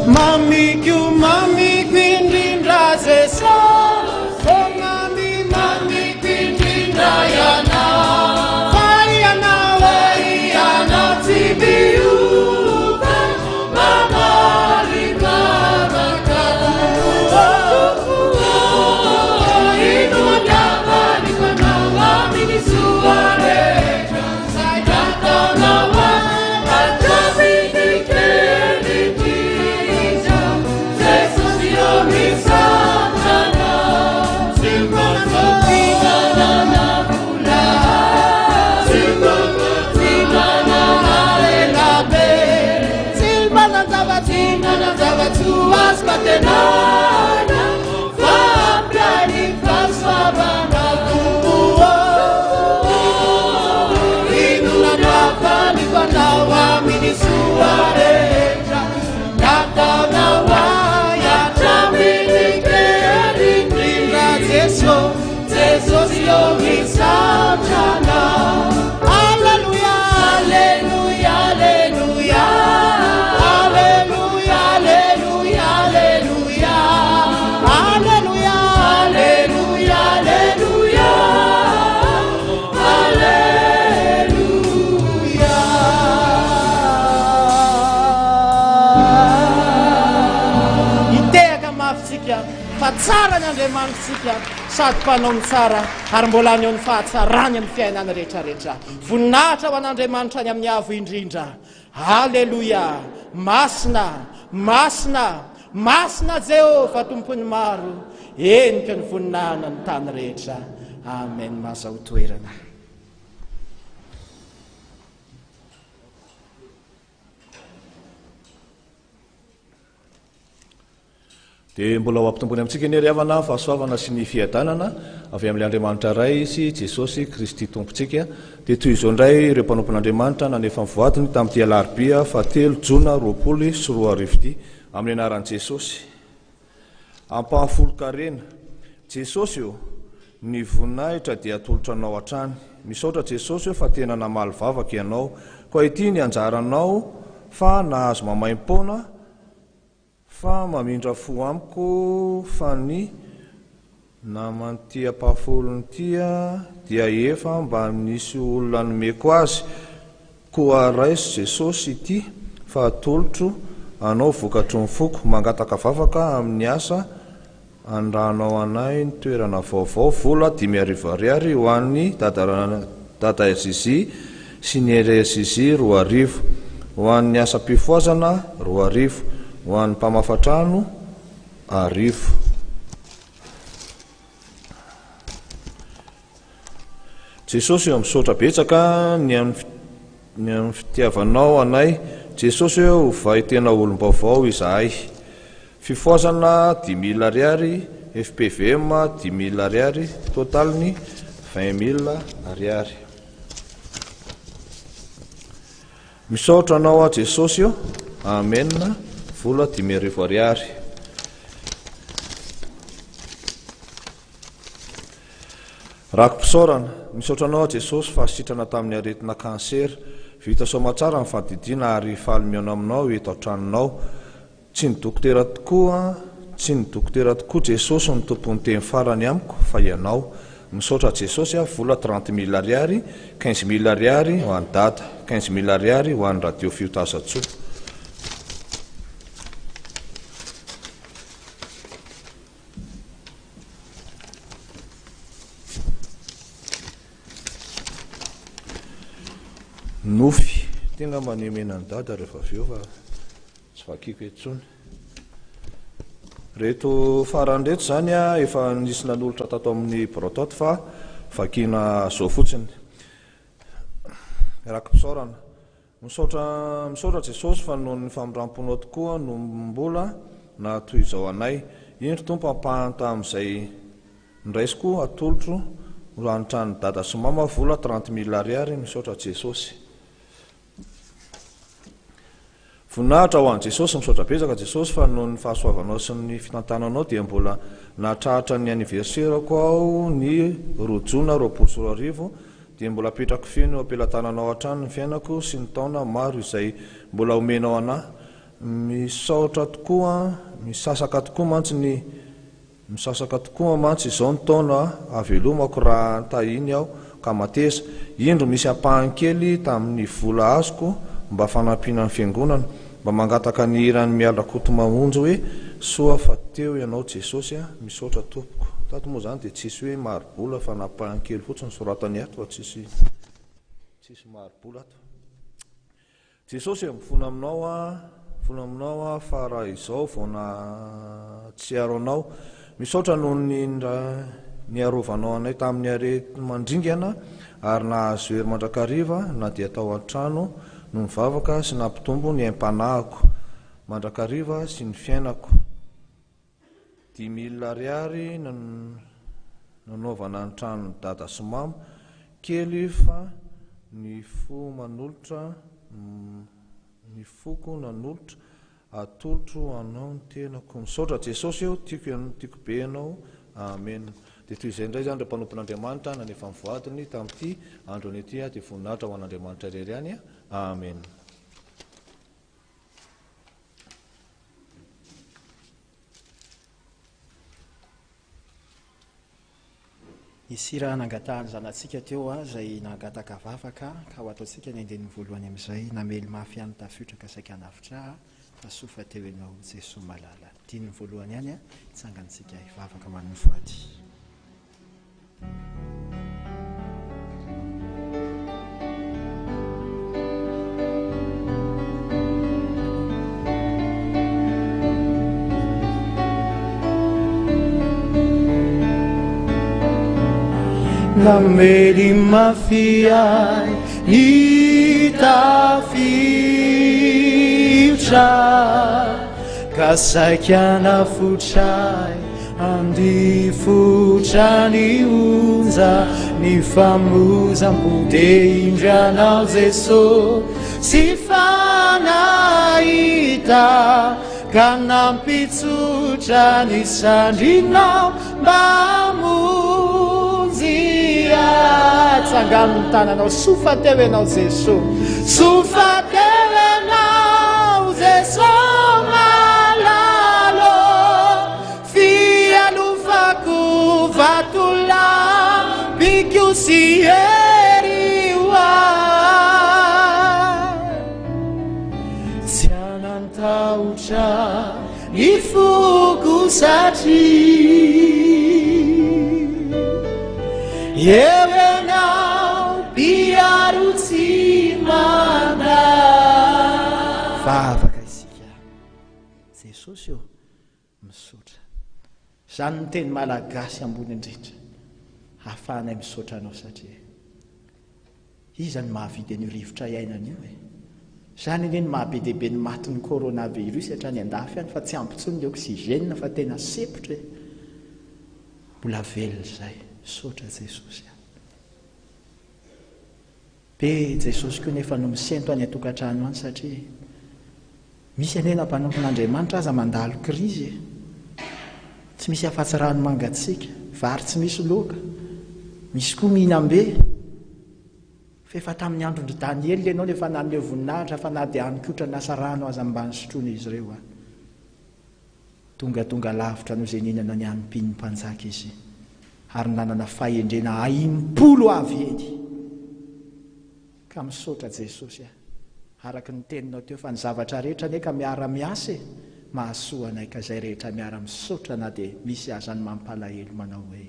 Mamiko, mamiko indrindra Jesosy, oh mami, mamiko indrindra Ianao, fa Ianao, Ianao tsy miova, mamaly vavaka. Alleluia, alleluia, alleluia, alleluia, alleluia, alleluia, alleluia, alleluia, alleluia, alleluia. Hitehaka mafy tsika fa tsara ny Andriamanitsika sady mpanao ny tsara ary mbola haneho ny fahatsarany amin'ny fiainana rehetra rehetra. Voninahitra ho an'Andriamanitra any amin'ny avo indrindra. Aleloia! Masina, masina, masina Jehovah Tompon'ny maro, henika ny voninahina ny tany rehetra. Amen. Mahazaho toerana. Dia mbola ho ampitomboiny amintsika anie ry havana ny fahasoavana sy ny fiadanana avy amin'ilay Andriamanitra Ray sy Jesosy Kristy Tompontsika. Dia toy izao indray ireo mpanompon'Andriamanitra nanefa ny voadiny tamin'ity alarobia fahatelo jona 2020 ity, amin'ny anaran'i Jesosy. Ampahafolon-karena. Jesosy ô, ny voninahitra dia atolotra Anao hatrany. Misaotra Jesosy ô fa tena namaly vavaka Ianao. Koa ity ny anjaranao fa nahazo mamaim-poana fa mamindra fo amiko fa ny naman'ity ampahafolony ity dia efa mba nisy olona nomeko azy Koa raiso Jesosy ity fa atolotro Anao vokatry ny foko, mangataka vavaka amin'ny asa anirahanao anay ny toerana vaovao, vola 5000 ariary ho an'ny dada dada Zizi sy ny RSZ 2000, ho an'ny asam-pifohazana 2000, ho an'ny mpamafa trano arivo. Jesosy ô misaotra betsaka ny ny amin'ny fitiavanao anay Jesosy ô ovay tena olom-baovao izahay Fifohazana dix mille ariary FPVM dix mille ariary totaliny vingt mille ariary Misaotra anao aho Jesosy ô Amen vola 5000 ariary. Raki-pisaorana, Misaotra Anao aho Jesosy fa sitrana tamin'ny aretina cancer. Vita soamatsara ny fandidiana ary faly mihaona aminao eto an-tranonao. Tsy ny dokotera tokoa, tsy ny dokotera tokoa Jesosy no tompon'ny teny farany amiko fa Ianao. Misaotra Jesosy aho vola trente mille ariary, quinze mille ariary ho an'i Dada, quinze mille ariary ho an'ny Radio Fiotazantsoa. Nofy. Ity angamba ny omena an'i Dada rehefa avy eo fa tsy vakiko intsony. Ireto farany ireto izany efa nisy nanolotra tato amin'ny birao tato fa vakiana zao fotsiny. Raki-pisaorana. Misaotra misaotra Jesosy fa noho ny famindramponao tokoa no mbola naha toy izao anay. Indro Tompo ampahany tamin'izay nraisiko atolotro ho an'ny tranon'i Dada sy Mama vola trente mille ariary misaotra Jesosy. Voninahitra ho an'i Jesosy misaotra betsaka Jesosy fa noho ny fahasoavanao sy ny fitantananao dia mbola nahatratra ny anniversaire-ko aho ny roa jona 2020 Dia mbola apetrako feno eo am-pelatananao hatrany ny fiainako sy ny taona maro izay mbola omenao anah. Misaotra tokoa, misasaka tokoa mantsy ny Misasaka tokoa mantsy izao ny taona havelomako raha tahiny aho ka mateza. Indro misy ampahany kely tamin'ny vola azoko mba fanampiana ny fiangonana. Mba mangataka ny hiran'i Mialy Rakotomamonjy hoe Soa fa teo ianao Jesosy a! Misaotra tompoko. Tato moa izany dia tsisy hoe mari-bola fa nampahany kely fotsiny soratany ato fa tsisy tsisy mari-bola ato. Jesosy e mifona aminao aho mifona aminao aho fa raha izao vao nahatsiaro anao. Misaotra noho ny niarovanao anay tamin'ny areti-mandringana ary nahazo hery mandrakariva na dia tao an-trano no nivavaka sy nampitombo ny aim-panahiko mandrakariva sy ny fiainako. Dix mille ariary nanaovana ny tranon'i dada sy mama, kely fa ny fo manolotra ny foko nanolotra Atolotro ho anao ny tenako. Misaotra Jesosy ô, tiako ianao, tiako be ianao. Amen. Dia toy izay indray izany ireo mpanompon'Andriamanitra nanefa ny voadiny tamin'ity andro anio ity dia voninahitra ho an'Andriamanitra irery ihany. Amen. Nisy hira nangatahan'ny zanatsika teo izay nangataka vavaka ka ho ataontsika ny andininy voalohany amin'izay, namely mafy ahy ny tafiotra ka saika hanavotra ahy fa soa fa teo ianao Jesoa malala. Andininy voalohany ihany, hitsangantsika hivavaka ho an'ny voady. Namely mafy ahy ny tafiotra ka. Ka saika nafotra ahy handifotra ny onja ny famozam-po dia indry anao Jeso sy fanahita ka nampitsotra ny sandrinao mba hamonjy ahy. Tsangano ny tananao, soa fa teo ianao Jeso, soa fa teo ianao Jeso malala Fialofako vatolampiko sy hery ho ahy. Tsy hanan-tahotra ny foko satria eo ianao mpiaro tsy mandà. Vavaka isika. Jesosy ô, misaotra. Izany no teny malagasy ambony indrindra ahafahanay misaotra anao satria iza no mahavidy an'io rivotra iainana io e? Izany anie no maha be dia be ny matin'ny coronavirus hatrany andafy any fa tsy ampy intsony ny oxygène fa tena sempotra e! Mbola velona izay. Misaotra Jesosy a! Be Jesosy koa nefa no misento any an-tokantrano any satria misy anie na mpanompon'Andriamanitra aza mandalo krizy e! Tsy misy afa-tsy rano mangatsiaka, vary tsy misy laoka, misy koa mihinam-be. Fa efa tamin'ny andron-dry Daniela ianao no efa naneho voninahitra fa na dia hanin-kotrana asa rano aza mba nisotroin'izy ireo a! Tongatonga lavitra noho izay nihinana ny hanim-pin'ny mpanjaka izy, ary nanana fahendrena aim-polo avy eny. Ka misaotra Jesosy a! Araka ny teninao teo fa ny zavatra rehetra anie ka miara-miasa e! Mahasoa anay ka izay rehetra miara-misaotra na dia misy aza ny mampalahelo manao hoe.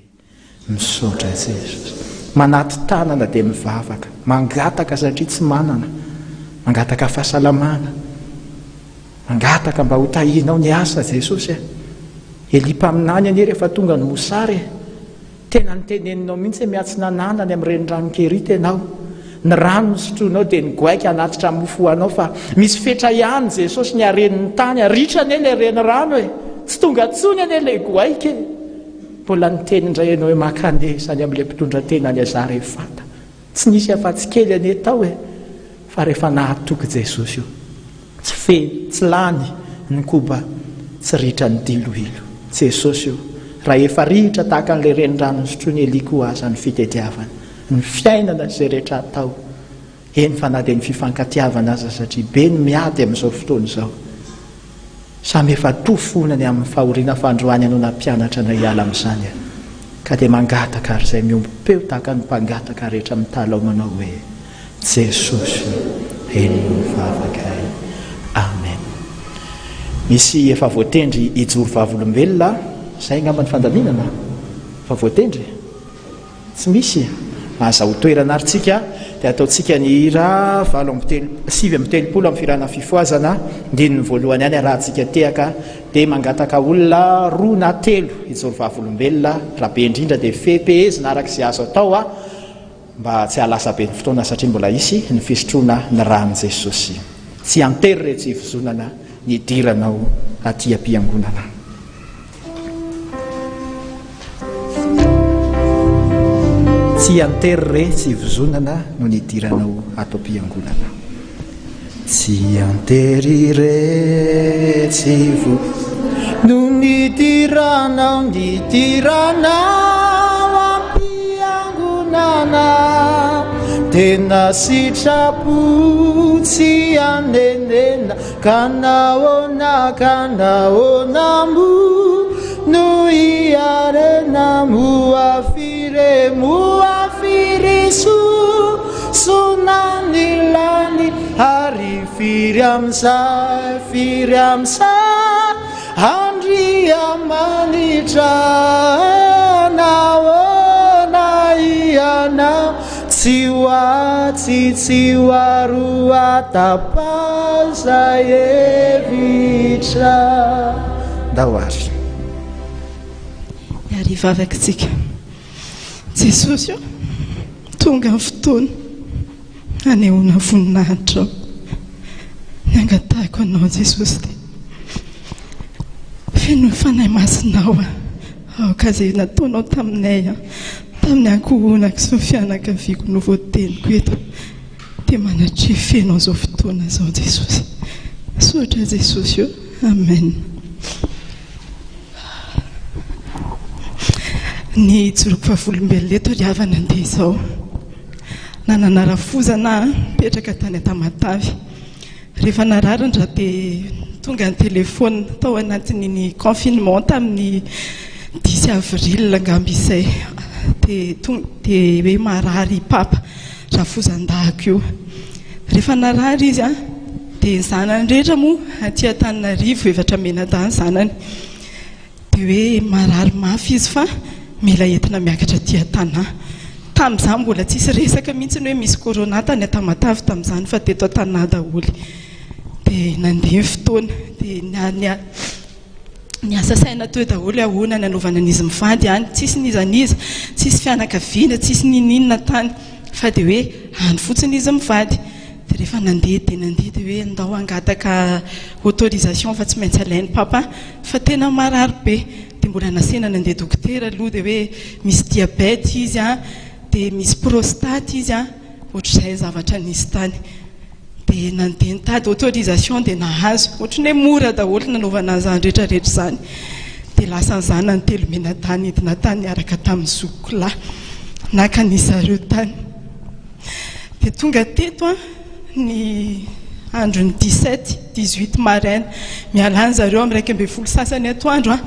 Misaotra Jesosy. Manaty tanana dia mivavaka, mangataka satria tsy manana, mangataka fahasalamana, mangataka mba ho tahianao ny asa Jesosy a. Elia mpaminany anie rehefa tonga ny mosary e, tena noteneninao mihitsy hoe miatsinanana any amin'ny renirano Kerita ianao. Ny rano nosotroinao dia ny goaika hanatitra mofo ho anao fa misy fetra ihany Jesosy ny haren'ny tany, ritra anie ilay renirano e, tsy tonga intsony anie ilay goaika e. Mbola niteny indray ianao hoe mankanesa any amin'ilay mpitondra tena any Zarefata. Tsy nisy afa-tsy kely anie tao e! Fa rehefa nahatoky Jesosy io, tsy feno, tsy lany ny koba, tsy ritra ny diloilo. Jesosy io, raha efa ritra tahaka an'ilay renirano nosotroin'i Elia koa aza ny fitediavana, ny fiainana sy izay rehetra atao, Eny fa na dia ny fifankatiavana aza satria be ny miady amin'izao fotoana izao. Samy efa tofoana ny amin'ny fahoriana fa androany ianao nampianatra anay hiala amin'izany a! Ka dia mangataka ary izay miombom-peo tahaka ny mpangataka rehetra mitalaho manao hoe, Jesosy o, henoy ny vavakay. Amen. Misy efa voatendry hijoro vavolombelona, izay angamba ny fandaminana? Efa voatendry? Tsy misy e! Azaho toerana ary tsika dia ataontsika ny hira 39 amin'ny fihirana fifohazana, ndininy voalohany ihany arahantsika tehaka dia mangataka olona roa na telo hijoro vavolombelona, raha be indrindra dia fehipehezina araka izay azo atao a! mba tsy hahalasa be ny fotoana satria mbola hisy ny fisotroana ny ran'i Jesosy. Tsy antery re tsy hivozonana ny hidiranao aty am-piangonana. Tsy antery re tsy vozonana no nidiranao ato am-piangonana. Tsy antery re tsy vo no nidiranao nidiranao am-piangonana. Tena sitrapo tsy anenena Ka nahoana, ka nahoana moa no hiarena moa firy, moa firy sosona ny lany ary firy amin'izay, firy amin'izay Andriamanitra nahoana ianao Tsy ho atsy tsy ho aroa tapaza hevitra. Ndao ary. Ary hivavaka isika. Jesosy ô, tonga ny fotoana hanehoana ny voninahitrao. Ny angatahiko anao Jesosy dia. Fenoy Fanahy Masinao aho. Aoka izay nataonao taminay tamin'ny ankohonako sy ny fianakaviako no voateniko eto dia manatrefy feno an'izao fotoana izao Jesosy. Misaotra Jesosy o. Amen. Ny hijoroako vavolombelona eto ry havana dia izao. Nanana rafozana aho nipetraka tany Tamatave. Rehefa narary ny ra dia tonga ny téléphone tao anatin'iny confinement tamin'ny dix avril angamba izay dia tonga dia hoe marary i papa rafozan-dahako io. Rehefa narary izy an dia ny zanany rehetra moa aty Antananarivo efatra mianadahy ny zanany. Dia hoe marary mafy izy fa mila entina miakatra aty an-tanà. Tamin'izany mbola tsisy resaka mihitsy ny hoe misy corona tany Tamatave tamin'izany fa teto an-tanà daholo. Dia nandeha ny fotoana, dia niasa saina teo daholo hoe ahoana ny hanaovana an'izy mivady any. Tsisy n'iza n'iza, tsisy fianakaviana, tsisy n'inon'inona tany fa dia hoe any fotsiny izy mivady. Dia rehefa nandeha dia nandeha dia hoe ndao hangataka autorisation fa tsy maintsy alain'i papa fa tena marary be. Dia mbola nasaina nandeha dokotera aloha dia hoe misy diabète izy an, dia misy prostate izy an, ohatr'izay ny zavatra nisy tany. Dia nandeha nitady autorisation dia nahazo. Ohatran'ny hoe mora daholo ny nanaovana an'izany rehetra rehetra izany. Dia lasa ny zanany telo mianadahy nidina tany niaraka tamin'ny zokiko lahy. Naka an'izy zareo tany. Dia tonga teto an, ny andron'ny dix-sept, dix-huit maraina. Miala any zareo amin'ny 11 sasany atoandro an,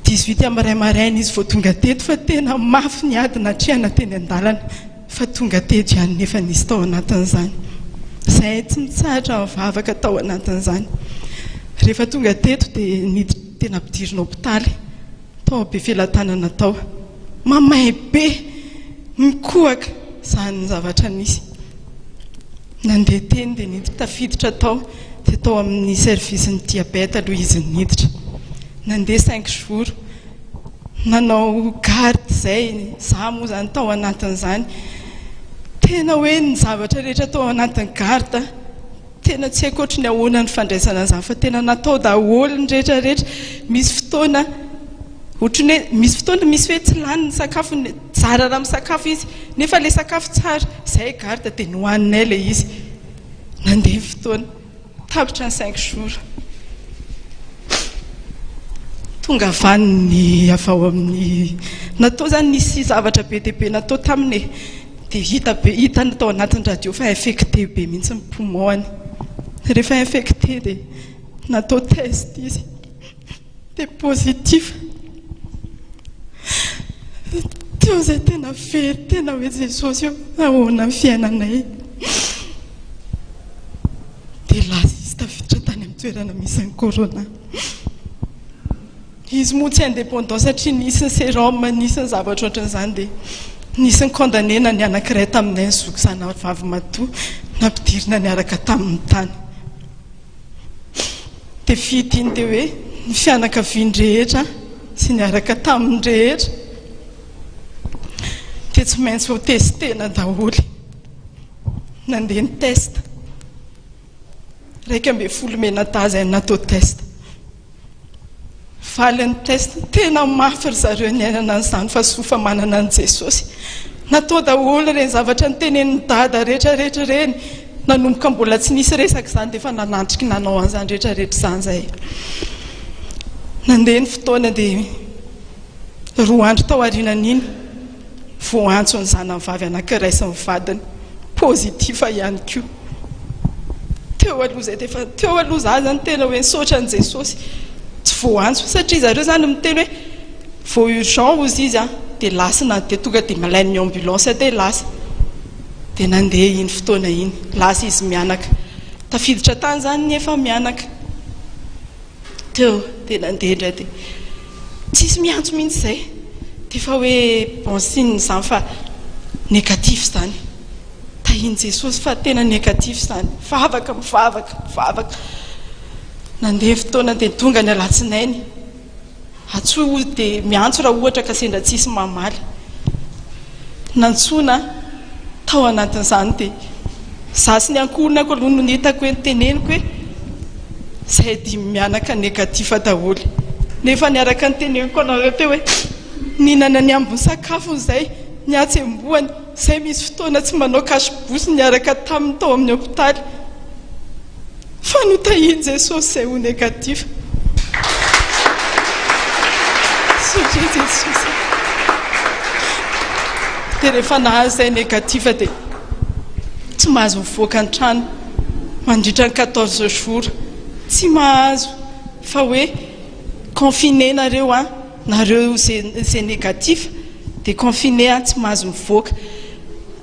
dix-huit amin'ny iray maraina izy vao tonga teto fa tena mafy ny ady natrehana teny an-dalana fa tonga teto ihany nefa nisy tao anatin'izany. Izahay tsy nitsahatra nivavaka tao anatin'izany. Rehefa tonga teto dia niditra dia nampidirina hopitaly. Tao Befelatanana tao. Mamay be! Mikohaka! Izany ny zavatra nisy. Nandeha teny dia niditra tafiditra tao, dia tao amin'ny service-n'ny diabète aloha izy niditra. Nandeha cinq jours. Nanao garde izay, izaho moa izany tao anatin'izany. Tena hoe ny zavatra rehetra tao anatin'ny garde. Tena tsy haiko ohatry ny ahoana ny fandraisana an'izany fa tena natao daholo ny rehetra rehetra. Misy fotoana ohatry ny hoe misy fotoana misy hoe tsy lany ny sakafony, zara raha misakafo izy nefa ilay sakafo tsara, izay garde dia nohaninay ilay izy. Nandeha ny fotoana, tapitra ny cinq jours. Tonga avy any ny avy ao amin'ny, natao izany nisy zavatra be dia be natao taminy e. Dia hita be, hitany tao anatin'ny radio fa infecté be mihitsy ny poumon-ny. Rehefa infecté dia natao test izy, dia positif. Teo izay tena very, tena hoe Jesosy ô, ahoana ny fiainanay? Dia lasa izy tafiditra tany amin'ny toerana misy ny corona. Izy moa tsy indépendant satria nisy ny sérum, nisy ny zavatra ohatran'izany dia nisy ny condamné-na ny anankiray taminay ny zoky zanany vavy matoa nampidirina niaraka taminy tany. Dia fidiny dia hoe ny fianakaviany rehetra sy niaraka taminy rehetra dia tsy maintsy ho testena daholo. Nandeha ny test. 11 menadahy izay natao test. Valin'ny test, tena mafy ry zareo niainana an'izany fa soa fa manana an'i Jesosy. Natao daholo ireny zavatra notenenin'i Dada rehetra rehetra ireny. Nanomboka mbola tsy nisy resaka izany dia efa nanantriky nanao an'izany rehetra rehetra izany izahay. Nandeha ny fotoana dia roa andro tao aorianan'iny voaantso ny zanany vavy anankiray sy ny vadiny. Positif ihany koa. Teo aloha izay dia efa teo aloha za zany tena hoe nisaotra an'i Jesosy tsy voaantso satria zareo zany miteny hoe vao urgent hozy izy an dia lasa na dia tonga dia malain'ny ambulance dia lasa dia nandeha iny fotoana iny lasa izy mianaka tafiditra tany zany ny efa mianaka Teo dia nandeha indray dia tsisy miantso mihitsy izay dia efa hoe bon signe izany fa négatif izany. Tahian'i Jesosy fa tena négatif izany. Vavaka, mivavaka, mivavaka. Nandeha ny fotoana dia tonga ny alatsinainy. Antsoy hozy dia miantso raha ohatra ka sendra tsisy mamaly. Nantsoina tao anatin'izany dia za sy ny ankohonako aloha no nitako hoe noteneniko hoe zahay dimy mianaka négatif daholo. Nefa ny araka ny teneniko anareo teo hoe nihinana ny ambin'ny sakafony izay, ny hatsembohany, izay misy fotoana tsy manao cache bouche niaraka taminy tao amin'ny hopitaly. Fa notahian'i Jesosy izay ho négatif. Misaotra Jesosy. Dia rehefa nahazo izay négatif dia tsy mahazo mivoaka ny trano mandritra ny 14 jours. Tsy mahazo fa hoe confiné nareo an, nareo izay négatif dia confiné an, tsy mahazo mivoaka.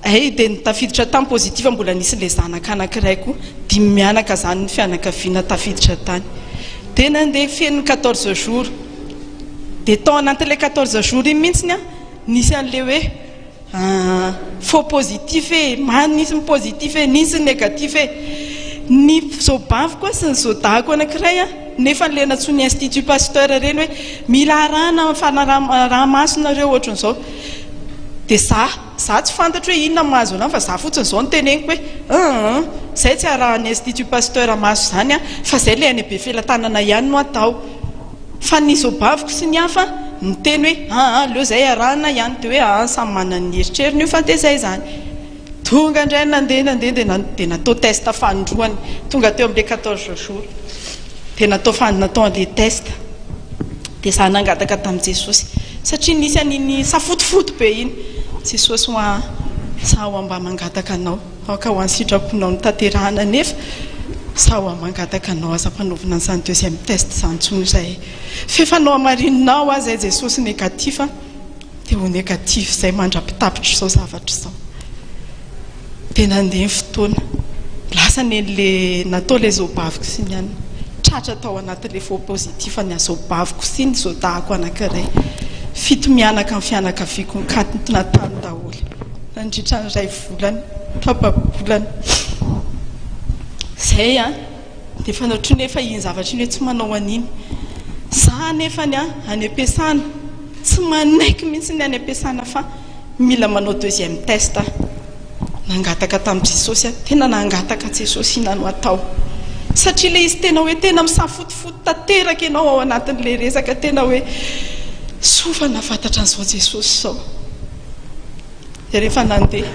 Hay dia ny tafiditra tany positif mbola nisy ilay zanaka anankiray koa, dimy mianaka izany ny fianakaviana tafiditra tany. Dia nandeha feno ny 14 jours. Dia tao anatin'ilay 14 jours iny mihitsiny an, nisy an'ilay hoe faux positif e, nisy ny positif e, nisy ny négatif e. Ny zobaviko sy ny zodahako anankiray an, nefa ilay nantsoin'ny institut Pasteur ireny hoe mila arahana fanaraha-maso nareo ohatran'izao. Dia za, za tsy fantatro hoe inona mahazo anah fa za fotsiny izao no teneniko hoe hum, zay tsy arahan'ny institut Pasteur maso izany an, fa zay ilay any Befelatanana ihany no atao. Fa ny zobaviko sy ny hafa niteny hoe aa aleo zay arahana ihany, dia hoe aa samy manana ny eritreriny io fa dia zay izany. Tonga indray nandeha nandeha dia dia natao test fanindroany, tonga teo amin'ilay 14 jours dia natao fan natao an'ilay test. Dia za nangataka tamin'i Jesosy satria nisy an'iny safotofoto be iny, Jesosy hoa za hoa mba mangataka anao aoka ho an'ny sitraponao no tanterahana nefa za hoa mangataka anao aza ampanaovina an'izany deuxième test izany intsony izahay f'efa nohamarininao aho izay Jesosy négatif a. Dia ho négatif izay mandra-pitapitra izao zavatra izao. Dia nandeha ny fotoana. Lasa ny an'le natao ilay zobaviko sy ny anona. Tratra tao anatin'ilay faux positif ny zobaviko sy ny zodahako anankiray. Fito mianaka ny fianakaviako nikatona tany daholo. Nandritra ny iray volana, tapa-bolana. Izay an. Dia fantatro nefa iny zavatra iny hoe tsy manao an'iny. Za anefany an, any am-piasana, tsy manaiky mihitsy ny any am-piasana fa mila manao deuxième test aho. Nangataka tamin'i Jesosy aho, tena nangataka Jesosy inona no atao. Satria ilay izy tena hoe tena misafotofoto tanteraka ianao ao anatin'ilay resaka, tena hoe soa fa nahafantatra an'izao Jesosy izao. Dia rehefa nandeha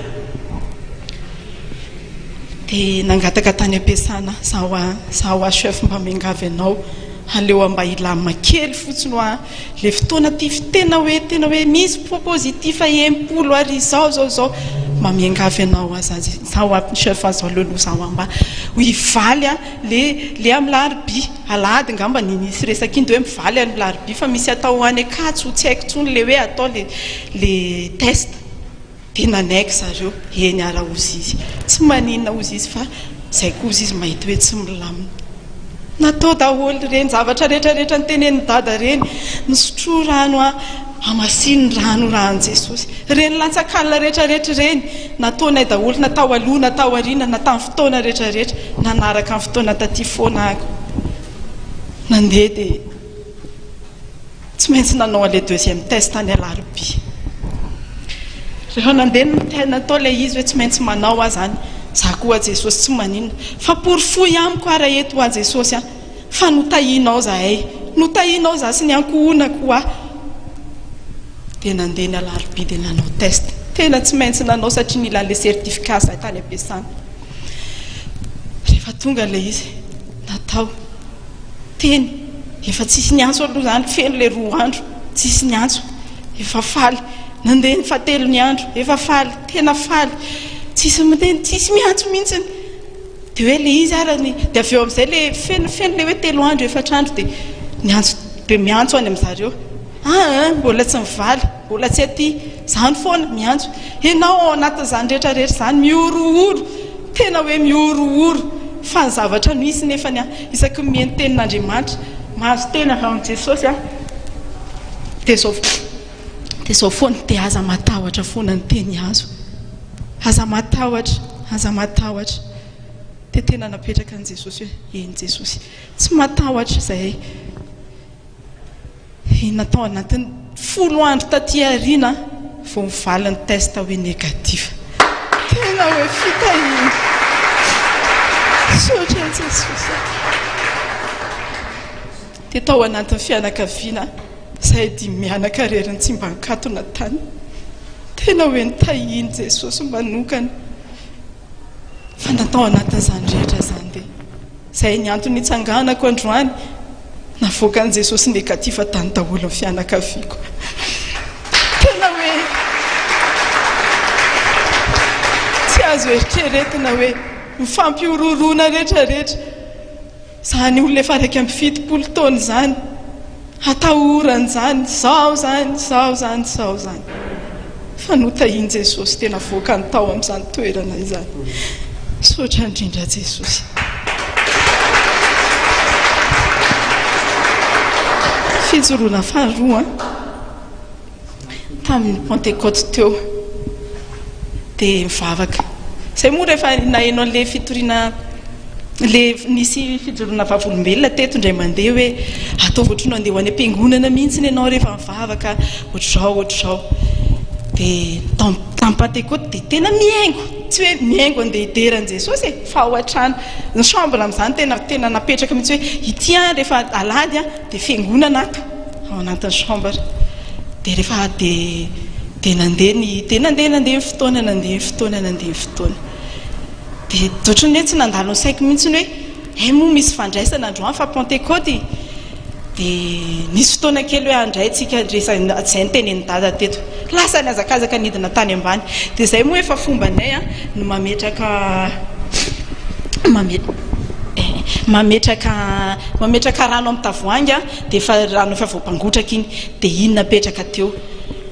dia nangataka tany am-piasana aho, za hoa, za hoa chef mba miangavy anao aleo aho mba hilamina kely fotsiny hoa le fotoana ty tena hoe tena hoe misy poids positif 60 ary izao izao izao mba miangavy anao aho za za hoa chef zao aleo aloha za hoa mba ho hivaly a le le amin'ny larobia alahady ngamba ny nisy resaka iny dia hoe mivaly amin'ny larobia fa misy atao any Ankatso tsy haiko intsony le hoe atao le le test dia nanaiky zareo, eny ara ozy izy, tsy maninona ozy izy fa zay koa ozy izy mahita hoe tsy milamina. Natao daholo ireny zavatra rehetra rehetra notenenin'i dada ireny, misotroa rano a, hamasino ny rano ho ràn'i Jesosy. Ireny latsak'alina rehetra rehetra ireny, nataonay daholo na tao aloha na tao aoriana na tamin'ny fotoana rehetra rehetra, nanaraka ny fotoana taty foana aho. Nandeha dia. Tsy maintsy nanao an'ilay deuxième test any Alarobia. Rehefa nandeha ny test natao ilay izy hoe tsy maintsy manao aho izany, za koa Jesosy tsy maninona. Fa porofoy amiko ara eto hoa Jesosy a, fa notahianao zahay, notahianao za sy ny ankohonako hoa. Dia nandeha ny Alarobia dia nanao test. Tena tsy maintsy nanao satria nila an'ilay certificat zahay tany am-piasana. Rehefa tonga ilay izy, natao. Teny, efa tsisy niantso aloha izany, feno ilay roa andro, tsisy niantso, efa faly. Nandeha ny fahatelony andro, efa faly, tena faly, tsisy miteny, tsisy miantso mihitsy. Dia hoe ilay izy ary ny, dia avy eo amin'izay ilay feno, feno ilay hoe telo andro, efatra andro dia niantso, dia miantso any amin'zareo. Aa, mbola tsy mivaly, mbola tsy aty. Izany foana, miantso. Ianao ao anatin'izany rehetra rehetra izany, mihorohoro, tena hoe mihorohoro. Fa ny zavatra misy nefany an, isaky ny mihaino tenin'Andriamanitra, mahazo teny avy amin'i Jesosy an, dia izao, dia izao foana, dia aza matahotra foana ny teny azo. Aza matahotra, aza matahotra. Dia tena napetraka an'i Jesosy hoe, eny Jesosy, tsy matahotra izahay. Inona tao anatin'ny folo andro taty aoriana vao nivaly ny test hoe négatif. Tena hoe fitahiana. Misaotra an'i Jesosy. Dia tao anatin'ny fianakaviana izahay dimy mianaka irery no tsy mba nikatona tany. Tena hoe notahian'i Jesosy manokana. Fa na tao anatin'izany rehetra izany dia izay ny antony nitsanganako androany, navoakan'i Jesosy négatif tany daholo ny fianakaviako. Tena hoe tsy azo eritreretina hoe mifampihorohoroana rehetra rehetra. Izany olona efa 71 taona izany, atahorana izany, izao izany, izao izany, izao izany. Fa notahian'i Jesosy dia navoakany tao amin'izany toerana izany. Misaotra indrindra Jesosy. Fijoroana faharoa. Tamin'ny Pantekoty teo dia mivavaka. Izay moa rehefa naheno an'ilay fitoriana ilay nisy fijoroana vavolombelona teto indray mandeha hoe ataovy ohatry ny handeha ho any am-piangonana mihitsy ianao rehefa mivavaka ohatr'izao ohatr'izao. Dia tamin'ny Pantekoty dia tena mihaingo, tsy hoe mihaingo andeha hidera an'i Jesosy e, fa ao an-trano. Ny chambre amin'izany tena tena napetraka mihitsy hoe ity an rehefa alahady an dia fiangonana ato. ao anatin'ny chambre dia rehefa dia dia nandeha ny dia nandeha nandeha ny fotoana nandeha ny fotoana nandeha ny fotoana dia ohatran'ny hoe tsy nandalo ny saiko mihitsy ny hoe hay moa misy fandraisana androany fa Pentecôte dia nisy fotoana kely hoe andray tsika izay nitenenin'i dada teto lasa nihazakazaka nidina tany ambany dia izay moa efa fombanay a no mametraka mametraka mametraka rano amin'ny tavoahangy dia efa rano efa voampangotraka iny dia iny napetraka teo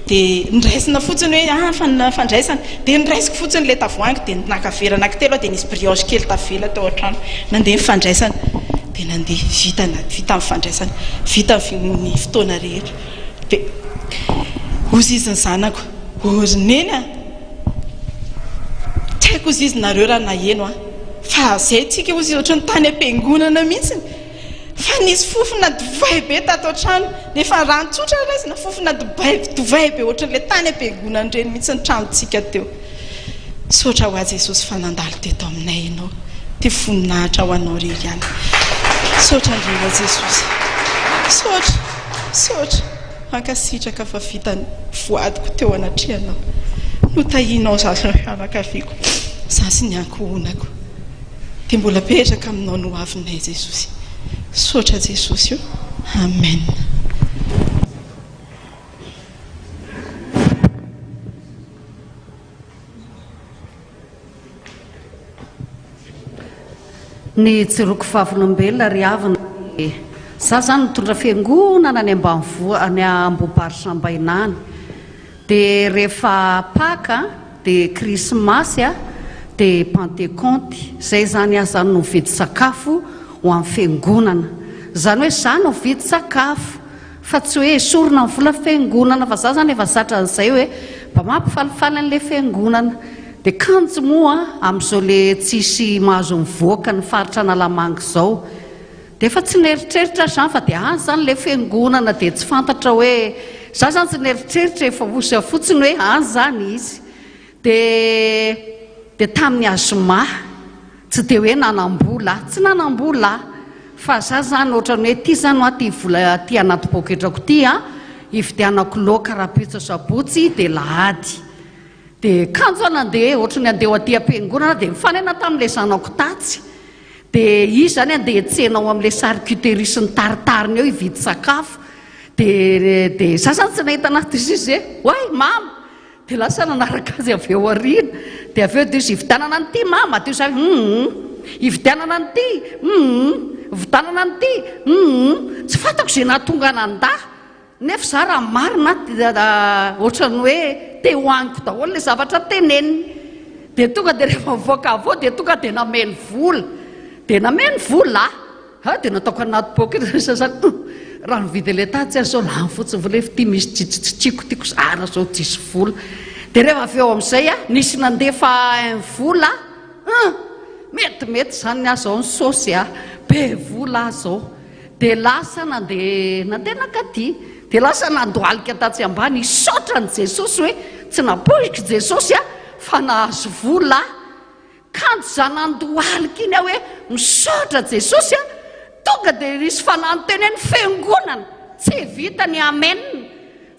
dia noraisina fotsiny hoe ah fa fandraisana dia noraisiko fotsiny ilay tavoahangy dia naka vera anankitelo aho dia nisy brioche kely tavela tao an-trano nandeha ny fandraisana dia nandeha vita vita ny fandraisana vita ny fotoana rehetra dia hozy izy ny zanako ô ry neny a tsy haiko hozy izy nareo raha naheno aho fa zay tsika hozy izy ohatran'ny tany am-piangonana mihitsiny Fa nisy fofona divay be tato an-trano, nefa rano tsotra raisina, fofona divay, divay be ohatran'ilay tany am-piangonana ireny mihitsy ny tranontsika teo. Misaotra ho ahy Jesosy fa nandalo teto aminay Ianao. Dia voninahitra ho Anao irery ihany. Misaotra indrindra Jesosy. Misaotra, misaotra. Mankasitraka fa vita ny voadiko teo anatrehanao. Notahianao izaho sy ny fianakaviako, izaho sy ny ankohonako. Dia mbola apetraka aminao ny hoavinay Jesosy. Misaotra Jesosy o. Amen. Ny jiroko vavolombelona ry havana dia za zany mitondra fiangonana any ambanivohitra any Ambohibary Sambaina any. Dia rehefa Paka dia Krismasy dia Pantekonty, izay izany aho izany no mividy sakafo ho an'ny fiangonana. Izany hoe izaho no mividy sakafo fa tsy hoe esorina ny vola fiangonana fa izaho izany efa zatra an'izay hoe mba mampifalifaly an'ilay fiangonana. Dia kanjo moa amin'izao ilay tsisy mahazo mivoaka ny faritra Analamanga izao. Dia efa tsy nieritreritra aho izany fa dia any izany ilay fiangonana dia tsy fantatra hoe, izaho izany tsy nieritreritra efa osa fotsiny hoe any izany izy. Dia dia tamin'ny azoma, tsy dia hoe nanam-bola aho, tsy nanam-bola aho, fa izaho izany ohatran'ny hoe ity izany hoa ity vola aty anaty poketrako ity an, hividianako laoka rahampitso sabotsy dia lahady. Dia kanjo aho nandeha ohatran'ny handeha ho aty am-piangonana dia nifanena tamin'ilay zanako tatsy. Dia izy izany andeha hiantsena ao amin'ilay charcuterie sy ny taritariny eo hividy sakafo. Dia dia za izany tsy nahita anazy dia izy hoe oay mama! Dia lasa nanaraka azy avy eo aoriana. Dia avy eo dia izy hividianana an'ity mama! Dia izaho hum! Hividianana an'ity hum! Hividianana an'ity hum! Tsy fantako izay nahatonga nandà. Nefa za raha marina ohatran'ny hoe te hohaniko daholo ilay zavatra teneniny. Dia tonga dia rehefa mivoaka avy ao dia tonga dia nameno vola. Dia nameno vola aho. Ha, dia nataoko anaty poketra ny sasany. Hum, raha nividy ilay tatsy aho izao lany fotsiny vola efa ity misy tsitsitsitsiako tiako zara izao tsisy vola. Dia rehefa avy eo amin'izay aho nisy nandefa un vola. Hum, metimety izany ny ahy izao ny saosy a. Be vola aho izao. Dia lasa nandeha nandeha nankaty. Dia lasa nandohalika tatsy ambany hisaotra an'i Jesosy hoe tsy nampoiziko Jesosy a fa nahazo vola aho. Kanjo za nandohalika iny aho hoe misaotra Jesosy a! Tonga dia nisy fanahy niteny hoe ny fiangonana tsy vita ny amen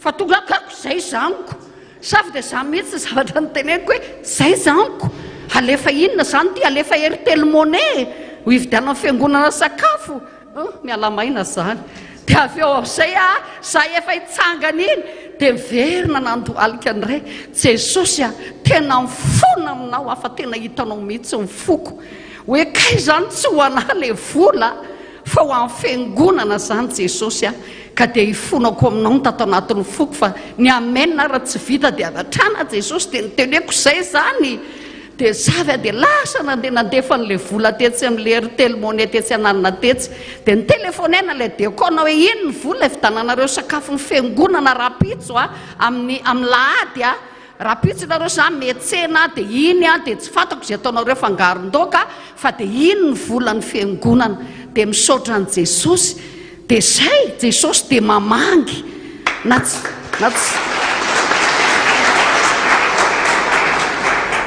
fa tonga akako izay zaniko. Sa dia za mihitsy ny zavatra noteneniko hoe zay zaniko, alefa inona zany ity, alefa Airtel Money ho hividianan'ny fiangonana sakafo, oh miala maina zany. Dia avy eo amin'izay aho, za efa hitsangana iny, dia miverina nandohalika indray, Jesosy a, tena mifona aminao aho fa tena hitanao mihitsy ny foko, hoe kay zany tsy ho an'ahy le vola, Fa ho an'ny fiangonana izany Jesosy a! Ka dia ifonako aminao ny tato anatin'ny foko fa ny amen ara tsy vita dia avy hatrany aho Jesosy dia niteneko izay izany! Dia za avy aho dia lasa nandeha nandefa an'ilay vola tetsy amin'ilay Airtel Money tetsy ananona tetsy. Dia nitelefonena ilay diakona hoe iny ny vola hividananareo sakafon'ny fiangonana rahampitso a! Amin'ny amin'ny lahady a! Rahampitso nareo za miantsena dia iny an dia tsy fantako izay ataonareo fangaron-daoka fa dia iny ny volan'ny fiangonana dia misaotra an'i Jesosy dia zay Jesosy dia mamangy na tsy na tsy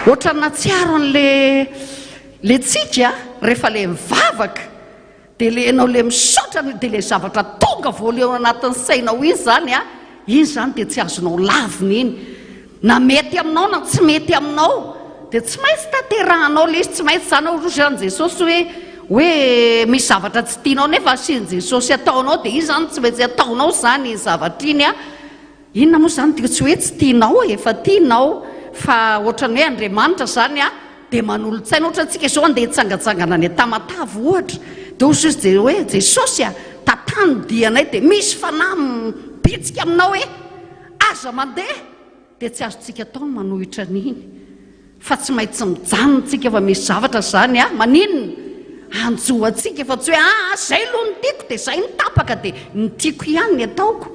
ohatran'ny natsiaro an'le le tsika rehefa le mivavaka Dia le enao le misaotra dia le zavatra tonga voalohany anatin'ny sainao iny zany a, iny zany dia tsy azonao lavina iny. Na mety aminao na tsy mety aminao dia tsy maintsy tanterahanao le izy, tsy maintsy zany hoy zany Jesosy hoe hoe misy zavatra tsy tianao nefa asian'i Jesosy ataonao dia iny zany tsy maintsy ataonao zany iny zavatra iny a. Inona moa izany dia tsy hoe tsy tianao e, efa tianao fa ohatran'ny hoe Andriamanitra izany a dia manolo-tsaina, ohatra antsika izao andeha hitsangantsangana any Tamatave ohatra, dia hoy izy dia hoe Jesosy a, tantano ny dianay dia misy fanahy mibitsika aminao hoe aza mandeha, dia tsy azontsika atao ny manohitra an'iny. Fa tsy maintsy mijanona tsika fa misy zavatra zany a! Maninona? Hanjo antsika fa tsy hoe aa zay aloha no tiako dia zay no tapaka dia ny tiako ihany ny ataoko.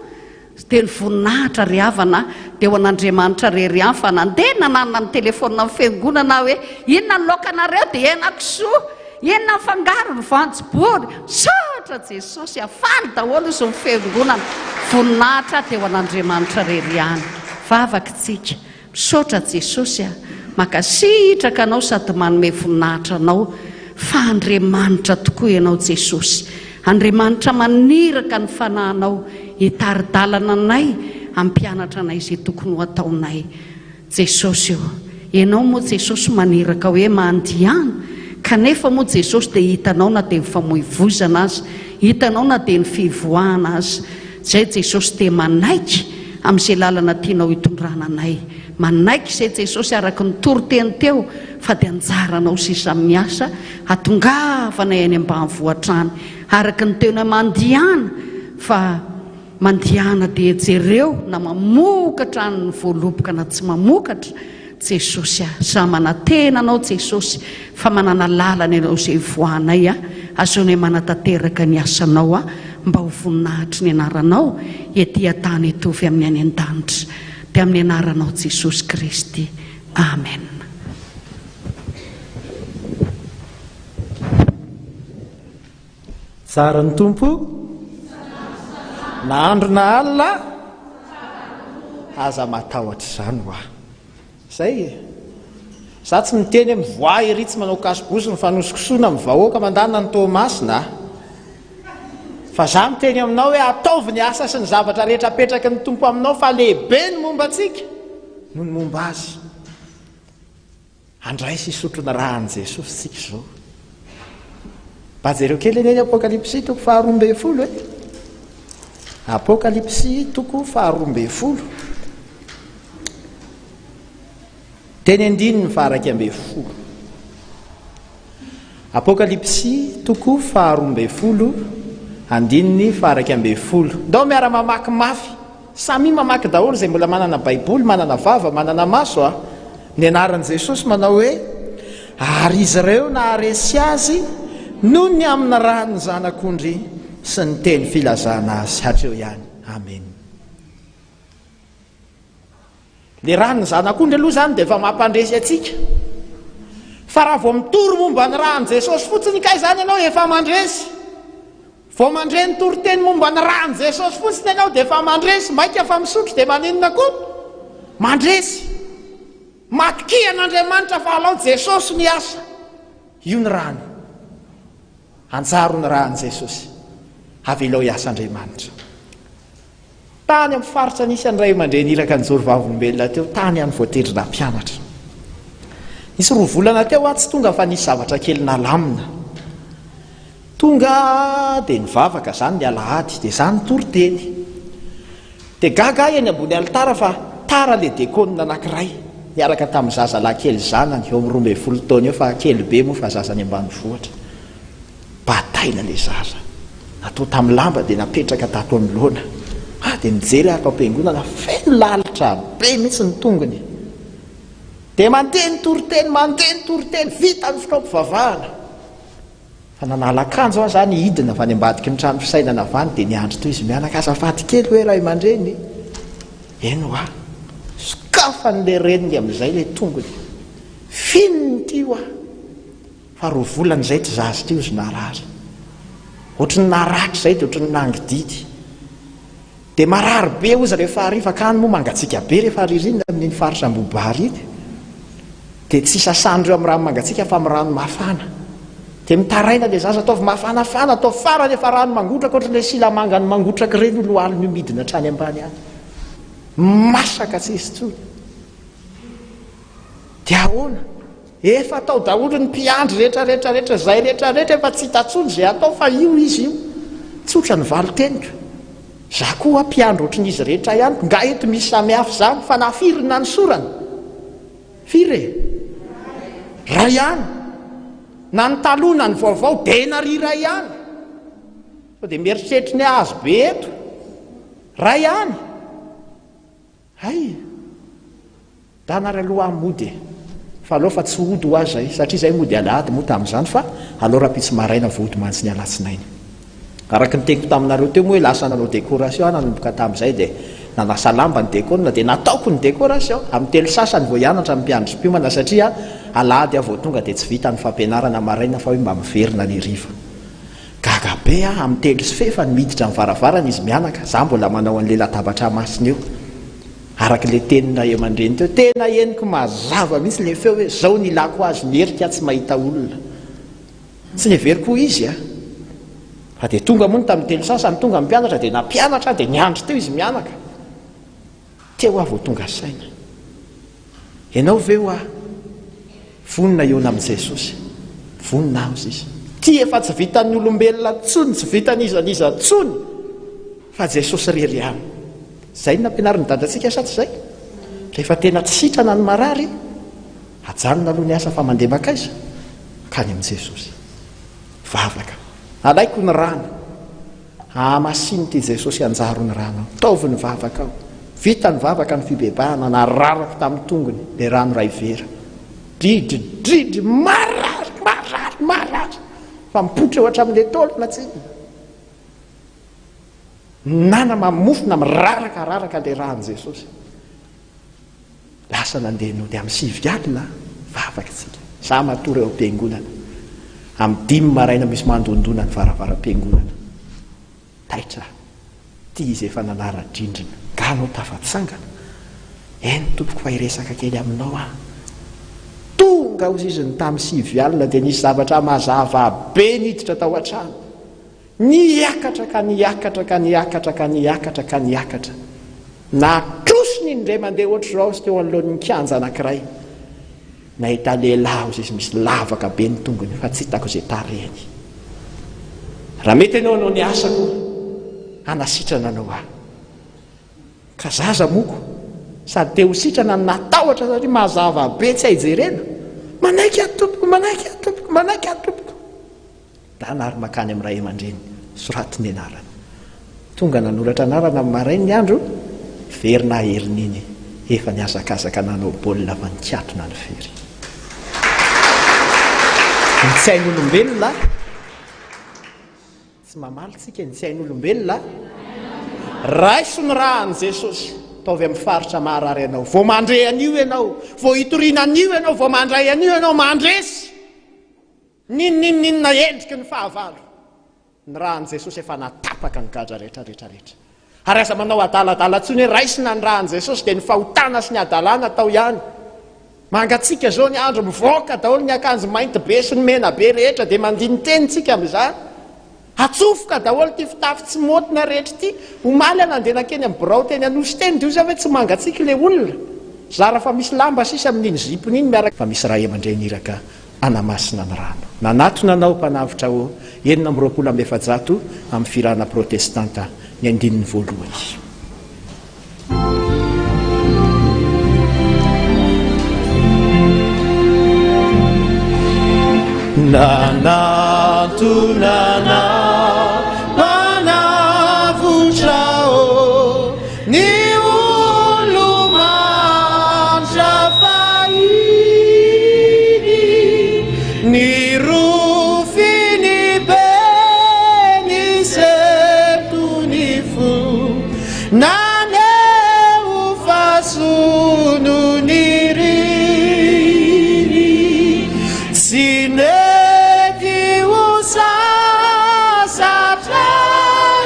Dia ny voninahitra ry havana dia ho an'Andriamanitra rery ihany fa nandeha nananona ny telephone ny fiangonana aho hoe inona ny laokanareo dia henakisoa, inona ny fangarony, voanjobory, misaotra Jesosy a! Faly daholo izy ny fiangonana. Voninahitra dia ho an'Andriamanitra rery ihany. Vavaka tsika. Misaotra Jesosy a! Mankasitraka anao sady manome voninahitra anao fa Andriamanitra tokoa ianao Jesosy. Andriamanitra maniraka ny fanahinao hitari-dalana anay hampianatra anay izay tokony ho ataonay. Jesosy o! Ianao moa Jesosy maniraka hoe mandihana kanefa moa Jesosy dia hitanao na dia ny famoivoizana aza, hitanao na dia ny fivoahana aza. Zay Jesosy dia manaiky amin'izay lalana tianao hitondrana anay. Manaiky izay Jesosy araka ny toriteny teo fa dia anjaranao sisa miasa hatongavanay any ambanivohitra any. Araka ny teny hoe mandihana fa mandihana dia jereo na mamokatra any ny voaloboka na tsy mamokatra Jesosy a! Za manantena anao Jesosy fa manana lalana ianao izay hivoahanay a! Azaonay manatanteraka ny asanao a! Mba ho voninahitry ny anaranao ety an-tany hitovy amin'ny any an-danitra. Dia amin'ny anaranao Jesosy Kristy. Amen. Tsara ny Tompo na andro na alina, aza matahotra izany hoa. Zay e. Za tsy miteny hoe mivoaha ery tsy manao cache-bouche mifanosokosona amin'ny vahoaka mandana any Toamasina a. Fa za miteny aminao hoe ataovy ny asa sy ny zavatra rehetra apetraky ny Tompo aminao fa lehibe ny momba antsika noho ny momba azy. Handray sy hisotro ny ràn'i Jesosy isika izao. Mba jereo kely anie ny Apokalypsy toko faha-12 e. Apokalypsy toko faha-12. Teny andininy faha-11. Apokalypsy toko faha-12 andininy faha-11. Ndao miara-mamaky mafy. Samia mamaky daholo izay mbola manana baiboly, manana vava, manana maso a! Ny anaran'i Jesosy manao hoe, Ary izy ireo naharesy azy noho ny amin'ny ran'ny Zanak'ondry sy ny teny filazana azy. Hatreo ihany. Amen. Le ran'ny Zanak'ondry aloha izany dia efa mampandresy antsika. Fa raha vao mitory momba ny ran'i Jesosy fotsiny kay izany ianao efa mandresy. Vao mandre ny toriteny momba ny ràn'i Jesosy fotsiny ianao dia efa mandresy, mainka fa misotro dia maninona koa? Mandresy. Matokia an'Andriamanitra fa alao Jesosy miasa. Io ny ràny. Anjaro ny ràn'i Jesosy. Avelao hiasa Andriamanitra. Tany amin'ny faritra nisy an'ny ray aman-dreny iraka nijoro vavolombelona teo, tany aho no voatendry nampianatra. Nisy roa volana teo aho tsy tonga fa nisy zavatra kely nalamina. Tonga aho dia nivavaka izany ny alahady, dia izaho nitory teny. Dia gaga aho eny ambony alitara fa tara ilay dekônina anankiray niaraka tamin'ny zazalahy kely zanany eo amin'ny 12 taona eo fa kely be moa fa zaza any ambanivohitra. Bataina ilay zaza. Natao tamin'ny lamba dia napetraka tato anoloana. Ah dia nijery aho tao am-piangonana feno lalitra be mihitsy ny tongony. Dia mandeha ny toriteny, mandeha ny toriteny, vita ny fotoam-pivavahana. Fa nanala akanjo aho zany hidina avy any ambadiky ny trano fisainana avy any dia niandry teo izy mianaka, azafady kely hoe ray aman-dreny. Eny hoa. Sokafan'ilay reniny amin'izay ilay tongony. Fininy ity hoa. Fa roa volana izay ity zaza ity ozy narary. Ohatry ny naratra izay dia ohatry ny nangididy. Dia marary be ozy rehefa hariva ka any moa mangatsiaka be rehefa ririnina amin'iny faritra Ambohibary iny. Dia tsy sasan'ireo amin'ny rano mangatsiaka fa amin'ny rano mafana. Dia mitaraina ilay zaza ataovy mafanafana, ataovy farany efa rano mangotraka ohatran'ilay silamangany mangotraka ireny io lohaliny io midina hatrany ambany any. Masaka tsy hisy intsony. Dia ahoana? Efa atao daholo ny mpiandry rehetra rehetra rehetra izay rehetra rehetra efa tsy hita tsony izay atao fa io izy io. Tsotra ny valin-teniko. Za koa mpiandry ohatrin'izy rehetra ihany nga eto misy samihafa izany fa na firy ny nanosorana? Firy e? Ray ihany. Na ny taloha na ny vaovao dia nary iray ihany. Sao dia mieritreritra ny hahazo be eto. Ray ihany. Hay! Dana ary aloha aho mody e! Fa aleo fa tsy hody hoa zay, satria zay mody alahady moa tamin'izany fa aleo rahampitso maraina vao hody mantsy ny alatsinainy. Araka ny teniko taminareo teo moa hoe lasa nanao décoration aho nanomboka tamin'izay dia nanasa lamba ny décor-na dia nataoko ny décoration. Amin'ny telo sasany vao hianatra ny mpiandry mpiomana satria alahady aho vao tonga dia tsy vita ny fampianarana maraina fa hoe mba miverina ny hariva. Gaga be aho amin'ny telo sy fefany miditra ny varavarana izy mianaka, za mbola manao an'ilay latabatra masina eo. Araka ilay tenin'ny ray aman-dreny teo, tena henoko mazava mihitsy ilay feo hoe zao no ilako azy, miherika aho tsy mahita olona. Tsy neveriko ho izy a! Fa dia tonga moa ny tamin'ny telo sasany, tonga ny mpianatra dia nampianatra aho dia niandry teo izy mianaka. Teo aho vao tonga saina. Ianao ve hoa vonona hihaona amin'i Jesosy? Vonona aho hozy izy. Ity efa tsy vitan'ny olombelona intsony, tsy vitan'iza n'iza intsony fa Jesosy irery ihany. Izay no nampianarin'ny dadantsika sa tsy izay? Rehefa tena tsy sitrana ny marary, ajanona aloha ny asa fa mandeha mankaiza? Mankany amin'i Jesosy. Vavaka. Alaiko ny rano. Ahamasino ty Jesosy anjaro ny ranao. Taovy ny vavakao. Vita ny vavaka ny fibebahana nararako tamin'ny tongony le rano ray vera. Dridry dridry marary marary marary fa mipoitra eo hatramin'le taolana tsinona. Nana mamofona miraraka raraka le ran'i Jesosy. Lasa nandeha nody amin'ny sivy alina vavaka tsika. Za matory eo am-piangonana. Amin'ny dimy maraina misy mandondona ny varavaram-piangonana. Taitra aho. Ty izy efa nanara-drindrina. Nga anao tafatsangana? Eny tompoko fa hiresaka kely aminao aho. Tonga hozy izy ny tamin'ny sivy alina dia nisy zavatra mazava be niditra tao an-trano. Niakatra ka niakatra ka niakatra ka niakatra ka niakatra. Natrosiny indray mandeha ohatr'izao izy teo anoloan'ny kianja anankiray. Nahita lehilahy hozy izy misy lavaka be ny tongony fa tsy hitako izay tarehiny. Raha mety ianao hanao ny asako, hanasitrana anao aho. Ka zaza moko, sady te ho sitrana no natahotra satria mazava be tsy hay jerena. Manaiky aho tompoko, manaiky aho tompoko, manaiky aho tompoko. Dana ary mankany amin'ny ray aman-dreny, soraty ny anarana. Tonga nanoratra anarana amin'ny maraina ny andro, niverina aho herin'iny, efa nihazakazaka nanao baolina fa nikatona ny fery. Ny tsy hain'olombelona, tsy mamaly tsika, ny tsy hain'olombelona, raiso ny ra an'i Jesosy, ataovy amin'ny faritra maharary anao. Vao mandre an'io ianao, vao hitoriana an'io ianao, vao mandray an'io ianao, mandresy. N'inon'inon'inona endriky ny fahavalo, ny ràn'i Jesosy efa natapaka ny gadra rehetra rehetra rehetra. Ary aza manao adaladala intsony hoe raisina ny ràn'i Jesosy dia ny fahotana sy ny hadalana atao ihany. Mangatsiaka izao ny andro, mivoaka daholo ny akanjo mainty be sy ny mena be rehetra dia mandini-teny tsika amin'izany. Atsofoka daholo ity fitafy tsy maotina rehetra ity. Omaly aho nandeha nankeny amin'ny birao teny Anosy teny dia hoy za hoe tsy mangatsiaka ilay olona. Zara fa misy lamba sisa amin'iny zipony iny miaraka. Fa misy ray aman-dreny iraka hanamasina ny rano. Nanatona anao Mpanavotra ô, 426 amin'ny fihirana protestanta, ny andininy voalohany. Nanatona anao Mpanavotra ô, ny olo-mantra fahiny, ny rofiny be nisento ny fo. Naneho fa soa no niriny, tsy nety ho sasatra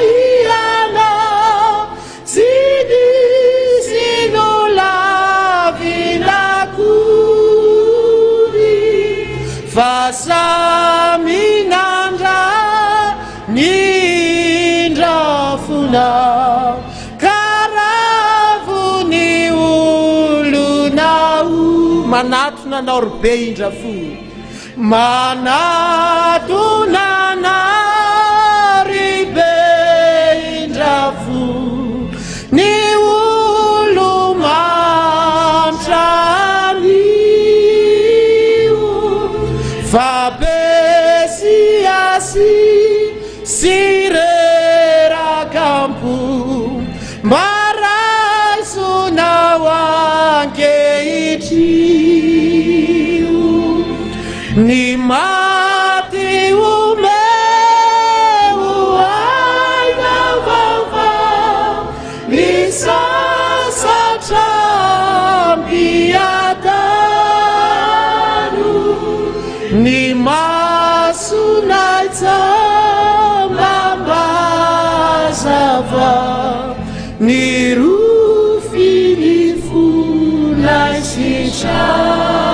ianao, tsy nisy nolavina akory, fa samy nandray Nindra fona ka ravo ny olona o. Manatona anao ry be indra fo. Manatona anao ry be indra fo. Ny olo mantra anio fa be sy asy sy reraka am-po mba raisonao ankehitriny ny maty omeo aina vaovao ny sasatra ampiadano ny Masonay tsamba mazava ny rofin'ny fonay sitrano.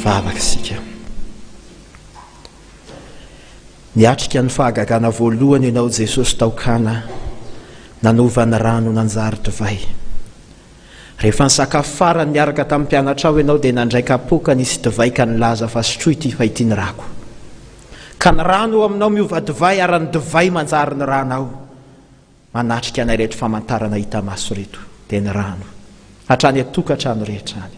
Vavaka isika. Niatrika ny fahagagana voalohany ianao Jesosy tao Kana, nanova ny rano nanjary divay. Rehefa nisakafo farany niaraka tamin'ny mpianatrao ianao dia nandray kapoaka nisy divay ka nilaza fa sotroy ity fa ity ny rako. Ka ny rano eo aminao miova divay ary ny divay manjary ny ranao. Manatrika anay ireto famantarana hita maso ireto dia ny rano. Hatrany an-tokantrano rehetra any.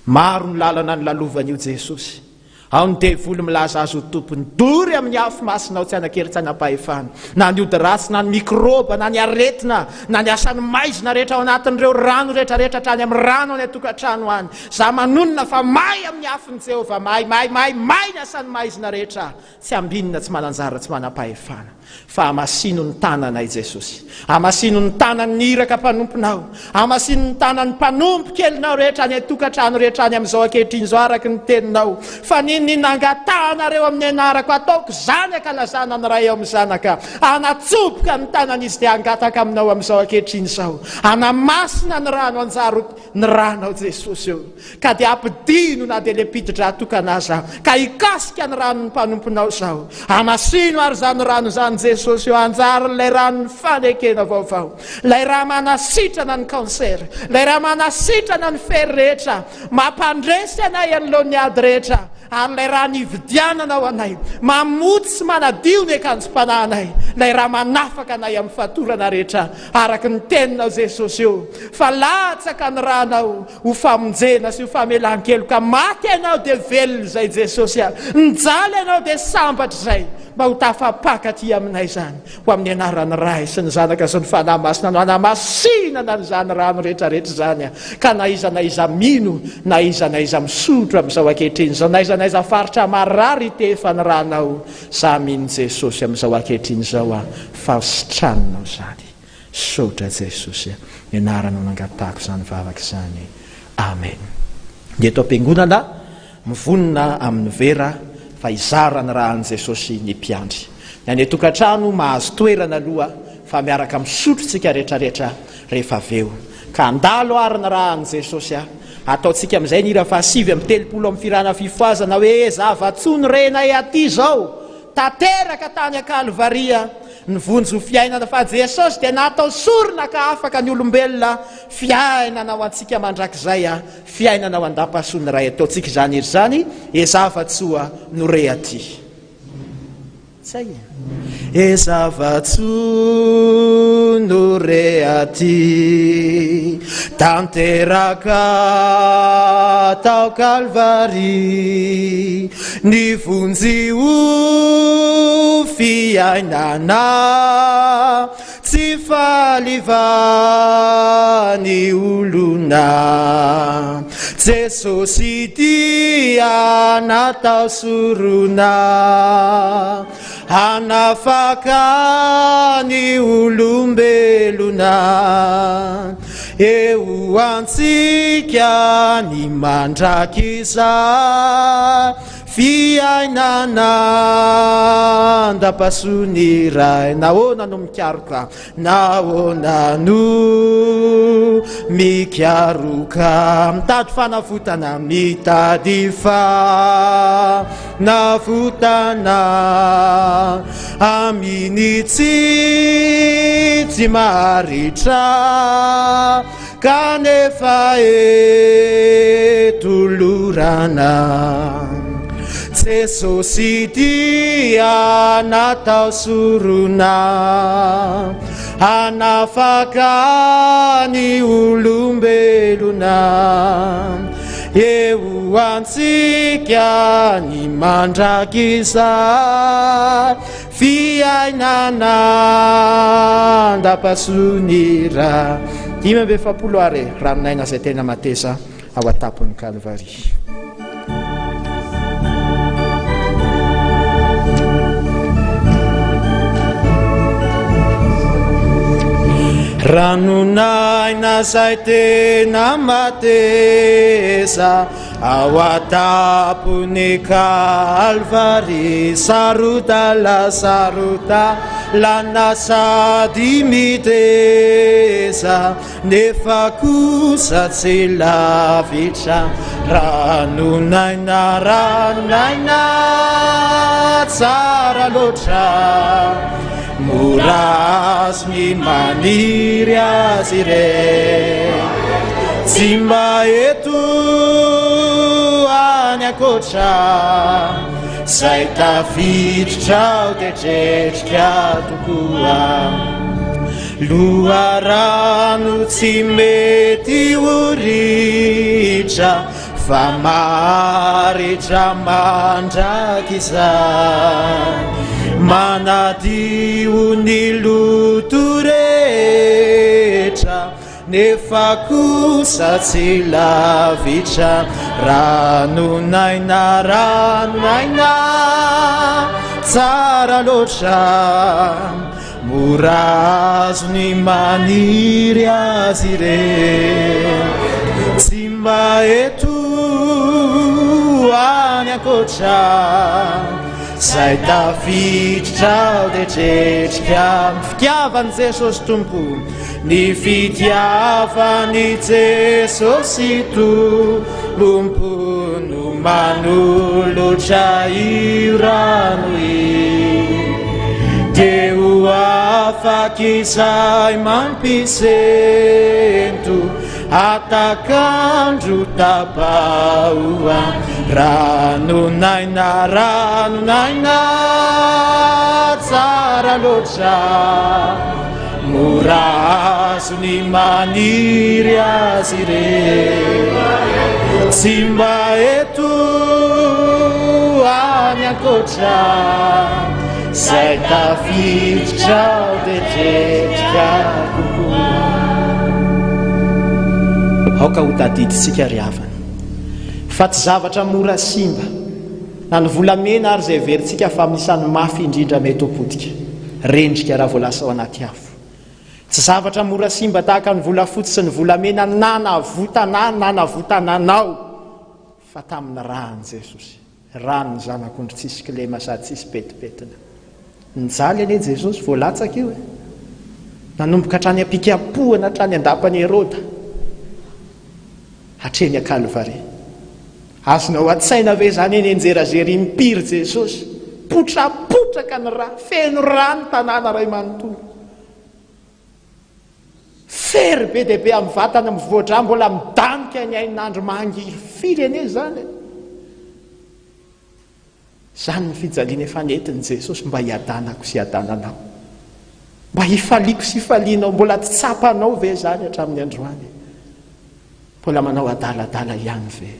Maro ny lalana nolalovan'io Jesosy. Ao ny devoly milaza azy ho tompony. Dory amin'ny afo masina ao tsy hanan-kery tsy hanam-pahefana. Na ny ody ratsy, na ny mikrôba, na ny aretina, na ny asan'ny maizina rehetra ao anatin'ireo rano rehetra rehetra hatrany amin'ny rano any an-tokantrano any. Za manonona fa may amin'ny afon'i Jehovah, may, may, may, may ny asan'ny maizina rehetra. Tsy ambinina, tsy manan-jara, tsy manam-pahefana. Fa hamasino ny tananay Jesosy. Hamasino ny tanan'ny iraka mpanomponao. Hamasino ny tanan'ny mpanompo kelinao rehetra any an-tokantrano rehetra any amin'izao ankehitriny izao araka ny teninao. Fa n'inon'inona angatahanareo amin'ny anarako, ataoko izany ankalazana ny Ray ao amin'ny Zanaka. Hanatsoboka ny tanany Izy dia hangataka aminao amin'izao ankehitriny izao. Hanamasina ny rano hanjary ny ranao Jesosy ô. Ka dia ampidino na dia ilay mpidi-drà tokana aza, ka hikasika ny ranon'ny mpanomponao izao. Hamasino ary izany rano izany, Jesosy ô, hanjary ilay ranon'ny fanekena vaovao, ilay rà manasitrana ny cancer, ilay rà manasitrana ny fery rehetra, mampandresy anay anoloan'ny ady rehetra, ary ilay rà nividiananao anay, mamotsy sy manadio ny akanjom-panahinay, ilay rà manafaka anay amin'ny fatorana rehetra, araka ny teninao Jesosy ô, fa latsaka ny rànao ho famonjena sy ho famelan-keloka, maty ianao dia velona izay Jesosy a, nijaly ianao dia sambatra izay, mba ho tafapaka aty aminay izany, ho amin'ny anaran'ny Ray sy ny Zanaka sy ny Fanahy Masina no hanamasinana an'izany rano rehetra rehetra izany a, ka na iza na iza mino, na iza na iza misotro amin'izao ankehitriny izao, na iza na iza faritra marary itefa ny ranao, za mino Jesosy amin'izao ankehitriny izao a, fa ho sitraninao izany. Misaotra Jesosy a! Ny anaranao nangatahako izany vavaka izany. Amen. Ny eto am-piangonana mivonona amin'ny vera fa hizara ny rahan'i Jesosy ny mpiandry. Ny any an-tokantrano mahazo toerana aloha fa miaraka misotro tsika rehetra rehetra rehefa avy eo. Ka handalo ary ny ràn'i Jesosy aho. Ataontsika amin'izay ny hira faha 39 amin'ny fihirana fifohazana hoe Zava-tsoa no renay aty izao, tanteraka tany an-Kalvaria, ny vonjy ho fiainana fa Jesosy dia natao sorona ka afaka ny olombelona, fiainana ho antsika mandrakizay, fiainana ao an-dapasoan'ny Ray. Ataontsika izany hira izany, E zava-tsoa no re aty. Zay e. E zava-tsoa no re aty, tanteraka tao Kalvary, ny vonjy ho fiainana, tsy faly va ny olona. Jesosy dia natao sorona hanafaka ny olombelona. Eo antsika ny mandrakizay. Fiainana an-dapasoa ny Ray. Nahoana no mikaroka? Nahoana no mikaroka? Mitady fanavotana, mitady fanavotana amin'ny tsy tsy maharitra kanefa e tolorana. Jesosy dia natao sorona hanafaka ny olombelona. Eo antsika ny mandrakizay fiainana an-dapason'ny ra. 45 are ranon'aina izay tena mateza ao an-tampon'ny Kalvary. Ranon'aina izay tena mateza ao an-tampon'ny Kalvary. Sarodala, sarodalana sady mideza. Nefa kosa tsy lavitra Ranon'aina, ranon'aina Tsara loatra Mora azo ny maniry azy ireny Tsy mba eto any ankoatra Zay tafiditra ao dia tretrika tokoa Loharano tsy mety ho ritra fa maharitra mandrakizay. Manadio ny loto rehetra nefa kosa tsy lavitra. Ranon'aina, ranon'aina, tsara loatra. Mora azo ny maniry azy ireny, tsy mba eto any ankoatra, zay tafiditra ao dia tretrika ny fitiavan'i Jesosy Tompo, ny fitiavan'i Jesosy Tompo no manolotra io rano io. Dia ho afak'izay mampisento Atakandro tapahoa Ranon'aina, ranon'aina Tsara loatra Mora azo ny maniry azy ireny Tsy mba eto any ankoatra Zay tafiditra ao dia tretrika kokoa. Aoka ho tadidintsika ry havana fa tsy zavatra mora simba na ny volamena ary izay heverintsika fa anisan'ny mafy indrindra mety ho potika, rendrika raha vao lasa ao anaty afo. Tsy zavatra mora simba tahaka ny volafotsy sy ny volamena nanavotana nanavotana anao fa tamin'ny ràn'i Jesosy. Ràn'ny zanak'ondry tsisy kilema sady tsisy petipetina. Nijaly anie Jesosy vao latsaka io e! Nanomboka hatrany am-pikapohana hatrany an-dapan'i Heroda. Hatreny a Kalvary. Azonao an-tsaina ve izany hoe nianjerazera impiry Jesosy? Potrapotraka ny ra, feno ra ny tanàna iray manontolo. Fery be dia be amin'ny vatana mivoa-drà mbola midanika ny ain'andro mangirifiry anie izany e! Izany ny fijaliana efa nentin'i Jesosy mba hiadanako sy hiadananao. Mba hifaliako sy hifalianao. Mbola tsy tsapanao ve izany hatramin'ny androany? Mbola manao adaladala ihany ve?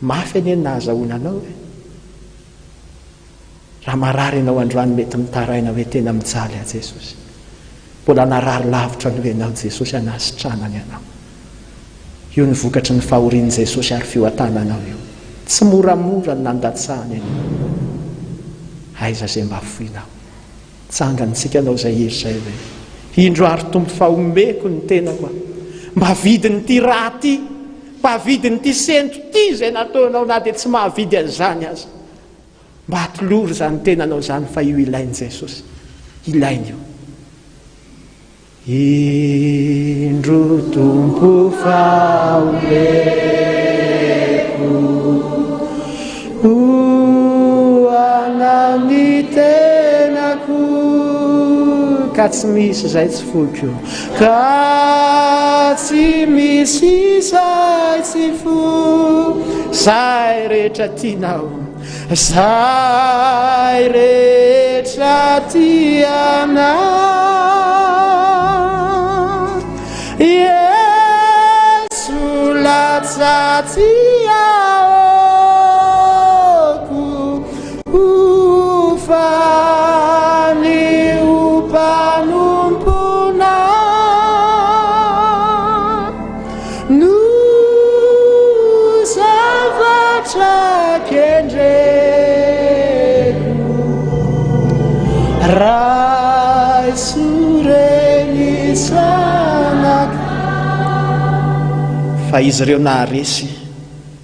Mafy anie ny nahazahoana anao e! Raha marary ianao androany mety mitaraina hoe tena mijaly aho Jesosy. Mbola narary lavitra noho ianao Jesosy hanasitranany anao. Io ny vokatry ny fahorian'i Jesosy ary fiohatananao io. Tsy moramora ny nandatsahany an'io. Aiza izay mba foinao. Tsangantsika anao izay hery izay hoe, Indro ary Tompo fa omeko ny tenako aho. Mba vidin'ity rà ity, mba vidin'ity sento ity izay nataonao na dia tsy mahavidy an'izany aza. Mba atolory izany tenanao izany fa io ilain'i Jesosy. Ilainy io. Indro Tompo fa omeko ho anao ny tenako ka tsy misy izay tsy foiko ka tsy misy izay tsy fo zay rehetra tianao Zay rehetra tianao Yesu latsa tsy ahoako Ho faly ho mpanomponao No zavatra kendreko Raiso reny zanaka. Fa izy ireo naharesy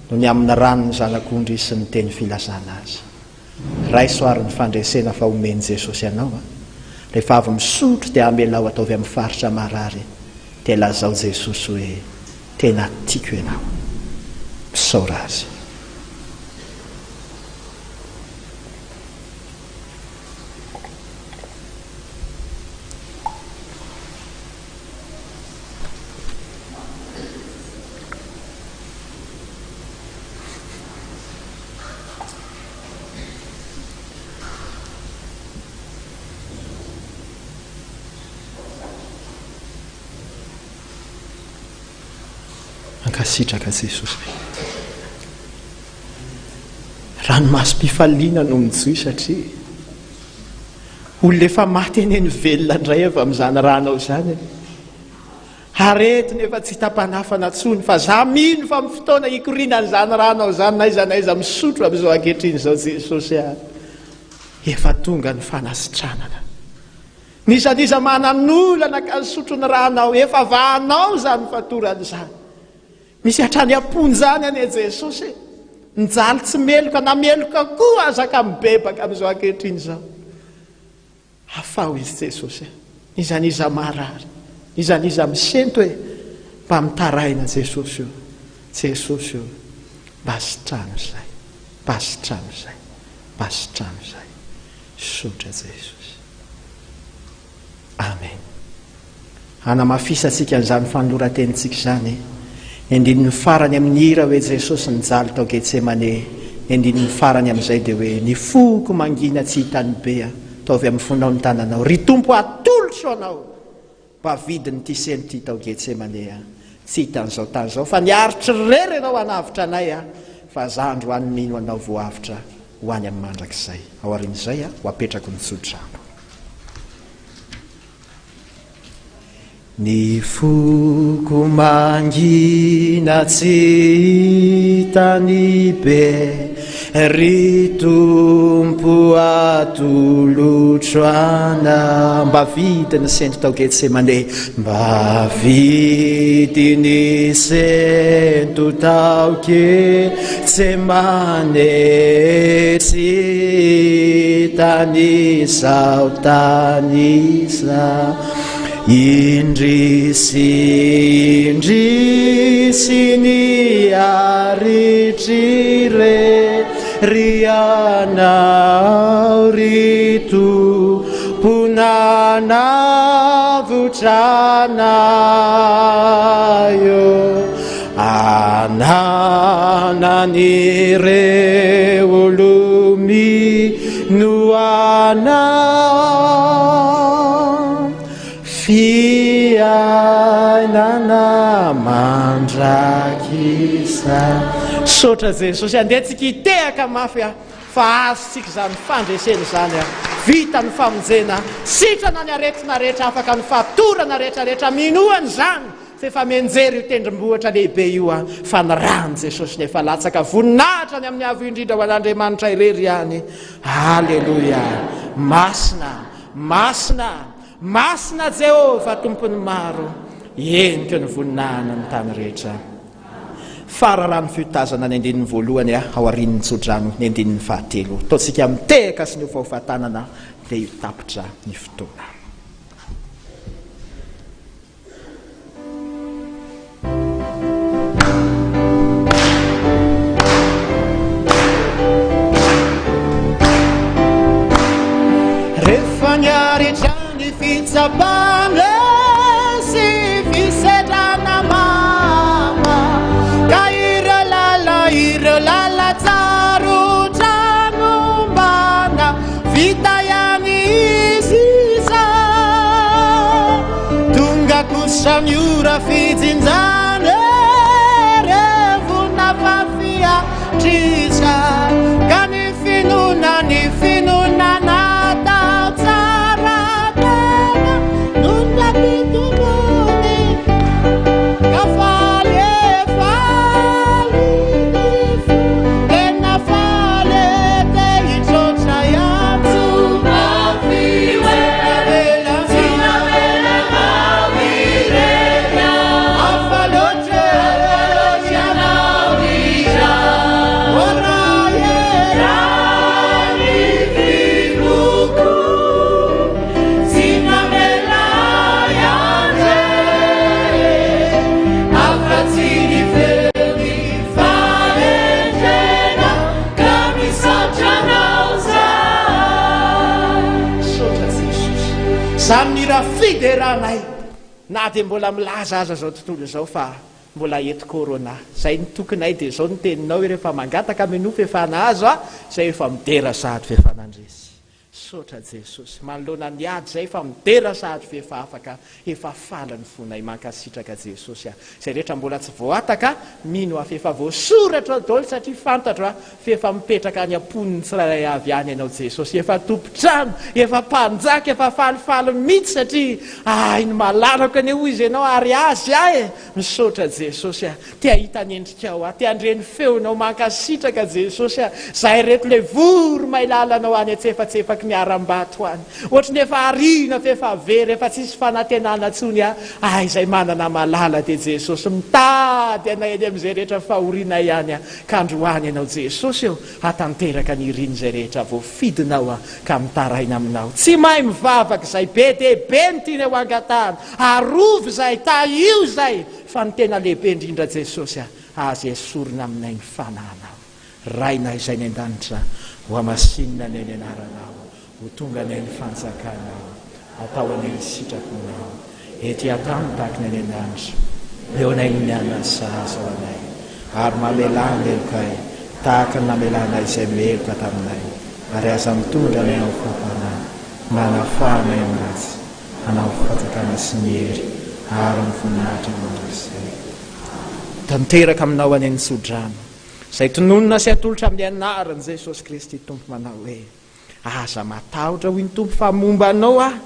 noho ny amin'ny ran'ny Zanak'ondry sy ny teny filazana azy. Raiso ary ny fandresena fa omen'i Jesosy anao a! Rehefa avy misotro dia amelao ataovy amin'ny faritra marary dia lazao Jesosy hoe tena tiako ianao. Misaora Azy. Mankasitraka Jesosy. Ranomasom-pifaliana no mijohy satria olona efa maty anie ny velona indray avy amin'izany ranao izany e. Aretina efa tsy hita-panafana tsony fa za mino fa amin'ny fotoana hikorianan'izany ranao izany n'aiza n'aiza misotro amin'izao ankehitriny izao Jesosy a! Efa tonga ny fanasitranana. N'iza n'iza manan'olana ka nisotro ny ranao efa vahanao izany fatorana izany. Misy hatrany am-ponja any anie Jesosy e! Mijaly tsy meloka na meloka koa aza ka mibebaka amin'izao ankehitriny izao. Afaho izy Jesosy a! N'iza n'iza marary, n'iza n'iza misento e! Mba mitaraina Jesosy o! Jesosy o! Mba sitrano izay, mba sitrano izay, mba sitrano izay. Misaotra Jesosy. Amen. Hanamafisantsika an'izany fanoloran-tenintsika izany ny andininy farany amin'ny hira hoe Jesosy nijaly tao Getsemane. Ny andininy farany amin'izay dia hoe Ny foko mangina tsy hitan'ny be ataovy amin'ny fonao ny tananao. Ry Tompo atolotro Anao mba vidin'ity sento ity tao Getsemane a. Tsy hitan'izao tany izao fa niaritra irery Ianao hanavotra anay a. Fa za androany mino Anao voavotra ho any amin'ny mandrakizay. Aorian'izay ho apetrako ny tsodrano. Ny foko mangina tsy hitany be Ry Tompo atolotro anao Mba vidy ny sento tao Getsemane Mba vidy ny sento tao Getsemane Tsy hitan'izao tany izao. Indrisy, indrisy ny aritry re Ianao ry Tompo nanavotra anay ô. Ananan'ireo olo-mino anao Fiainana mandrakizay. Misaotra Jesosy, andeha tsika hitehaka mafy a, fa azontsika izany fandresena izany a, vita ny famonjena, sitrana ny aretina rehetra, afaka ny fatorana rehetra rehetra, minoa an'izany fa efa mianjera io tendrombohitra lehibe io a, fa ny ràn'i Jesosy no efa latsaka, voninahitra ny amin'ny Avo Indrindra ho an'Andriamanitra irery ihany, Aleloia, masina, masina. Masina Jehovah Tompon'ny maro, henoko ny voninahiny ny tany rehetra. Fararano fiotazana ny andininy voalohany ao aorian'ny tsodrano ny andininy fahatelo. Ataontsika mitehaka sy ny hofahofa-tanana dia io tapitra ny fotoana. Rehefa niaritra ny fitsapana sy fisedrana mama ka ireo lala ireo lala tsarotra nombana vita ihany izy izao Tonga kosa ny ora fijinjana Revona fafiatrisa Ka ny finoana ny finoana natao tsara tena No nampitombony Ka faly e faly ny fo Tena faly e te hitroatra hiantso mafy hoe Tsy navelanao irery aho. Hafa loatra ianao izaho. O Ray e. Ray ny finoako, tsy namela ahy irery, afa-tsy ny feon'ny fahendrena ka misaotra anao zahay. Misaotra Jesosy. Izany ny hira fideranay na dia mbola milaza aza izao tontolo izao fa mbola eto corona. Izay ny tokinay dia izao ny teninao hoe rehefa mangataka minoa f'efa nahazo a, izay efa midera sahady f'efa nandresy. Misaotra Jesosy. Manoloana ny ady izay efa midera sahady f'efa afaka, efa faly ny fonay. Mankasitraka Jesosy a. Izay rehetra mbola tsy voataka, mino aho f'efa voasoratra ao daholo satria fantatro aho F'efa mipetraka any am-pon'ny tsirairay avy any Ianao Jesosy, efa tompon-trano, efa mpanjaka, efa falifaly mihitsy satria ahy ny malalako anie hoy izy Ianao ary azy ahy e! Misaotra Jesosy a! Te hahita ny endrikao aho, te handre ny feonao, mankasitraka Jesosy a! Zahay reto le voromailala anao any antsefatsefaky ny harambato any, ohatry ny efa ariana f'efa very, efa tsisy fanantenana tsony aho, ahy izay manana malala dia Jesosy mitady anay any amin'izay rehetra fahorianay any aho. Ka androany Ianao Jesosy ô, hatanteraka ny irin'izay rehetra voafidinao aho ka mitaraina Aminao. Tsy mahay mivavaka izay, be dia be ny tiany ho angatahana, arovy izay, tahio izay, fa ny tena lehibe indrindra Jesosy a, aza esorina aminay ny Fanahinao. Rainay izay any an-danitra, hohamasinina anie ny anaranao, Ho tonga anie ny fanjakanao, atao anie ny sitraponao, ety an-tany tahaka ny any an-danitra. Eo anay ny mianina sahaza ho anay, ary mamelà ny helokay, tahaka ny namelanay izay meloka taminay, ary aza mitondra anay amin'ny fampanahy, mba hanafahanay amin'ny ratsy, hanao ny fanjakana sy ny hery ary ny voninahitra mandrakizay. Tanteraka aminao anie ny tsodrano, izay tononina sy atolotra amin'ny anaran'i Jesosy Kristy Tompo manao hoe. Aza matahotra, hoy ny Tompo, fa momba anao Aho,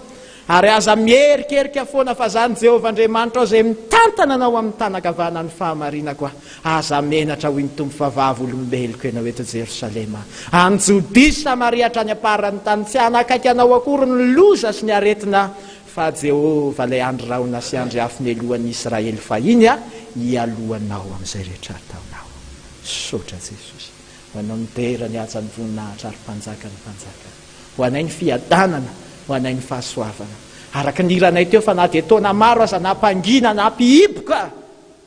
ary aza miherikerika foana, fa Izaho no Jehovah Andriamanitrao izay mitantana anao amin'ny tanan-kavanan'ny fahamarinako Aho. Aza menatra, hoy ny Tompo, fa vavolombeloko ianao eto Jerosalema, any Jodia sy Samaria hatrany am-paran'ny tany. Tsy hanakaiky anao akory ny loza sy ny aretina, fa Jehovah, ilay andry rahona sy andry afo nialohan'ny Israely fahiny, hialoha anao amin'izay rehetra ataonao. Misaotra Jesosy. Ho anao ny dera, ny haja, ny voninahitra ary mpanjaka ny mpanjaka. Ho anay ny fiadanana, ho anay ny fahasoavana. Araka ny hiranay teo fa na dia taona maro aza nampangina nampihiboka,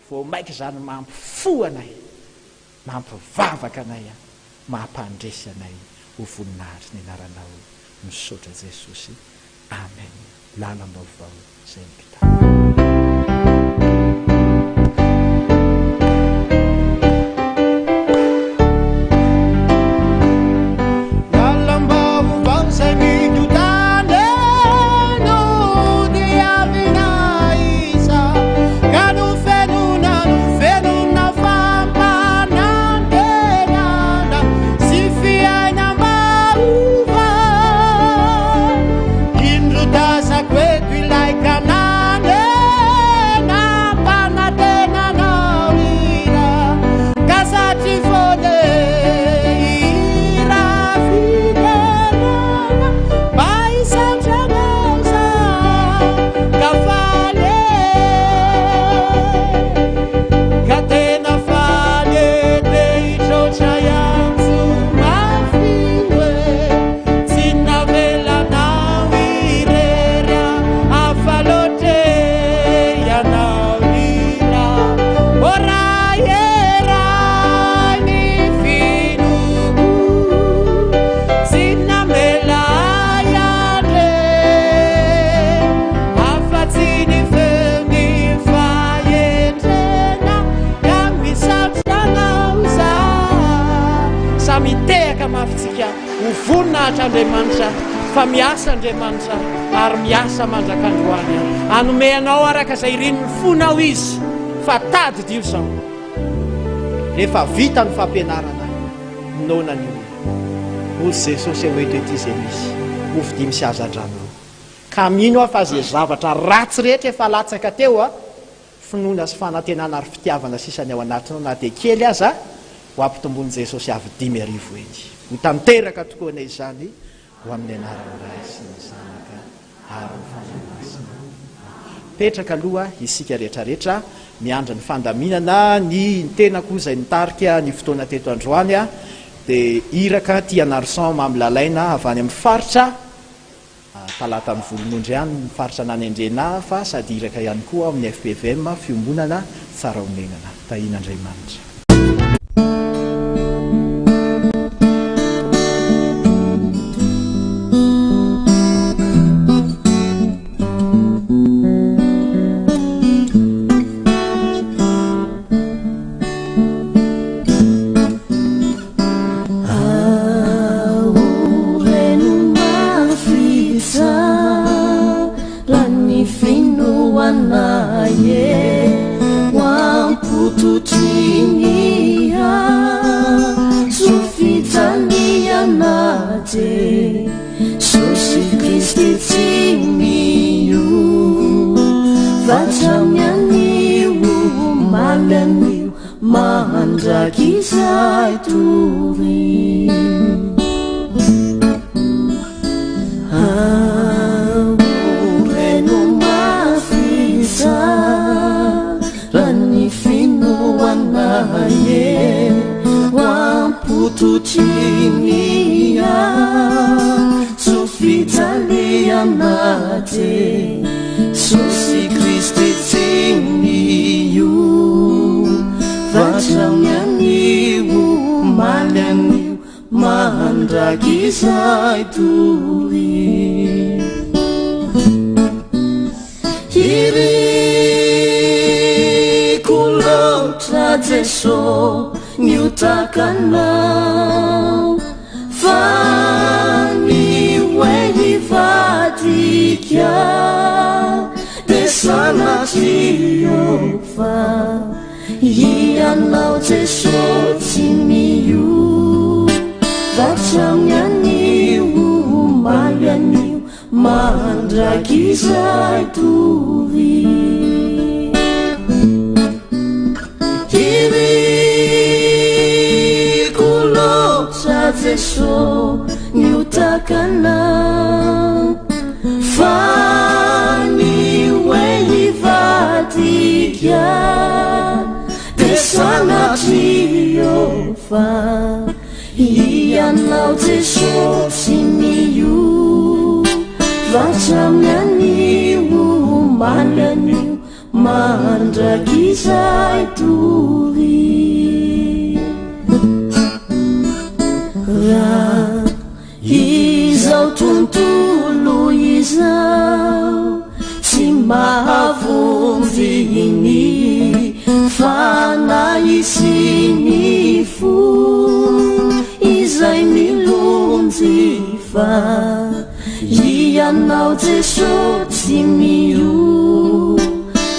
vao maika izany mampifoha anay, mampivavaka anay, mampandresy anay ho voninahitry ny anaranao. Misaotra Jesosy. Amen. Lalam-baovao izay nipitahana. Lalam-baovao izay midodana no diavina isa ka nofenoina nofenoina fampanantenana sy fiainam-baovao. Indro tazako eto ilay Kanana e, nampanantena anao hira, ka satry foana e, hira fiderana, mba hisaotra anao zaho, ka faly e, ka tena faly e, te hitroatra hiantso mafy hoe. Tsy navelanao irery aho, hafa loatra e, ianao hira. O Ray e, Ray ny finoako, tsy namela ahy handre, afa-tsy ny feon'ny fahendrena, ka misaotra anao izaho. Samy hitehaka mafy tsika. Ho voninahitra Andriamanitra fa miasa Andriamanitra ary miasa mandrak'androany. Hanome anao araka izay irin'ny fonao Izy fa tadidio izao. Rehefa vita ny fampianarana, noana ny olona. Hoy Jesosy eo eto ety izay misy mofo dimy sy hazandrano roa. Ka mino aho fa izay zavatra ratsy rehetra efa latsaka teo, Finoana sy fanantenana ary fitiavana sisa ny ao anatinao na dia kely aza, ho ampitomboin'i Jesosy avo 5000 heny. Ho tanteraka tokoa anie izany ho amin'ny anaran'ny Ray sy ny Zanaka ary ny Fanahy Masina. Mipetraka aloha isika rehetrarehetra miandry ny fandaminana, ny tenako izay nitarika ny fotoana teto androany dia Iraka Tianarison Mamy Lalaina avy any amin'ny faritra Talatan'ny Volonondry any ny faritra nanendrena ahy fa sady iraka ihany koa aho amin'ny fpvm Fiombonana Tsarahonenana. Tahian'Andriamanitra. Aoreno mafy tsara ny finoanay e, ho ampototry ny hazo fijaliana Jesosy Kristy tsy miova hatramin'ny anio omaly anio Mandrakizay tory. Aoreno mafy tsara ny finoanay e, ho ampototry ny hazo fijaliana Jesosy Kristy tsy miova hatramin'ny anio, omaly anio, mandrakizay doria. Iriko loatra Jeso ny ho tahaka Anao. Fa ny hoe hivadika dia sanatria fa Ianao Jeso tsy miova hatramin'ny anio omaly anio Mandrakizay doria. Iriko loatra Jeso ny ho tahaka Anao Fa ny hoe hivadika dia sanatria fa Ianao Jeso tsy miova hatramin'ny anio. omaly anio mandrakizay doria. Raha izao tontolo izao tsy mahavonjy ny fanahy sy ny fo izay milonjifa Ianao Jesoa tsy miova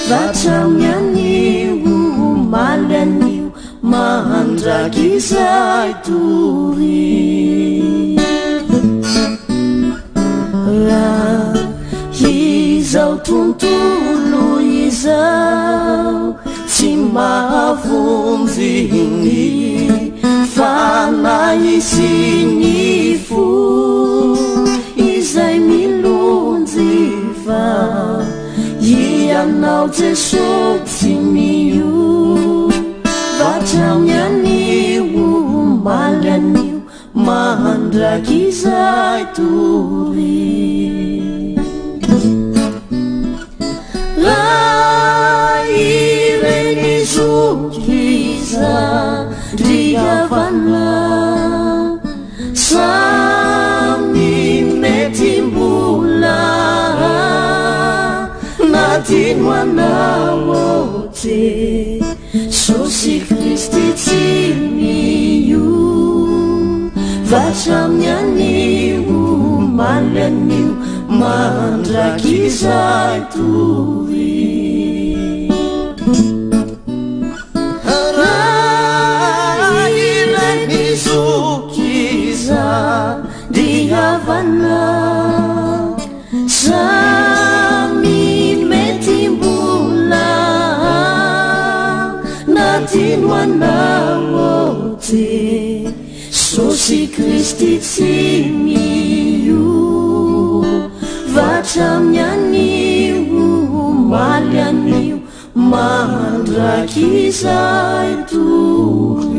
hatramin'ny anio omaly anio mandrakizay doria. Raha izao tontolo izao tsy mahavonjy ny fanahy sy ny fo izay milonjifa Ianao Jesoa tsy miova hatramin'ny anio omaly anio mandrakizay doria. Raha ireny zoky zandry havana samy mety mbola nadino anao Jesosy Kristy tsy miova hatramin'ny anio omaly anio mandrakizay doria. Raha ireny zoky zandry havana Samy mety mbola nadino anao Jesosy Kristy tsy miova hatramin'ny anio omaly anio mandrakizay doria.